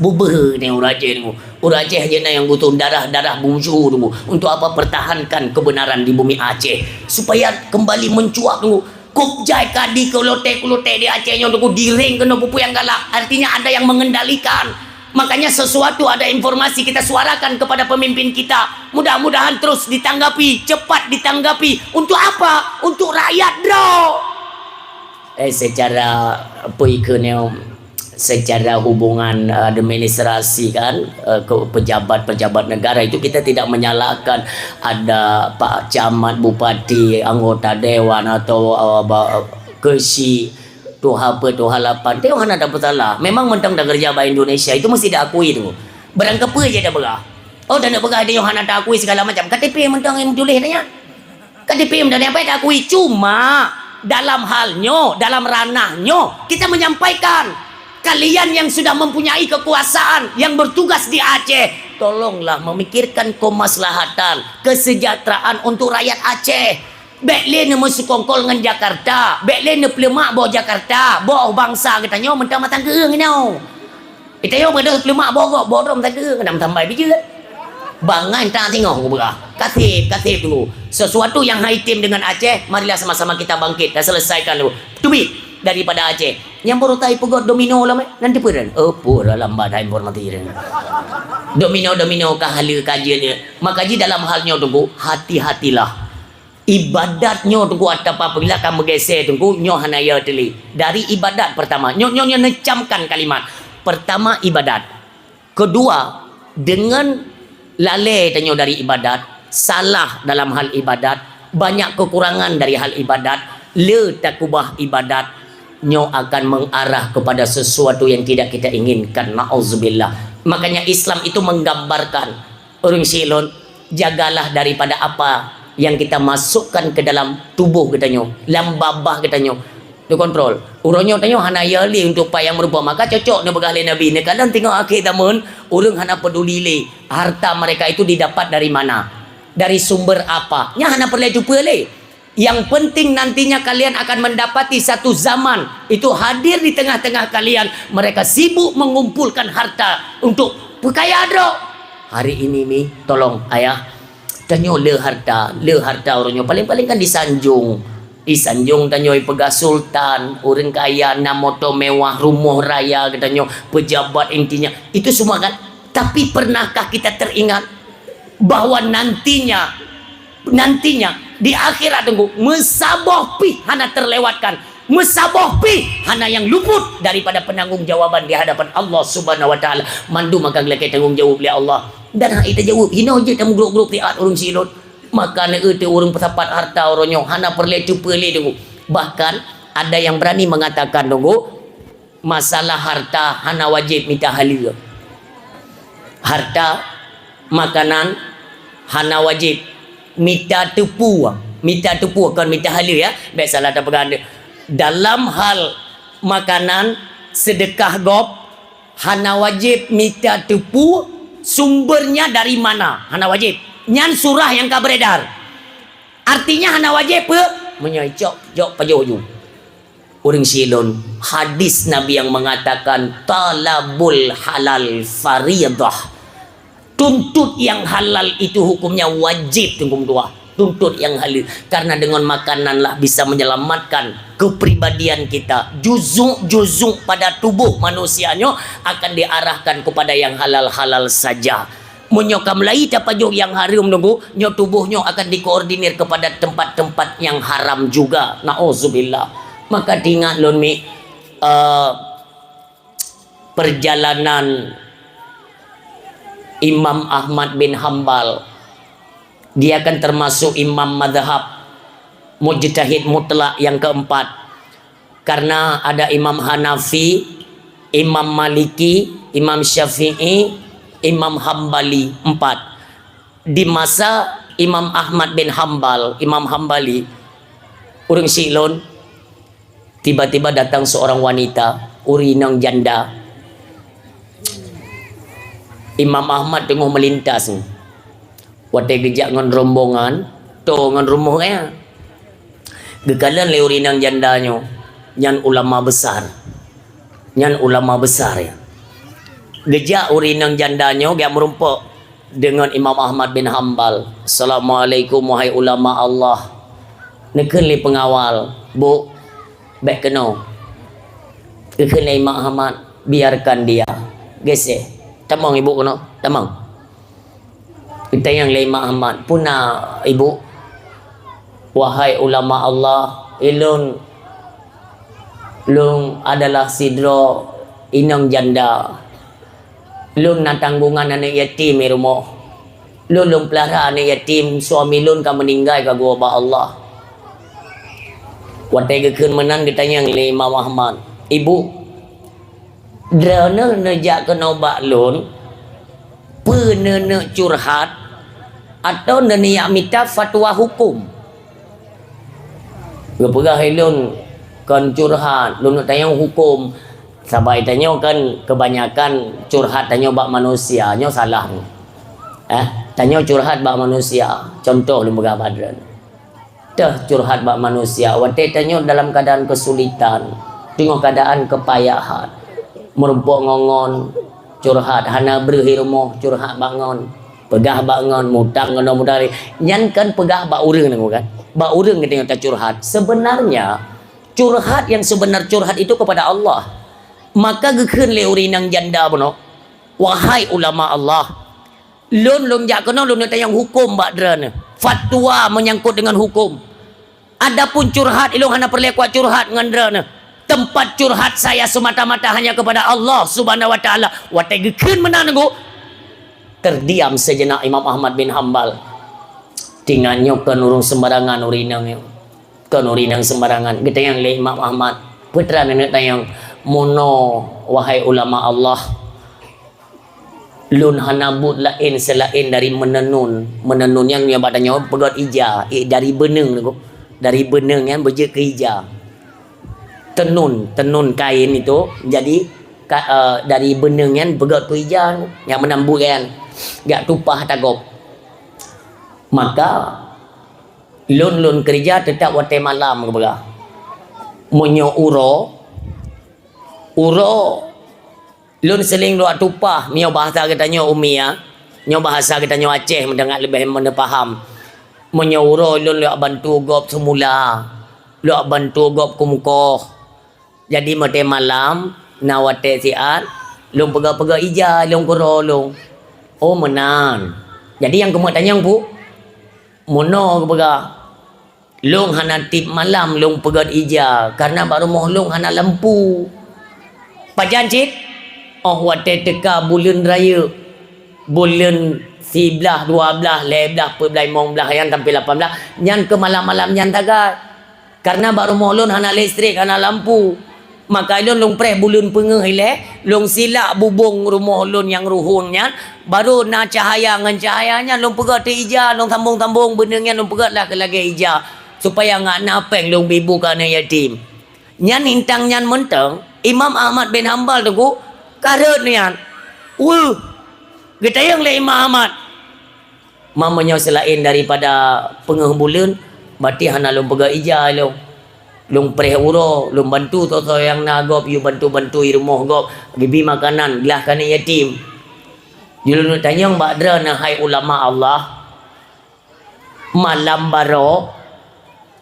Bubeuhe ni ureueng Aceh Teungku. Ureueng Aceh jeuet na nyang gusong darah-darah bungsu Teungku. Untuk apa pertahankan kebenaran di bumi Aceh? Supaya kembali mencuat Teungku. Kop jai ka di keulote-keulote di Aceh nyoe Teungku, direng keunoe peue-peue nyang galak. Artinya ada yang mengendalikan. Makanya sesuatu ada informasi kita suarakan kepada pemimpin kita. Mudah-mudahan terus ditanggapi, cepat ditanggapi. Untuk apa? Untuk rakyat droe. Eh, secara apa ikeu nyoe? Secara hubungan, eh, administrasi kan, eh, ke pejabat-pejabat negara itu kita tidak menyalahkan ada pak camat, bupati, anggota dewan atau, eh, ba-, keuchik, tuha peuet, tuha lapan. Teuh hana ada peusalah. Memang mantong takeureuja bak Indonesia itu mesti diakui tu. Barang keupeue jih tapeugah. Oh, dan nak peugah dia hana diakui segala macam. K T P mantong nyang tuléh tanya. Kan dipiem dan apa diakui, cuma dalam hal nyoe, dalam ranah nyoe, kita menyampaikan, kalian yang sudah mempunyai kekuasaan, yang bertugas di Aceh, tolonglah memikirkan kemaslahatan, kesejahteraan untuk rakyat Aceh. Bèk lé neumeuseukongkol ngon Jakarta, bèk lé neupeuleumak boh Jakarta, boh bansa geutanyoe meutamah tangkeueng inoe. Ita nyoe beudôh leumah bogok, bodom sageue, keunan meutambai bijeuet. Bangai ta singoh kupeugah. Kaseb, kaseb dulu. Sesuatu yang hai tem dengan Aceh, marilah sama-sama kita bangkit dan selesaikan dulu. Teubiet daripada Aceh. Nyang baru tai peugöt domino lom, eh. Nan teupeue dan? Oh, pura lambat hai informasi dan. Domino, domino ka haleue ka jeuet, eh. Maka jih dalam hal nyoe Teungku, hati-hatilah. Ibadat nyoe Teungku, atap apabila ka meugeusé Teungku, nyoe hana ya teuli. Dari ibadat pertama, nyoe, nyoe, nyoe neucamkan kalimat. Pertama ibadat. Kedua, dengan lalé tanyoe dari ibadat, salah dalam hal ibadat, banyak kekurangan dari hal ibadat, le takubah ibadat, nyoe akan mengarah kepada sesuatu yang tidak kita inginkan. Nauzubillah. Makanya Islam itu menggambarkan Ureuëng syik lôn, jagalah daripada apa yang kita masukkan ke dalam tubuh geutanyoe, lam babah geutanyoe. Neukontrol. Uroe nyoe tanyoe hana ya lé untuk pat nyang meurumpok, maka cocok neupeugah lé Nabi, neukalon teungoh akhé zaman, ureuëng hana peduli lé harta mereka itu didapat dari mana, dari sumber apa. Nyan hana peureulée teupeue lé. Yang penting nantinya kalian akan mendapati satu zaman itu hadir di tengah-tengah kalian, mereka sibuk mengumpulkan harta untuk peukaya droe. Hari ini mi, tolong ayah, tanyoe le harta, le harta uroe nyoe, paling-paling kan disanjung. Disanjung tanyoe peugah sultan, ureuëng kaya, na moto mewah, rumoh raya geutanyoe, pejabat intinya. Itu semua kan. Tapi pernahkah kita teringat bahwa nantinya Nantinya, di akhirat Teungku, meusaboh pih hana terlewatkan, meusaboh pih hana nyang luput daripada penanggung jawaban di hadapan Allah Subhanahu wa Taala. Mandum akan geulakée tanggung jaweueb lé Allah. Dan hana tajaweueb, hinoe jeuet tameugrôp-grôp siat ureuëng syik lôn. Maka neueu teu ureuëng peusapat harta uroe nyoe hana peureulée teupeue lé Teungku. Bahkan ada yang berani mengatakan Teungku, masalah harta hana wajéb mita haleue. Harta, makanan, hana wajéb mita teupeue. Mita teupeue, kon mita haleue ya. Bék salah tapeugah. Dalam hal makanan, seudeukah gob, hana wajéb mita teupeue sumbernya dari mana. Hana wajéb. Nyan surah nyang ka beredar. Artinya hana wajéb peue? Meunyoe icok, jok pajoh ju. Ureuëng syik lôn, hadis Nabi yang mengatakan, "Talabul halal faridah." Tuntut yang halal itu hukumnya wajib, Teungku meutuah. Tuntut yang halal. Karena dengan makananlah bisa menyelamatkan kepribadian kita. Juzuk-juzuk pada tubuh manusia nyoe akan diarahkan kepada yang halal-halal saja. Meunyoe ka meulayi tapajoh nyang hareuem Teungku, nyoe tuboh nyoe akan dikoordinir kepada tempat-tempat nyang haram juga. Nauzubillah. Maka teuingat lôn mi, eh, perjalanan Imam Ahmad bin Hambal. Dia kan termasuk imam mazhab mujtahid mutlak yang keempat. Karena ada Imam Hanafi, Imam Maliki, Imam Syafi'i, Imam Hambali, empat. Di masa Imam Ahmad bin Hambal, Imam Hambali, ureuëng syik lôn, tiba-tiba datang seorang wanita, ureuëng inong janda. Imam Ahmad teungoh meulintas. Watée geujak ngon rombongan, toe ngon rumoh gaya. Geukalon lé ureuëng inong janda nyoe, nyan ulama besar. Nyan ulama besar ya. Geujak ureuëng inong janda nyoe geujak meurumpok deungon Imam Ahmad bin Hambal. "Assalamualaikum, wahai ulama Allah." Neukheun lé peungawal, "Bu, bék keunoe." Geukheun lé Imam Ahmad, "Biarkan dia." Geuseh. "Tamong ibu keunoe, tamong." Geutanyong lé Imam Ahmad, "Peue na, Ibu?" "Wahai ulama Allah, ilôn, lôn adalah sidroe inong janda. Lôn na tanggongan aneuëk yatim di rumoh. Lôn, lôn peulara aneuëk yatim, suami lôn ka meuninggai ka geuwoe bak Allah." Watée geukheun meunan geutanyong lé Imam Ahmad, "Ibu, droeneuh neujak keunoe bak lôn, peue neuneuk curhat, atawa neujak mita fatwa huköm?" Geupeugah, "Ilôn kon curhat, lôn tanyong huköm." Sabab tanyoe kan keubanyakan curhat tanyoe bak manusia, nyoe salah. Eh, tanyoe curhat bak manusia. Cuntoh lôn peugah bak droeneuh. Teuh curhat bak manusia, watée tanyoe dalam keadaan keusulitan, teungoh keadaan keupayahan, meurumpok ngon-ngon, curhat, hana breueh di rumoh, curhat bak ngon, peugah bak ngon, mutang ngon mudari. Nyan kan peugah bak ureuëng nyoe kan? Bak ureuëng geutanyoe tacurhat. Sebenarnya, curhat yang sebenar curhat itu kepada Allah. Maka geukheun lé ureuëng inong janda bunoe, "Wahai ulama Allah, lôn, lôn jak keunoe lôn neutanyong huköm bak droeneuh. Fatwa menyangkut dengan hukum. Adapun curhat, ilôn hana peureulée kuat curhat ngon droeneuh. Tempat curhat saya semata-mata hanya kepada Allah Subhanahu wa Taala. Watée geukheun meunan, Teungku, terdiam sejenak Imam Ahmad bin Hambal. Tingat nyoe kon ureuëng sembarangan ureuëng inong nyoe. Kon ureuëng inong sembarangan. Geutanyong lé Imam Ahmad, "Peue teuma neuneuk tanyong?" "Meunoe, wahai ulama Allah, lôn hana buet laén seulaén dari meunenun." Meunenun nyan nyang bak tanyoe peugét ija, eh, dari beuneueng, Teungku. Dari beuneueng nyan beujeuet keu ija. Tenun, tenun kain itu, jadi ka, eh, dari beuneueng nyan beugét keu ija, nyang meunan buet nyan, jak tupah ata gob. Maka lôn, lôn keurija teutap watée malam, geupeugah. Meunyoe uroe, uroe lôn seuling lôn tupah, meunyoe bahasa geutanyoe umia, nyoe bahasa geutanyoe Aceh meudeungat leubeh meuneuphaham. Meunyoe uroe lôn lôn bantu gob seumula, lôn bantu gob keumeukoh. Jadi watée malam, na watée siat, lôn peugét-peugét ija lôn keudroe lôn. Oh, meunan. Jadi nyang keumeung tanyong, Teungku, meunoe geupeugah, lôn hana tieb malam lôn peugét ija, kareuna bak rumoh lôn hana lampu. Pajan cit? Oh, watée teuka buleuen rayeuk, buleuen siblaih, dua blaih, lhée blaih, peuet blaih, limong blaih, nyan sampai lapan blaih, nyan keu malam-malam nyan sagai. Kareuna bak rumoh lôn hana listrik, hana lampu. Maka lôn, lôn preh buleuen peungeuh ilée, lôn silak bubông rumoh lôn nyang ruhueng nyan, barô na cahya, ngon cahya nyan lôn peugét ija, lôn sambông-sambông beuneueng nyan lôn peugét lah keu lagée ija, supaya ngat na péng lôn bi bu keu aneuëk yatim. Nyan intang nyan mantong, Imam Ahmad bin Hambal, Teungku, ka rhot nyan. Weueh! Geutanyong lé Imam Ahmad, "Ma meunyoe seulaén daripada peungeuh buleuen, berarti hana lôn peugét ija lôn. Lôn preh uroe, lôn bantu soe-soe nyang na gob, yue bantu-bantu i rumoh gob, geubi makanan, glah keu aneuëk yatim." Jeuet lôn tanyong bak droeneuh, hai ulama Allah, malam baroe,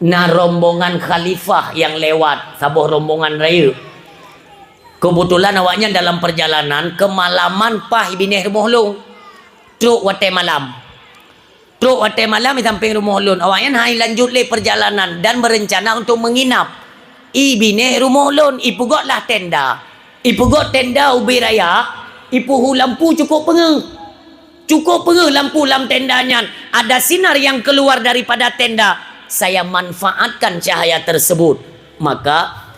na rombongan khalifah nyang lewat, saboh rombongan rayeuk. Keubeutulan awaknyan dalam peurjalanan, keumalaman paih binéh rumoh lôn. Trok watée malam. Trok watée malam di sampéng rumoh lôn. Awaknyan hana lanjut lé peurjalanan dan beureuncana untuk meunginap. I binéh rumoh lôn, ipeugét lah tenda. Ipeugét tenda ubé raya, ipeuhu lampu cukôp peungeuh. Cukôp peungeuh lampu lam tenda nyan, ada sinar yang keluar daripada tenda. Saya manfaatkan cahaya tersebut. Maka,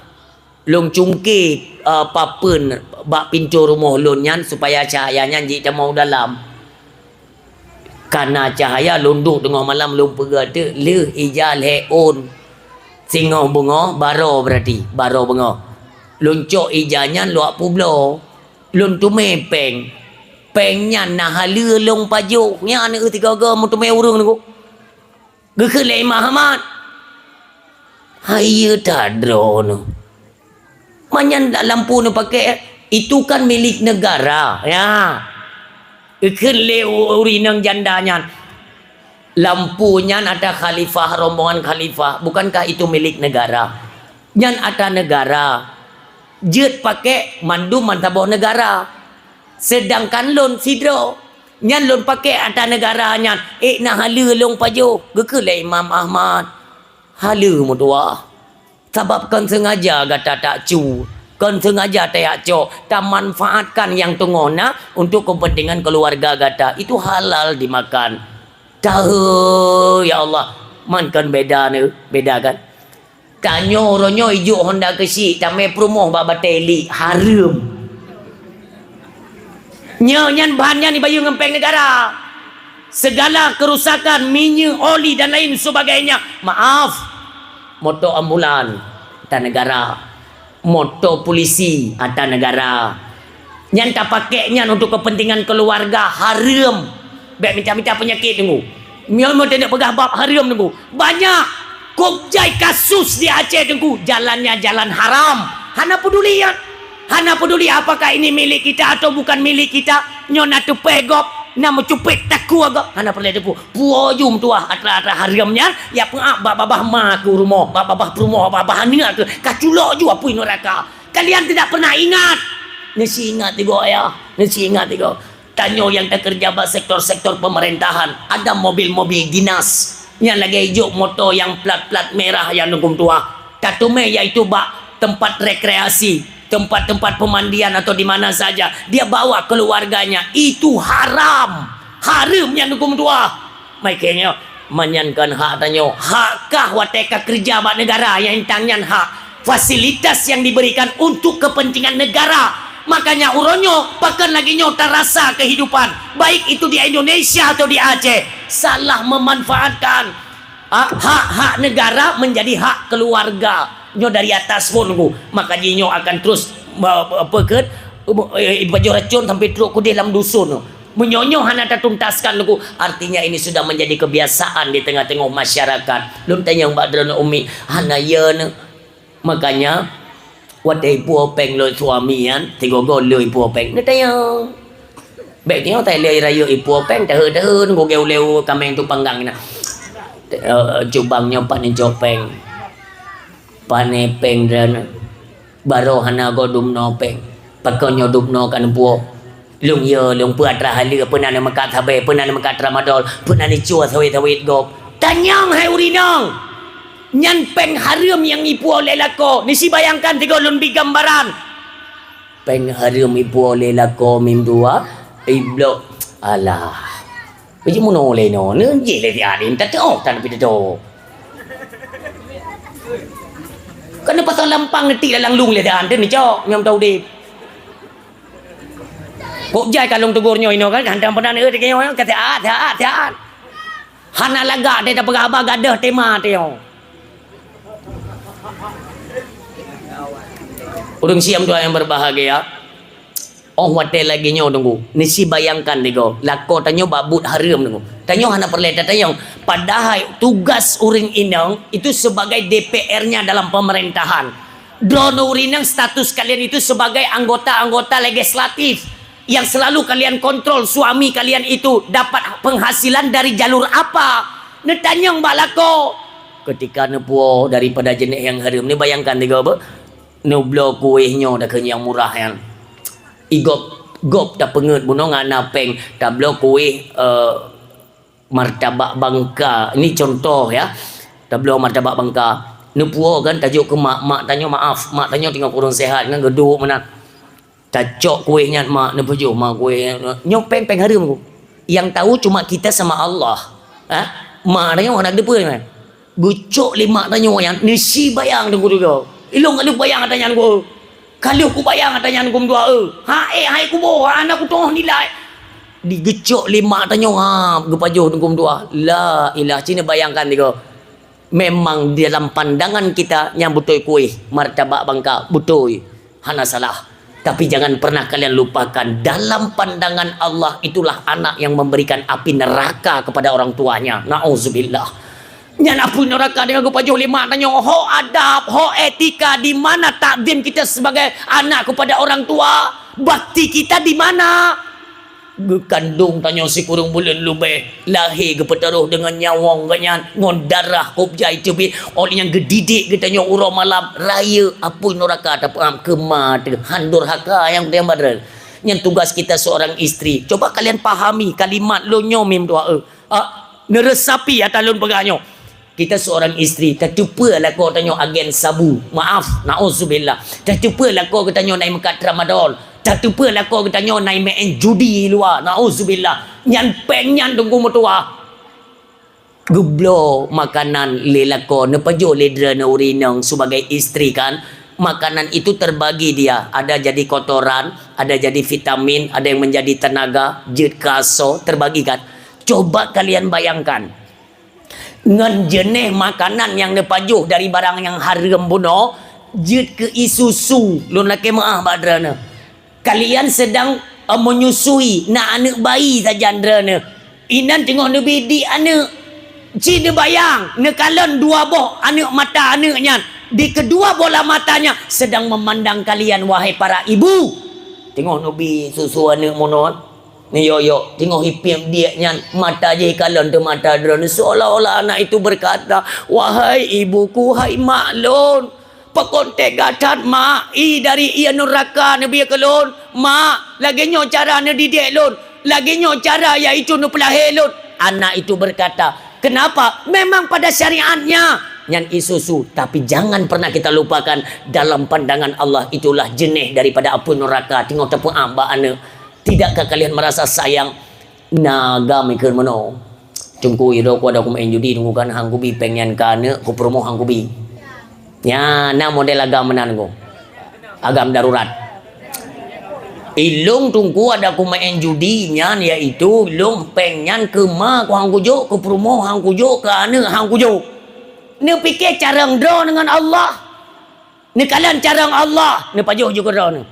lôn cungke, eh, papeuen bak pintoe rumoh lôn nyan supaya cahaya nyan jitamong u dalam. Ka na cahaya, lôn duek teungoh malam lôn peugét teuk, lheueh ija lhée ôn. Singoh beungoh, baroe berarti, baroe beungoh. Lôn cok ija nyan lôn peubloe. Lôn teumé péng. Péng nyan na haleue lôn pajoh. Nyan aneuëk tiga-tiga meuteumé ureuëng, Teungku. Geukheun lé Imam Ahmad, "Hai, yue that droeneuh. Manyan lampu neupaké, itu kan milik negara." Ya. Geukheun lé u-, ureuëng inong janda nyan, "Lampu nyan atra khalifah, rombongan khalifah, bukankah itu milik negara? Nyan atra negara. Jeuet paké mandum meusaboh negara. Seudangkan lôn sidroe, nyan lôn paké atra negara nyan, ék na haleue lôn pajoh." Geukheun lé Imam Ahmad, "Haleue meutuwah. Sabab kon seungaja gata tacu, kon seungaja tajak cok, tamanfaatkan nyang teungoh na untuk keupeuntengan keuluwarga gata. Itu halal dimakan." Tahe, ya Allah, man kon beda ni, beda kan? Tanyoe uroe nyoe ijok honda keuchik, tamé peurumoh bak batée lik, hareuem. Nyoe nyan bahan nyan ibayeue ngon péng negara. Segala kerusakan, minyeuk, oli dan lain sebagainya, maaf, moto ambulan atra negara, moto polisi atra negara. Nyan tapakék nyan untuk kepentingan keluarga, hareuem. Bék mita-mita peunyakét, Teungku. Nyoe meu teuneuk peugah bab hareuem, Teungku. Banyak kok jai kasus di Aceh, Teungku. Jalannya jalan haram. Hana peduli nyan. Hana peduli apakah ini milik kita atau bukan milik kita. Nyoe na teupée gob, na meucupet takue gob. Hana peureulée, Teungku. Puwoe ju meutuwah atra-atra hareuem nyan, ya peuab bak babah ma keu rumoh, bak babah peurumoh, bak babah aneuk keu. Ka culok ju apui neuraka. Kalian tidak pernah ingat. Neusi ingat tigo ayah, neusi ingat tigo. Tanyoe nyang takeureuja bak sektor-sektor peumeurintahan, ada mobil-mobil dinas nyang lagèe jok moto nyang plat-plat mirah nyang dukung tuah. Tateumé yaitu bak tempat rekreasi, tempat-tempat pemandian atau di mana saja. Dia bawa keluarganya. Itu haram. Hareuem nyang dukung tuah. Makanya, manyan kan hak tanyoe. Hak kah watèe ka keureuja bak negara nyang tang nyan hak. Fasilitas yang diberikan untuk kepentingan negara. Makanya uroe nyoe, pakon lagèe nyoe tarasa kehidupan, baik itu di Indonesia atau di Aceh, salah memanfaatkan, ah, hak-hak negara menjadi hak keluarga. Nyoe dari atas pun ku, maka jih nyoe akan terus, eh, apa ke, eh, ipajoh racun sampai trok keudeh lam dusun. Meunyoe nyoe hana tatuntaskan ku, artinya ini sudah menjadi kebiasaan di tengah-tengah masyarakat. Lôn tanyong bak droeneuh umi, hana yö neu. Makanya, watèe ipuwoe péng lé suami nyan, sigoe-goe lé ipuwoe péng. Neutanyong. Bèk nyoe tai lé rayeuk ipuwoe péng, taheu-taheu gogèe ulèe kaméng tu panggang na. Eh, cubang nyoe pat neucok péng. Pane péng droeneuh. Baroe hana goe dumnoe péng. Pakon nyoe dumnoe ka neupuwoe. Lôn yö, lôn peue atra haleue, peue na neumeukat sabé, peue na neumeukat tramadol, peue na neucue sawét-sawét gob. Tanyong hai ureueng inong! Nyan péng hareuem nyang ipuwoe lé lakoe. Neusibayangkan sigoe lôn bri gambaran. Péng hareuem ipuwoe lé lakoe mim dua, iblok. Alah. Biji munoe lé nyoe, neujih lé siat, tateuôh tan pih tateuôh. Kan pasang lampang neutik lam lueng lé siat, neucok, nyang taudép. Kok jai ka lôn tegur nyoe inoe kan, hantom peunan, eh, teukeunyoe, ka siat, siat, siat. Hana lagak deh tapeugah haba gadoh tema teuh nyoe. Ureueng siam Tuhan yang berbahagia, oh watèe lagèe nyoe teungku, neusibayangkan sigoe, lakoe tanyoe bak buet hareuem teungku. Tanyoe hana peureulèe tatanyong, padahai tugas ureueng inong itu sebagai D P R-nya dalam pemerintahan. Droeneuh ureueng inong status kalian itu sebagai anggota-anggota legislatif yang selalu kalian kontrol suami kalian itu dapat penghasilan dari jalur apa. Neutanyong bak lakoe. Ketika neupuwoe daripada jeunèh nyang hareuem, neubayangkan sigoe beuh, neubloe kuéh nyoe takheun nyang murah nyan. Igop, gop tapeungeut bunoe ngon na péng, tabloe kuéh, eh, martabak bangka. Ini contoh ya. Tabloe martabak bangka. Neupuwoe kan tajok keu mak, mak tanyoe maaf, mak tanyoe teungoh kurang sehat kan geuduek meunan. Tacok kuéh nyan mak neupajoh, mak kuéh nyan. Nyoe péng, péng hareuem ku. Yang tahu cuma kita sama Allah. Ha? Mak tanyoe hana geuteupeue nyan. Geucok lé mak tanyoe nyan, neusibayang teungku teuga. Ilôn ka lheueh bayang ata nyan ku. Ka lheueh kubayang ata nyan ku meutuah, eh. Hai, hai kuboh, hana kutoh nilai. Digeucok lé mak tanyoe, ha, geupajoh teungku meutuah. La ilah, ci neubayangkan teuga. Memang di dalam pandangan kita nyang beutôi kuéh, martabak bangka, beutôi. Hana salah. Tapi jangan pernah kalian lupakan, dalam pandangan Allah itulah anak yang memberikan api neraka kepada orang tuanya. Nauzubillah. Nyan api neraka dengan geupajoh lé mak tanyoe. Ho adab, ho etika, di mana takzim kita sebagai anak kepada orang tua? Bakti kita di mana? Geukandong tanyoe sikureueng buleuen leubeh, lahé geupeutaroh deungon nyawöng geuh nyan, ngon darah kop jai teubiet, óh lheueh nyan geudidik geutanyoe uroe malam, rayeuk apui nuraka tapeuam keu ma teuh, han durhaka nyang teuh badrel. Nyan tugas kita seorang istri. Coba kalian pahami kalimat lôn nyoe mim doa, eh. Ah, neuresapi ata lôn peugah nyoe. Kita seorang istri, tateupeue lakoe tanyoe agen sabu. Maaf, nauzubillah. Tateupeue lakoe geutanyoe na i meukat tramadol. Tateupeue lakoe geutanyoe na i meu'en judi luwa. Nauzubillah. Nyan péng nyan teungku meutuwah. Geubloe makanan lé lakoe, neupajoh lé droeneuh ureueng inong sebagai istri kan. Makanan itu terbagi dia. Ada jadi kotoran, ada jadi vitamin, ada yang menjadi tenaga, jeuet keu asoe, terbagi kan. Coba kalian bayangkan. Ngon jeuneh makanan nyang neupajoh dari barang nyang hareuem bunoe, jeuet keu ie susu, lôn lakée meu'ah bak droeneuh. Kalian sedang, eh, menyusui, na aneuëk bayi sajan droeneuh. Inan teungoh neubidik aneuëk. Ci neubayang, neukalon dua boh aneuëk mata aneuëk nyan. Di keudua bola matanya sedang memandang kalian, wahai para ibu. Teungoh neubi susu aneuëk bunoe. Nyoe-nyoe, teungoh ipiep diek nyan, mata jih kalon teuh mata droeneuh, seolah-olah anak itu berkata, "Wahai ibuku, hai mak lôn, pakon tega that, Mak, ie dari ie nuraka neubri keu lôn, Mak, lagée nyoe cara neudidik lôn." Lagée nyoe cara yaitu neupeulahé lôn. Anak itu berkata, "Kenapa?" Memang pada syariatnya nyan isusu, tapi jangan pernah kita lupakan dalam pandangan Allah itulah jeuneh daripada apui nuraka. Teungoh teupeuam bak aneuk. Tidakkah kalian merasa sayang? Na agam ikheun meunoe. Teungku, idok ku ada kumeu'en judi, Teungku, kan han kubi péng nyan keu aneuk, keu peurumoh han kubi. Nya, na model agam meunan, Teungku. Agam darurat. Ilong Teungku ada kumeu'en judi nyan, yaitu ilong péng nyan keu ma ku han kujok, keu peurumoh han kujok, keu aneuk han kujok. Neupike carông droe deungon Allah. Neukalon carông Allah, neupajoh ju keudroe neuh.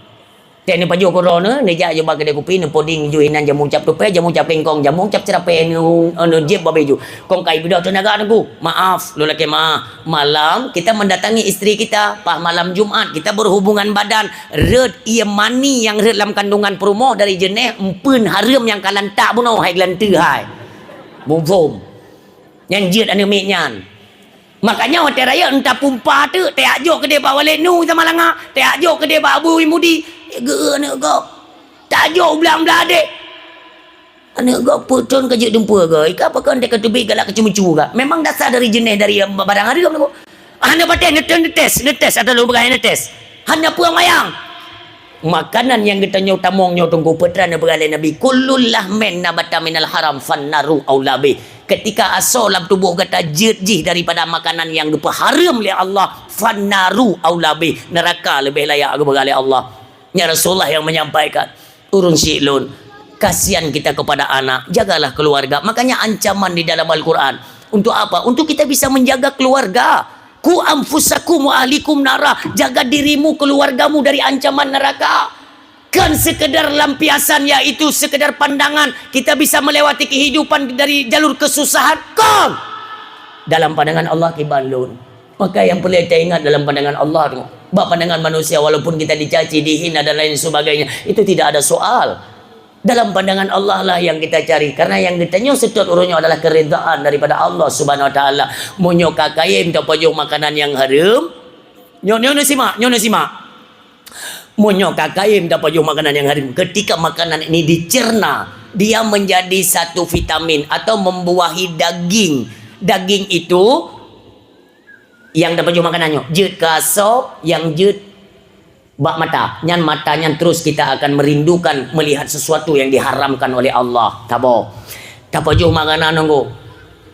Teuh neupajoh keudroe neuh, neujak ju bak keudè kupi, neupuding ju inan jamu cap tupée, jamu cap kingkong, jamu cap ceurapée, neu-, neujieb babé ju. Kong kai beudoh teunaga Teungku. Maaf, lôn lakée meu'ah. Malam kita mendatangi istri kita, pas malam Jumat kita berhubungan badan, rhot ié mani nyang rhot lam kandungan peurumoh dari jeuneh empeuen hareuem nyang ka lantak bunoe hai geulanteue hai. Bumphom. Nyang jeuet aneuk miet nyan. Makanya watée rayeuk entah pumpa teuk, teuak jok keudeh bak Walid Nu sama langa, teuak jok keudeh bak Abu Mudi, geu aneuk gob. Tak jok u blang-blang deh. Aneuk gob peutrön ka jeuet dumpeue goe, ka pakon teuka teubiet galak keucumucu ka. Memang dasar dari jeuneh dari barang hareuem tu. Hana patéh neutes, neutes, neutes atau lôn peugah neutes. Hana peue mayang. Makanan nyang geutanyoe tamong nyoe Teungku, peue treuk neupeugah lé Nabi, "Kullu lahmin nabata minal haram fannaru aula bih." Ketika asoe lam tuboh gata jeuet jih daripada makanan nyang geupeuhareuem lé Allah, fannaru aula bih, neuraka leubeh layak geupeugah lé Allah. Nyan Rasulullah yang menyampaikan. Ureuëng syiek lôn, kasihan kita kepada anak, jagalah keluarga. Makanya ancaman di dalam Al-Quran. Untuk apa? Untuk kita bisa menjaga keluarga. "Qu anfusakum wa ahlikum nara." Jaga dirimu, keluargamu dari ancaman neraka. Kon sekedar lampiasan, yaitu sekedar pandangan, kita bisa melewati kehidupan dari jalur kesusahan. Kon! Dalam pandangan Allah kiban lôn. Maka yang perlu kita ingat dalam pandangan Allah tu. Bak pandangan manusia, walaupun kita dicaci, dihina dan lain sebagainya, itu tidak ada soal. Dalam pandangan Allah lah yang kita cari. Karena yang geutanyoe seutôt uroe nyoe adalah keridaan daripada Allah Subhanahu Wa Taala. Meunyoe ka kayém tapajoh makanan nyang hareuem, nyoe, nyoe, nyoe simak, nyoe, nyoe simak. Meunyoe ka kayém tapajoh makanan nyang hareuem, ketika makanan ini dicerna, dia menjadi satu vitamin atau membuahi daging. Daging itu nyang tapajoh makanan nyoe, jeuet keu asoe, nyang jeuet bak mata. Nyan mata nyan terus kita akan merindukan melihat sesuatu yang diharamkan oleh Allah. Tabo. Tapajoh makanan nunggu.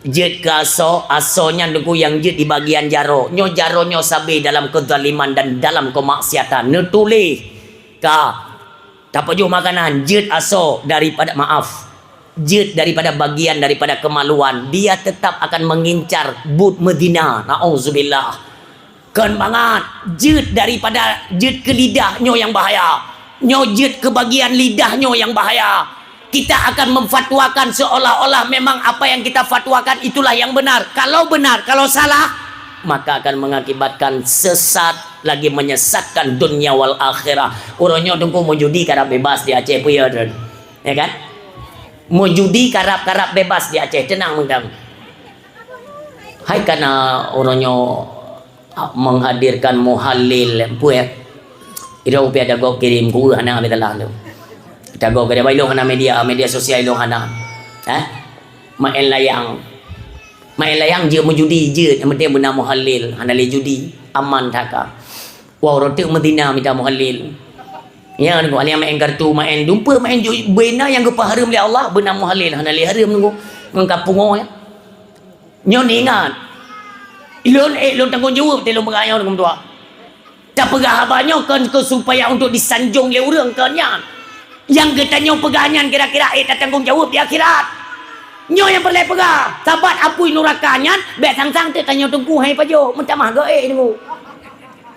Jeuet keu asoe, asoe nyan nunggu nyang jeuet di bagian jaroe. Nyoe jaroe nyoe sabe dalam kezaliman dan dalam kemaksiatan. Neutuléh ka. Tapajoh makanan, jeuet asoe daripada, maaf, jeuet daripada bagian daripada kemaluan. Dia tetap akan mengincar buet meuzina. Nauzubillah. Kon bangat, jeuet daripada, jeuet keu lidah nyoe nyang bahaya. Nyoe jeuet keu bagian lidah nyoe nyang bahaya. Kita akan memfatwakan seolah-olah memang apa yang kita fatwakan itulah yang benar. Kalau benar, kalau salah, maka akan mengakibatkan sesat, lagi menyesatkan dunia wal akhirah. Uroe nyoe Teungku meujudi karab bebas di Aceh, peue ya, Teungku? Ya kan? Meujudi karab-karab bebas di Aceh, tenang mantong. Hai kana uroe nyoe menghadirkan muhalil, peue ya? Ira rupiah tagob kirim, ku hana ambil dalam tu. Tagob kada bailong hana media, media sosial ilong hana. Eh? Main layang. Main layang je meujudi je, yang penting beuna muhalil, hana lé judi, aman that ka. Wah, uroe teuk meuzina mita muhalil. Ya, nyoe alèh main kartu, main dumpeue, main ju-, beuna nyang geupeuhareuem lé Allah, beuna muhalil, hana lé hareuem nunggu. Ngon ka pungo ya. Nyoe ingat. Lôn, eh, lôn tanggong jaweueb teuh lôn peugah nyoe deungon tuha. Tapeugah haba nyoe kon keu supaya untuk disanjong lé ureuëng, kon nyan. Nyang geutanyoe peugah nyan kira-kira, eh, tatanggong jaweueb di akhirat. Nyoe nyang peureulèe peugah, sabat apui nuraka nyan, bèk sang-sang teuk tanyoe teungku hai pajoh, meutamah goe deungoe.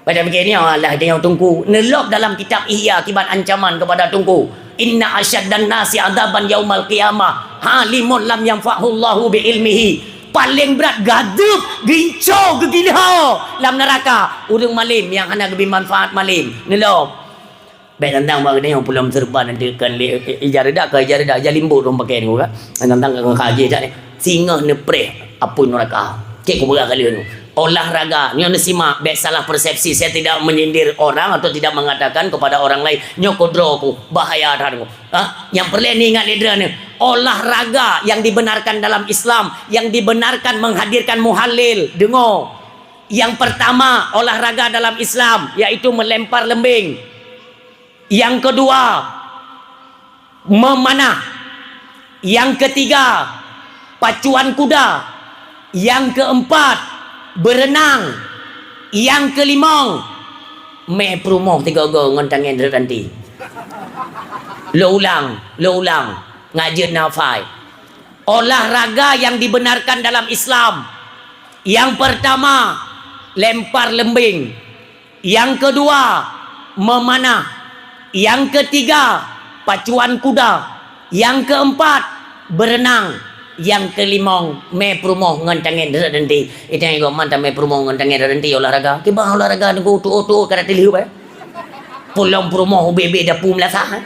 Pada pike nyoe Allah tanyoe teungku, neulôb dalam kitab Ihya kiban ancaman kepada teungku. "Inna asyaddan nasi adzaban yaumal qiyamah, alimun lam yanfa'hullahu bi ilmihi." Paleng brat gadeueb, ginco, geugila lam neuraka ureuëng malem nyang hana geubri manfaat malem. Neulôb. Bèk tantang bak geutanyoe pulang serban nanti kan lé, eh, ija reudak ka ija reudak, ija limbot ureuëng pakai ni kan. Tantang ka haji dak ni. Singoh neupreh apui neuraka. Cek kupeugah kali tu. Olahraga, nyoe neusimak, bèk salah persepsi. Saya tidak menyindir orang atau tidak mengatakan kepada orang lain, nyoe keu droe ku, bahaya that ku. Ha? Nyang peureulèe neuingat lé droeneuh, olahraga yang dibenarkan dalam Islam, yang dibenarkan menghadirkan muhallil. Deungö. Yang pertama, olahraga dalam Islam, yaitu melempar lembing. Yang kedua, memanah. Yang ketiga, pacuan kuda. Yang keempat, berenang. Yang kelimong, mé peurumoh tiga go ngon tangen rot ranté. Lôn ulang, lôn ulang. Ngajeuet nafai. Olahraga yang dibenarkan dalam Islam. Yang pertama, lempar lembing. Yang kedua, memanah. Yang ketiga, pacuan kuda. Yang keempat, berenang. Yang kelimong, mé peurumoh ngon tangen rot ranté. Itang igoman tamé peurumoh ngon tangen rot ranté olahraga. Kiban olahraga nunggu tu'oh-tu'oh kada tileuh bai. Pulom peurumoh ubé-bé dapu meulasah.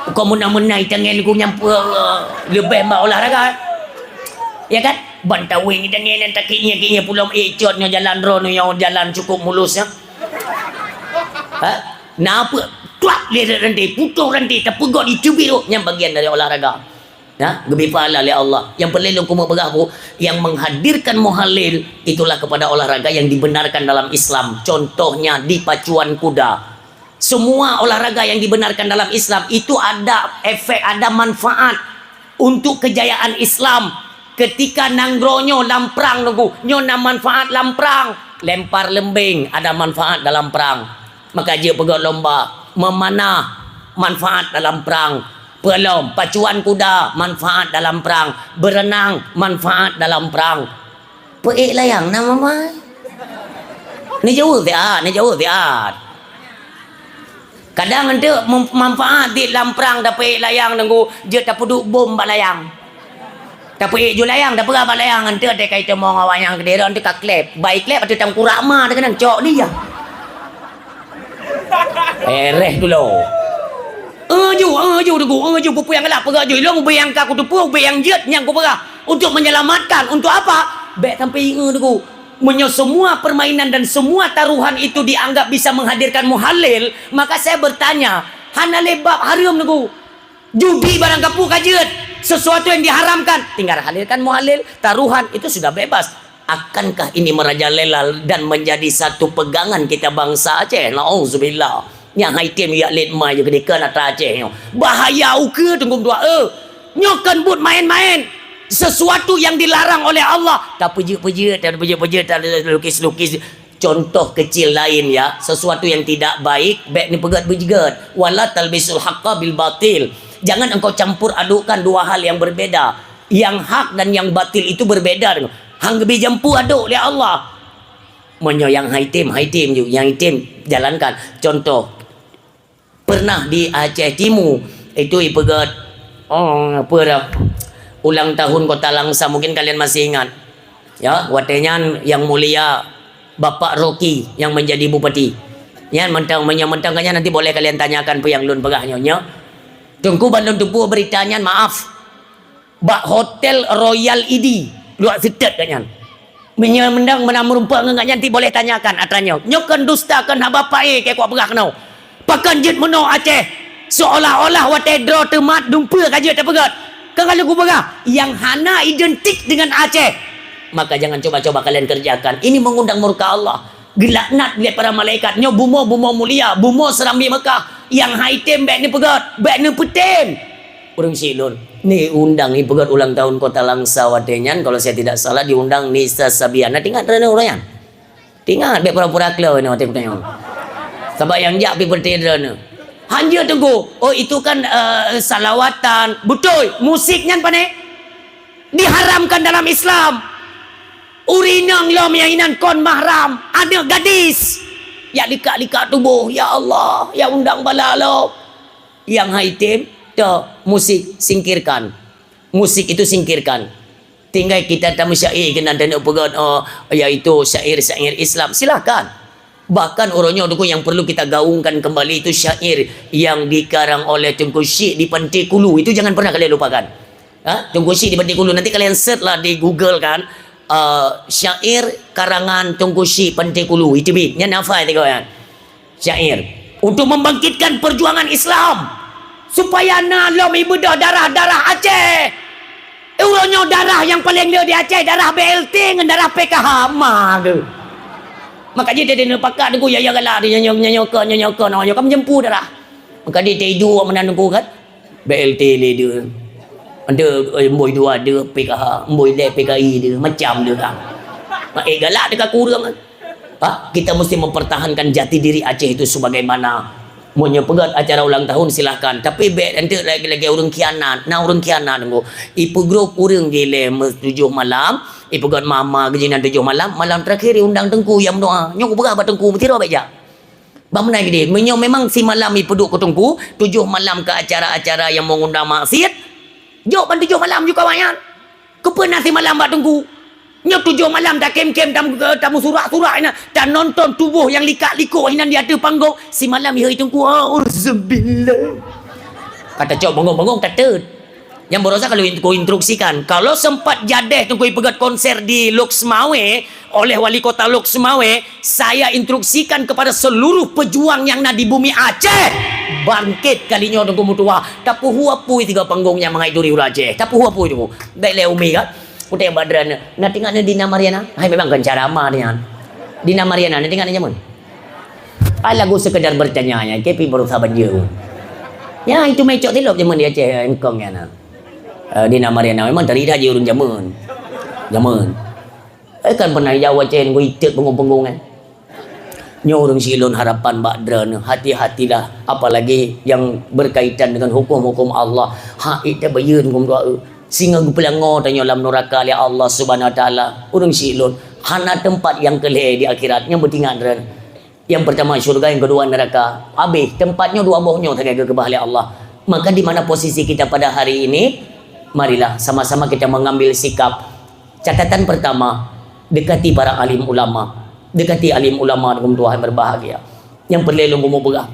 Kok meunang-meunang itangen ku nyampue, leubeh bak olahraga. Ya kan? Ban taweng itangen nyang takik ngieng-ngieng pulom, eh, cot nyoe jalan droeneuh nyoe jalan cukup mulus nyoe. Ha? Na peue? Tuak lé ranté, putôh ranté, tapeugot iteubiet rot, nyan bagian dari olahraga. Nah, geubri pahala lé Allah. Nyang peureulèe lôn keumeung peugah ku, yang menghadirkan muhallil itulah kepada olahraga yang dibenarkan dalam Islam. Contohnya di pacuan kuda. Semua olahraga yang dibenarkan dalam Islam itu ada efek, ada manfaat untuk kejayaan Islam. Ketika nanggroe nyoe lam prang nunggu, nyoe na manfaat lam prang. Lempar lembing ada manfaat dalam prang. Maka jeuet peugöt lomba, memanah manfaat dalam prang. Peulom, pacuan kuda manfaat dalam prang. Berenang manfaat dalam prang. Peuék layang na mamai. Neujaweueb siat, neujaweueb siat. Kadang enteuk mem-, manfaat di lam prang tapeuék layang nunggu jeuet tapeuduek bom bak layang. Tapeuék ju layang, tapeugah bak layang, enteuk teuka itamong awak nyang keudéh rot enteuk ka klep. Bai klep ateueh tangkurak ma teuh keunan cok dia. Ereh dulu. Eh ju, eh ju deungoe, eh ju peue-peue nyang galak peugah ju. Ilong ubé nyang ka kuteupeu, ubé nyang jeuet nyang kupeugah. Untuk menyelamatkan, untuk apa? Bèk sampai ingat deungoe. Meunyoe semua permainan dan semua taruhan itu dianggap bisa menghadirkan muhallil, maka saya bertanya, hana lé bab hareuem deungoe. Judi barang kapeue ka jeuet, sesuatu yang diharamkan, tinggal halalkan muhallil, taruhan itu sudah bebas. Akankah ini merajalela dan menjadi satu pegangan kita bangsa Aceh? Nauzubillah. Nyang hai tem yak let mai je keudéh keu atra Aceh nyoe. Bahaya ukeue teungku dua e. Nyoe kon buet main-main. Sesuatu yang dilarang oleh Allah. Tapeujeut-peujeuet, tapeujeut-peujeuet, talukis-lukis. Contoh kecil lain ya, sesuatu yang tidak baik, bèk neupeugöt beujeuet. Wala talbisul haqqa bil batil. Jangan engkau campur adukkan dua hal yang berbeda. Yang hak dan yang batil itu berbeda. Hang geubri jampu aduk lé Allah. Meunyoe nyang hai tem, hai tem ju, nyang hai tem jalankan. Contoh, pernah di Aceh Timu, itu ipeugöt, oh, apa dah, ulang tahun Kota Langsa, mungkin kalian masih ingat. Ya, watèe nyan Yang Mulia Bapak Rocky yang menjadi bupati. Nyan mantong, meunyoe mantong ka nyan nanti boleh kalian tanyakan peue nyang lôn peugah nyoe, nyoe. Teungku ban lôn teupeue berita nyan, maaf. Bak Hotel Royal Idi, luwat seutôt gobnyan. Meunyoe mantong meunan meurumpok ngon gobnyan, nanti boleh tanyakan atra nyoe. Nyoe kon dusta, kon haba paé keu kupeugah keunoe. Pakon jeuet meunoe Aceh, seolah-olah watèe droe teumat dumpeue ka jeuet tapeugöt. Kon ka lheueh kupeugah, nyang hana identik dengan Aceh, maka jangan coba-coba kalian kerjakan. Ini mengundang murka Allah. Geulaknat lé para malaikat. Nyoe bumoe-bumoe mulia, bumoe Serambi Mekah. Nyang hai tem bèk neupeugöt, bèk neupeutem. Ureueng syik lôn, neuundang ipeugöt ulang tahun Kota Langsa watèe nyan, kalau saya tidak salah diundang Nisa Sabian. Na teuingat droeneuh ureueng nyan? Teuingat, bèk pura-pura kleu nyoe watèe kutanyong. Sabab nyang jak pih peureuté droeneuh. Hanjeuet teungku, oh itu kan, eh, salawatan. Beutôi, musik nyan pané? Diharamkan dalam Islam. Ureueng inong lom nyang inan kon mahram, aneuk gadis. Jak likak-likak tuboh, ya Allah, jak undang bala lom. Nyang hai tem, toh, musik, singkirkan. Musik itu singkirkan. Tinggai kita tameusyair keunan taneuk peugöt, oh, yaitu syair-syair Islam. Silakan. Bahkan uroe nyoe teungku nyang perlu kita gaungkan kembali itu syair yang dikarang oleh Teungku Syik di Pantai Kulu. Itu jangan pernah kalian lupakan. Ha? Teungku Syik di Pantai Kulu. Nanti kalian search lah di Google kan. Eh, syair karangan Teungku Syik Pantai Kulu, iteubiet. Nyan hafai tiga nyan. Syair. Untuk membangkitkan perjuangan Islam. Supaya na lom ibeudôh darah-darah Aceh. Eh, uroe nyoe darah nyang paleng le di Aceh, darah B L T ngon darah P K H ma geuh. Maka jih tadi neupakat Teungku, ya, ya galak di nyoe, nyoe, nyoe ke, nyoe, nyoe ke, nyoe, nyoe ke meujampu darah. Maka di tadi dua meunan Teungku kan. B L T le deuh. Ada, eh, mbôi dua deuh P K H, mbôi lhèe P K I deuh, macam deuh kan. Mak, eh, galak teuka kureueng. Pak, kita mesti mempertahankan jati diri Aceh itu sebagaimana. Meunyoe peugöt acara ulang tahun, silahkan. Tapi bèk enteuk lagèe-lagèe ureueng khianat. Na ureueng khianat, Teungku. Ipeugrup ureueng jih lé meutujoh malam, ipeugöt mama geuh jihnyan tujoh malam, malam terakhir iundang Teungku nyang meudoa. Nyoe kupeugah bak Teungku, meusidroe bèk jak. Bak meunan keudéh, meunyoe memang simalam ipeuduek keu Teungku, tujoh malam keu acara-acara nyang mengundang maksiat, jok ban tujoh malam ju keu awaknyan. Keupeue na simalam bak Teungku? Nyoe tujoh malam takém-kém tam-, tameusurak-surak inan, tanonton tuboh nyang likak-likok inan di ateueh panggong, simalam ihôi Teungku, auzubillah. Ka tacok banggong-banggong tateut. Nyang baroesa ka lôn instruksikan, kalau sempat jadeh Teungku ipeugöt konser di Lhokseumawe oleh Wali Kota Lhokseumawe, saya instruksikan kepada seluruh pejuang nyang na di bumi Aceh, bangkit kali nyoe Teungku meutuwah. Tapeuhu apui tiga panggong nyang mangat duri ureueng Aceh. Tapeuhu apui Teungku. Bèk lé umi ka. Kutem bak droeneuh. Na teuingat neuh Dina Mariana? Hai, memang kon cara ma nyan. Dina Mariana, na teuingat neuh jameun? Ai, lagu sekedar bertanya nyan, ke pi baroesa ban jeuet. Ya, itu meucok tilop jameun di Aceh, engkong nyan na. Eh, Dina Mariana memang tari that jih ureueng jameun. Jameun. Eh, kan pernah ijak watèe ngon itet peungong-peungong kan. Nyoe ureueng syik lôn harapan bak droeneuh, hati-hatilah, apalagi yang berkaitan dengan hukum-hukum Allah. Hak itet bayeuen hukum doa. Singoh geupeulango tanyoe lam nuraka lé Allah Subhanahu Wa Taala. Ureueng syik lôn, hana teumpat nyang keu lhèe di akhirat, nyoe beutingat droeneuh. Yang pertama syurga, yang kedua neraka. Habis, tempat nyoe dua boh nyoe sagai geukeubah lé Allah. Maka di mana posisi kita pada hari ini? Marilah sama-sama kita mengambil sikap. Catatan pertama, dekati para alim ulama. Dekati alim ulama, Teungku meutuwah yang berbahagia. Nyang peureulèe lôn keumu peugah.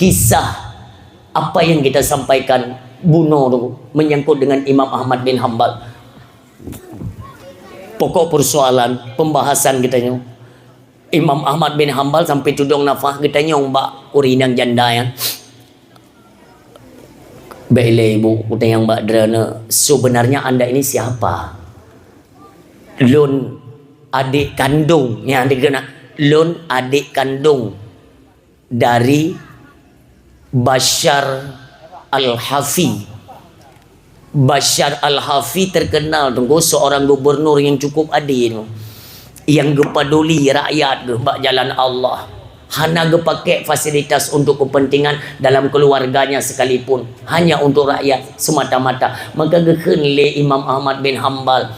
Kisah apa yang kita sampaikan bunoe tu menyangkut dengan Imam Ahmad bin Hambal. Pokok persoalan pembahasan kita nyoe, Imam Ahmad bin Hambal sampai tudong nafah geutanyong bak ureueng inong janda nyan. Bèk lé ibu, kutanyong bak droeneuh, sebenarnya anda ini siapa? Lôn adék kandong, nyan dikheun, lôn adék kandong dari Bashar Al-Hafi. Bashar Al-Hafi terkenal, Teungku, seorang gubernur yang cukup adil, yang geupaduli rakyat geuh bak jalan Allah. Hana geupakék fasilitas untuk kepentingan dalam keluarganya sekalipun, hanya untuk rakyat semata-mata. Maka geukheun lé Imam Ahmad bin Hambal,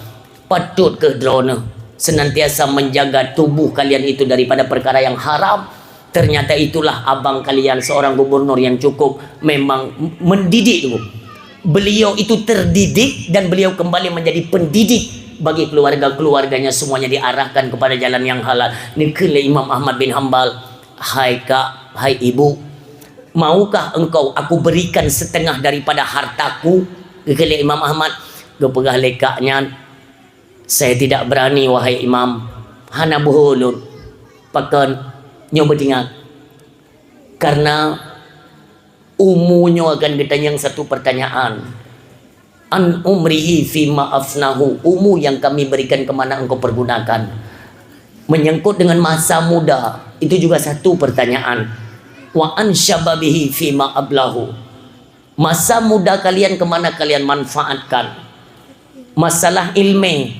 Patut keuh droeneuh senantiasa menjaga tubuh kalian itu daripada perkara yang haram. Ternyata itulah abang kalian, seorang gubernur yang cukup memang mendidik dulu. Beliau itu terdidik dan beliau kembali menjadi pendidik bagi keluarga-keluarganya, semuanya diarahkan kepada jalan yang halal. Neukheun lé Imam Ahmad bin Hambal, "Hai kak, hai ibu, maukah engkau aku berikan setengah daripada hartaku?" Geukheun lé Imam Ahmad, geupeugah lé kak nyan, "Saya tidak berani, wahai Imam, hana beuho lôn." Pakon? Nyoe beutingat. Karena umu nyoe akan geutanyong satu pertanyaan. "An umrihi fima afnahu," umu yang kami berikan kemana engkau pergunakan. Menyangkut dengan masa muda, itu juga satu pertanyaan. "Wa an syababihi fima ablahu." Masa muda kalian kemana kalian manfaatkan? Masalah ilmu.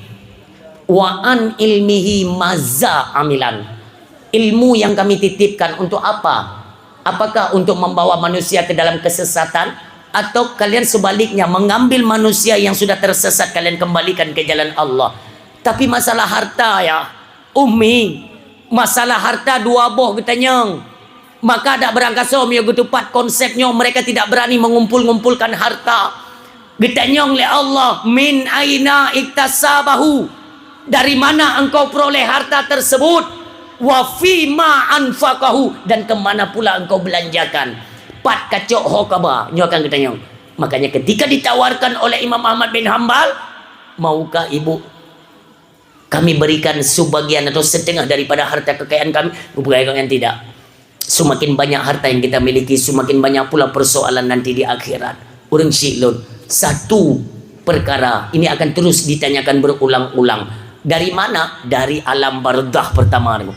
"Wa an ilmihi maza amilan." Ilmu yang kami titipkan untuk apa? Apakah untuk membawa manusia ke dalam kesesatan? Atau kalian sebaliknya mengambil manusia yang sudah tersesat kalian kembalikan ke jalan Allah? Tapi masalah harta ya, Ummi, masalah harta dua boh geutanyong. Maka dak beurangkasoe meunyoe geutupat konsep nyoe, mereka tidak berani mengumpul-ngumpulkan harta. Geutanyong lé Allah, "Min aina iktasabahu?" Dari mana engkau peroleh harta tersebut? "Wa fima anfaqahu?" Dan ke mana pula engkau belanjakan? Pat kacok ho kaba, nyoe akan geutanyong. Makanya ketika ditawarkan oleh Imam Ahmad bin Hambal, "Maukah ibu Kami berikan sebagian atau setengah daripada harta kekayaan kami, geupeugah nyan tidak. Semakin banyak harta yang kita miliki, semakin banyak pula persoalan nanti di akhirat. Ureuëng syiek lôn, satu perkara ini akan terus ditanyakan berulang-ulang. Dari mana? Dari alam barzakh pertama tu.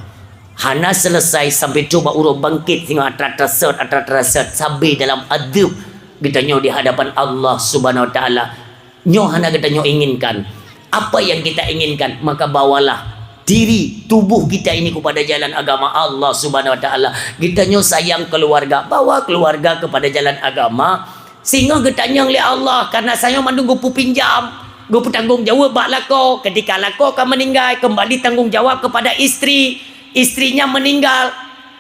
Hana selesai sampai cuba uroe bangkit singoh atra-atra sot, atra-atra sot, sabe dalam azab geutanyoe di hadapan Allah Subhanahu Wa Taala. Nyoe hana geutanyoe inginkan. Apa yang kita inginkan, maka bawalah diri, tubuh kita ini kepada jalan agama Allah Subhanahu Wa Taala. Geutanyoe sayang keluarga, bawa keluarga kepada jalan agama. Singoh geutanyong lé Allah, karena sayoe mandum geupeupinjam, geupeutanggung jaweueb bak lakoe. Ketika lakoe ka meuninggai, kembali tanggung jawab kepada istri. Istrinya meninggal,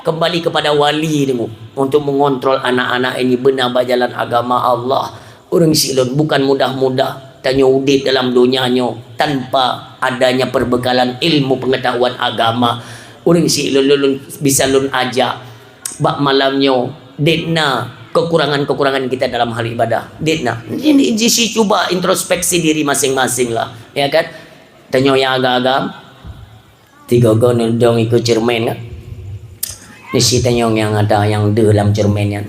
kembali kepada wali teungku untuk mengontrol anak-anak ini beuna bak jalan agama Allah. Ureuëng syiek lôn, bukan mudah-mudah tanyoe udeb dalam donya nyoe tanpa adanya perbekalan ilmu pengetahuan agama. Ureuëng syiek lôn, lôn, lôn bisa lôn ajak bak malam nyoe, dek na kekurangan-kekurangan kita dalam hal ibadah. Dek na. Ini, ini si cuba introspeksi diri masing-masing lah, ya kan? Tanyoe nyang agam-agam, tiga-tiga neudong ikeue cermin kan? Nisi tanyong nyang ada nyang deuh lam cermin nyan.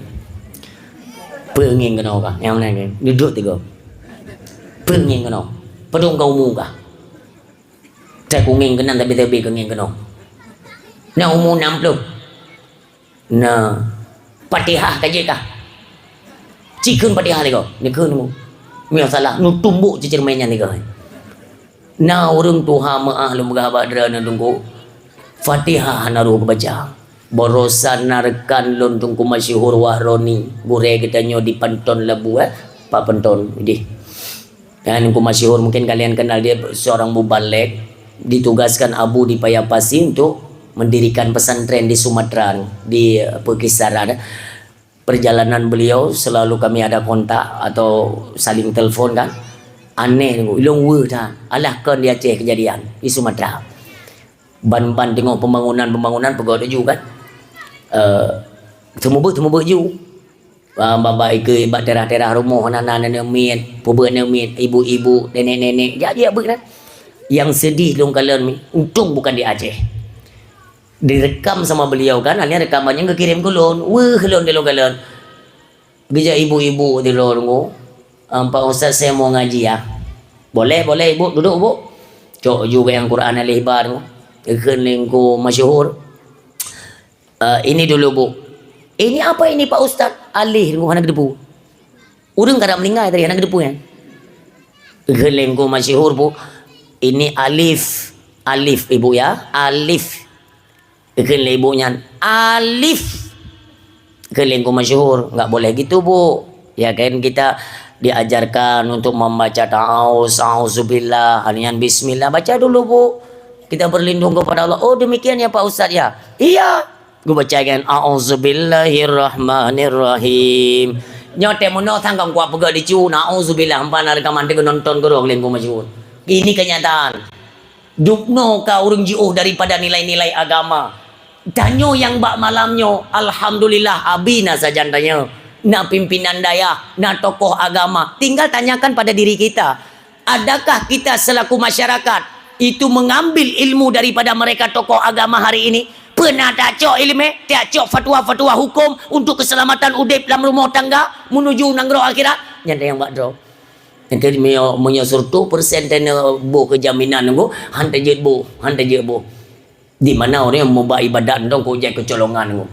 Peue ngieng keunoe kah? Nyang meunan ngieng. Dudoe tiga. Peue ngieng keunoe? Padum ka umu kah? Teuk ku ngieng keunan, tapi-tapi keu ngieng keunoe. Na umu enam puluh. Na Fatihah ka jeuet kah? Ci kheun Fatihah lé gob. Ni kheun nyoe. Meunyoe salah, neutumbok ci cermin nyan lé gob. Na ureuëng tuha meu'ah lôn peugah bak droeneuh teungku, Fatihah hana roh geubaca. Barosan na rekan lôn Teungku Masyhur Wahroni, gurée geutanyoe di Panton Labu, eh, Pak Panton, ideh. Ya, Teungku Masyhur, mungkin kalian kenal, dia seorang mubalig, ditugaskan Abu di Paya Pasi untuk mendirikan pesantren di Sumatera, di, eh, Pekisaran. Perjalanan beliau selalu kami ada kontak atau saling telepon kan. Aneh, ilong weuh that. Alah kon di Aceh kejadian, di Sumatera. Ban-ban tengok pembangunan-pembangunan peugah tuju kan. Eh, seumeubeuet-seumeubeuet ju. Ah, babah ikeue bak teurah-teurah rumoh, aneuk-aneuk miet, peubeuet aneuk miet, ibu-ibu, nenek-nenek, jak-jak beuet kan. Yang sedih lôn kalon mi, untung bukan di Aceh. Direkam sama beliau kan, akhirnya rekamannya geukirém keu lôn. Weuh, lôn di lôn kalon. Geujak ibu-ibu di lôn nyoe, "Ah, Pak Ustaz, saya mau ngaji ya." "Boleh, boleh Ibu, duduk Bu." Cok ju gayang Quran alif ba nyoe. Geukheun lé Teungku Masyhur. "Eh, ini dulu Bu." "Ini apa ini Pak Ustaz?" "Alif," nyoe hana geuteupeue. Ureuëng ka meuninggai tadi hana geuteupeue nyan. Geukheun lé Teungku Masyhur, Bu. "Ini alif, alif Ibu ya, alif." Geukheun lé ibu nyan, "Alif." Geukheun lé Teungku Masyhur, "Enggak boleh gitu, Bu. Ya kan kita diajarkan untuk membaca ta'awuz, a'udzubillah, hal nyan bismillah. Baca dulu, Bu. Kita berlindung kepada Allah." "Oh, demikian ya, Pak Ustaz ya?" "Iya." Geubaca kan, "A'udzubillahirrahmanirrahim." Nyoe teuh meunoe sang kong kuat peugah dicu, "Na'udzubillah," empan hari ka mandé nonton keudroe lé Teungku Masyhur. Ini kenyataan. Dubnoe ka ureuëng jiôh daripada nilai-nilai agama. Tanyoe nyang bak malam nyoe, alhamdulillah, abi na sajan tanyoe. Na pimpinan dayah, na tokoh agama. Tinggal tanyakan pada diri kita, adakah kita selaku masyarakat itu mengambil ilmu daripada mereka tokoh agama hari ini? Peuna tacok iéleumé, tacok fatwa-fatwa hukum untuk keselamatan udeb lam rumoh tangga menuju nanggroe akhirat? Nyan nyang bak droe. Nyang keu meunyoe, meunyoe seratus persen teuneuk boh keu jaminan nunggu, han tajeuet boh, han tajeuet boh. Di mana ureuëng nyang muba ibadat nyoe kok jai keucolongan nunggu.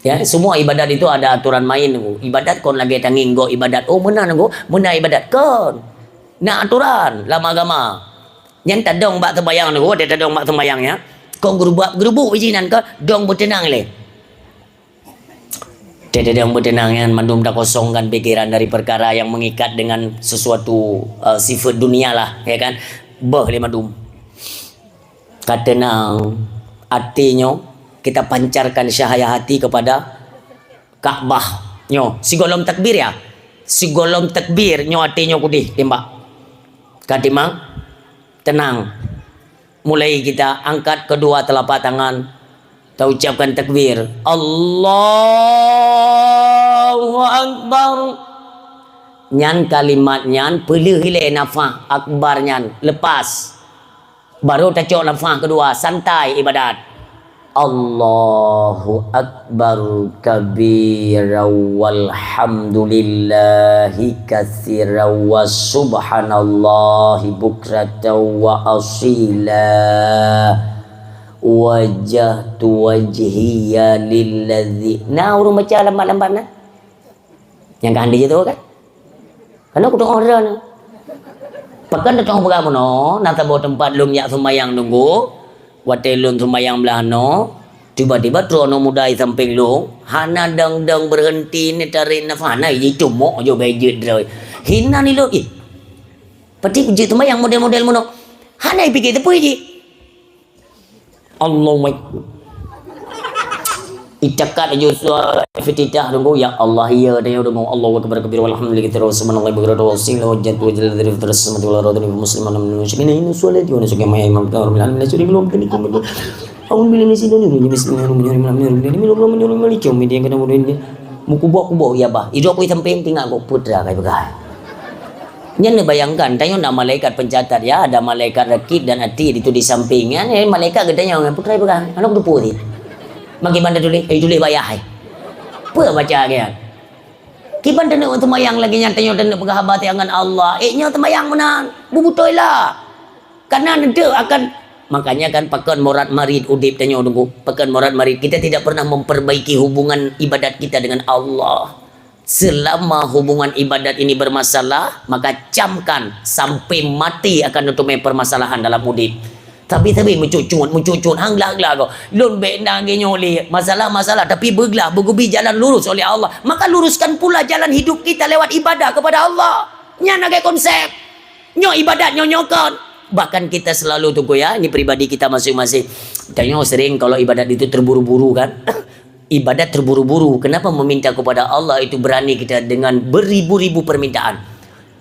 Ya, semua ibadat itu ada aturan main nunggu. Ibadat kon lagée tangieng gob ibadat. Oh, meunan nunggu, meunan ibadat kon. Na aturan lam agama. Nyan tadong bak sembayang nunggu, ada tadong bak sembayang ya. Kon geurubak, geurubuk biji nan ke, dong beuteunang lé. Teudeudeueng beuteunang nyan mandum takosongkan pikiran dari perkara yang mengikat dengan sesuatu, eh, sifat dunia lah, ya kan? Beuh lé mandum. Ka teunang até nyoe, kita pancarkan cahaya hati kepada Ka'bah nyoe. Sigohlom takbir ya. Sigohlom takbir nyoe até nyoe kudeh timbak. Ka timang, tenang. Mulai kita angkat kedua telapak tangan, taucapkan takbir, "Allahu Akbar." Nyan kalimat nyan peuleueh ilée nafah akbar nyan lepas. Baru tacok lafaz kedua, santai ibadat. Allahu Akbar kabira walhamdulillahi katsira wa subhanallahi bukratan wa asila. Wajjahtu wajhiya lilladzi. Nah, ureueng baca lambat-lambat nah. Nyang ka handi tu kan? Karena aku tengok orang. Pakon tengok peugah meunoe, na saboh teumpat lôn jak seumayang nunggu. Watée lôn seumayang blah noe, tiba-tiba trok aneuk muda di sampéng lôn, hana dang-dang berhenti ni tarik nafas, hana jicumok jo gadget droe. Hina ni lôn, ih. Pati jeuet seumayang model-model meunoe. Hana jipike teupeu jih. Allahu Akbar. Itakat aju suara iftitah dulu, ya Allah, ya, dan ya Allah, Allahu Akbar kabira walhamdulillahi katsira wa subhanallahi bukratan wa asila wa jaddu wa jalla dzikruhu fil samawati wal ardi wa musliman min musyrikin inna salati wa nusuki ma imam rabbil alamin la syarika lahu wa bihi umirtu. A'udzu billahi minasyaitonir rajim. Bismillahirrahmanirrahim. Alhamdulillahi rabbil alamin. Maliki yaumiddin. Iyyaka na'budu wa iyyaka nasta'in. Mukuboh-kuboh ya bah. Idok kui sampéng tinggal kok putra kai peugah. Nyan neubayangkan, tanyoe na malaikat pencatat, ya, ada malaikat Rakib dan Atid itu di samping, ya, ni malaikat geutanyoe ngon peukrai peugah, aneuk teupeue ti. Maki banda tuléh, eh, tuléh bayah, eh. Peue baca lagée nyan? Kiban taneuk seumayang lagée nyan, tanyoe taneuk peugah haba teuh ngon Allah. Eh, nyoe seumayang meunan, beubutôi lah. Karena nanti akan, makanya kan pakon murad marit udeb tanyoe tunggu. Pakon murad marit, kita tidak pernah memperbaiki hubungan ibadat kita dengan Allah. Selama hubungan ibadat ini bermasalah, maka camkan sampai mati akan teumé permasalahan dalam udeb. Tapi-tapi meucut-cut, meucut-cut, hang glak-glak ko. Lôn bék na lagée nyoe lé, masalah-masalah, tapi beuglah, beugeubri jalan lurus oleh Allah. Maka luruskan pula jalan hidup kita lewat ibadah kepada Allah. Nyan lagée konsep. Nyoe ibadat, nyoe, nyoe kon. Bahkan kita selalu tunggu ya, ini pribadi kita masing-masing. Tanyoe sering kalau ibadat itu terburu-buru kan. Ibadat terburu-buru. Kenapa meminta kepada Allah itu berani kita dengan beribu-ribu permintaan?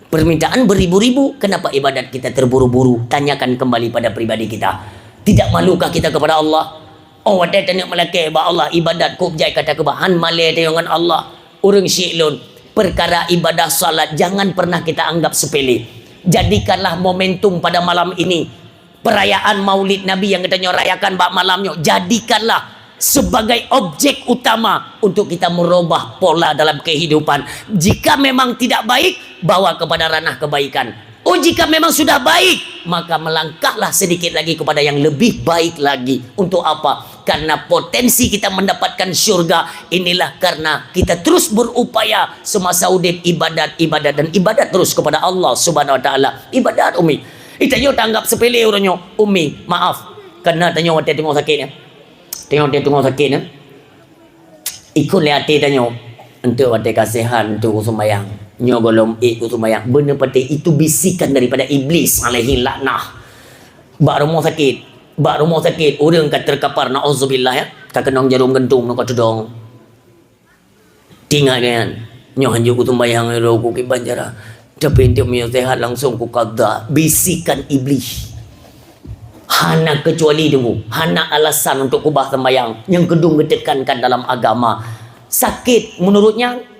Permintaan beribu-ribu. Kenapa ibadat kita terburu-buru? Tanyakan kembali pada pribadi kita. Tidak malukah kita kepada Allah? Oh, watée taneuk meulakée bak Allah ibadat kôb jai kata keubahan malée teuh ngon Allah. Ureueng syik lôn, perkara ibadah salat jangan pernah kita anggap sepele. Jadikanlah momentum pada malam ini. Perayaan Maulid Nabi yang geutanyoe rayakan bak malam nyoe, jadikanlah sebagai objek utama untuk kita merubah pola dalam kehidupan. Jika memang tidak baik, bawa kepada ranah kebaikan. Oh, jika memang sudah baik, maka melangkahlah sedikit lagi kepada yang lebih baik lagi. Untuk apa? Karena potensi kita mendapatkan syurga inilah karena kita terus berupaya semasa udeb ibadat, ibadat, dan ibadat terus kepada Allah Subhanahu Wa Taala. Ibadat, Umi. Ita nyoe tanggap sepele ureueng nyoe, Umi, maaf. Karena tanyoe watée teungoh sakét nyan. Tanyoe watée teungoh sakét nyan. Ikot lé até tanyoe, enteuk watée ka seuhat, enteuk kuseumayang. Nyoe gohlom ék kuseumayang. Beuneupatéh itu bisikan daripada Iblis alaihi laknah. Bak rumoh sakét, bak rumoh sakét, ureueng ka terkapar, naudzubillah ya. Ka keunong jarum gantung, nyoe ka teudong. Tingat nyan, nyoe hanjeuet kuseumayang, nyoe kukiban cara. Tapi enteuk meunyoe seuhat langsung kukada, bisikan Iblis. Hana kecuali deungoe, hana alasan untuk kubah sembahyang nyang keudong geutekankan dalam agama. Sakét menurutnya.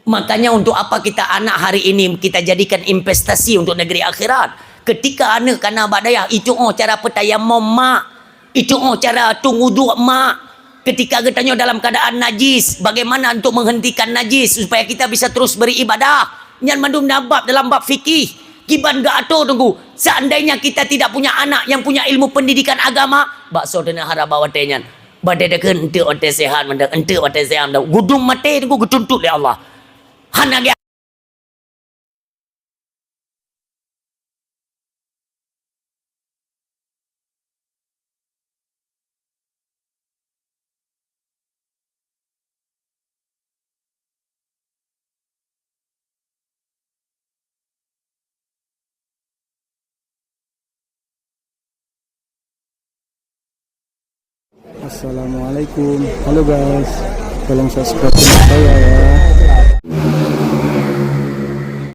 Makanya untuk apa kita anak hari ini kita jadikan investasi untuk negeri akhirat? Ketika aneuk kana bak dayah, itu oh cara peutayamom mak. Itu oh cara tueng uduk mak. Ketika geutanyoe dalam keadaan najis, bagaimana untuk menghentikan najis supaya kita bisa terus beribadah? Nyan mandum na bab dalam bab fikih. Kiban geuatur teungku. Seandainya kita tidak punya anak yang punya ilmu pendidikan agama, bakso teuneuh harap bak watée nyan. Bak watée deukeue enteuk watée sehat mantong, enteuk watée sehat mantong. Gudong maté teungku geutuntot lé Allah. Hana geu- Assalamualaikum. Halo guys. Tolong subscribe channel saya ya.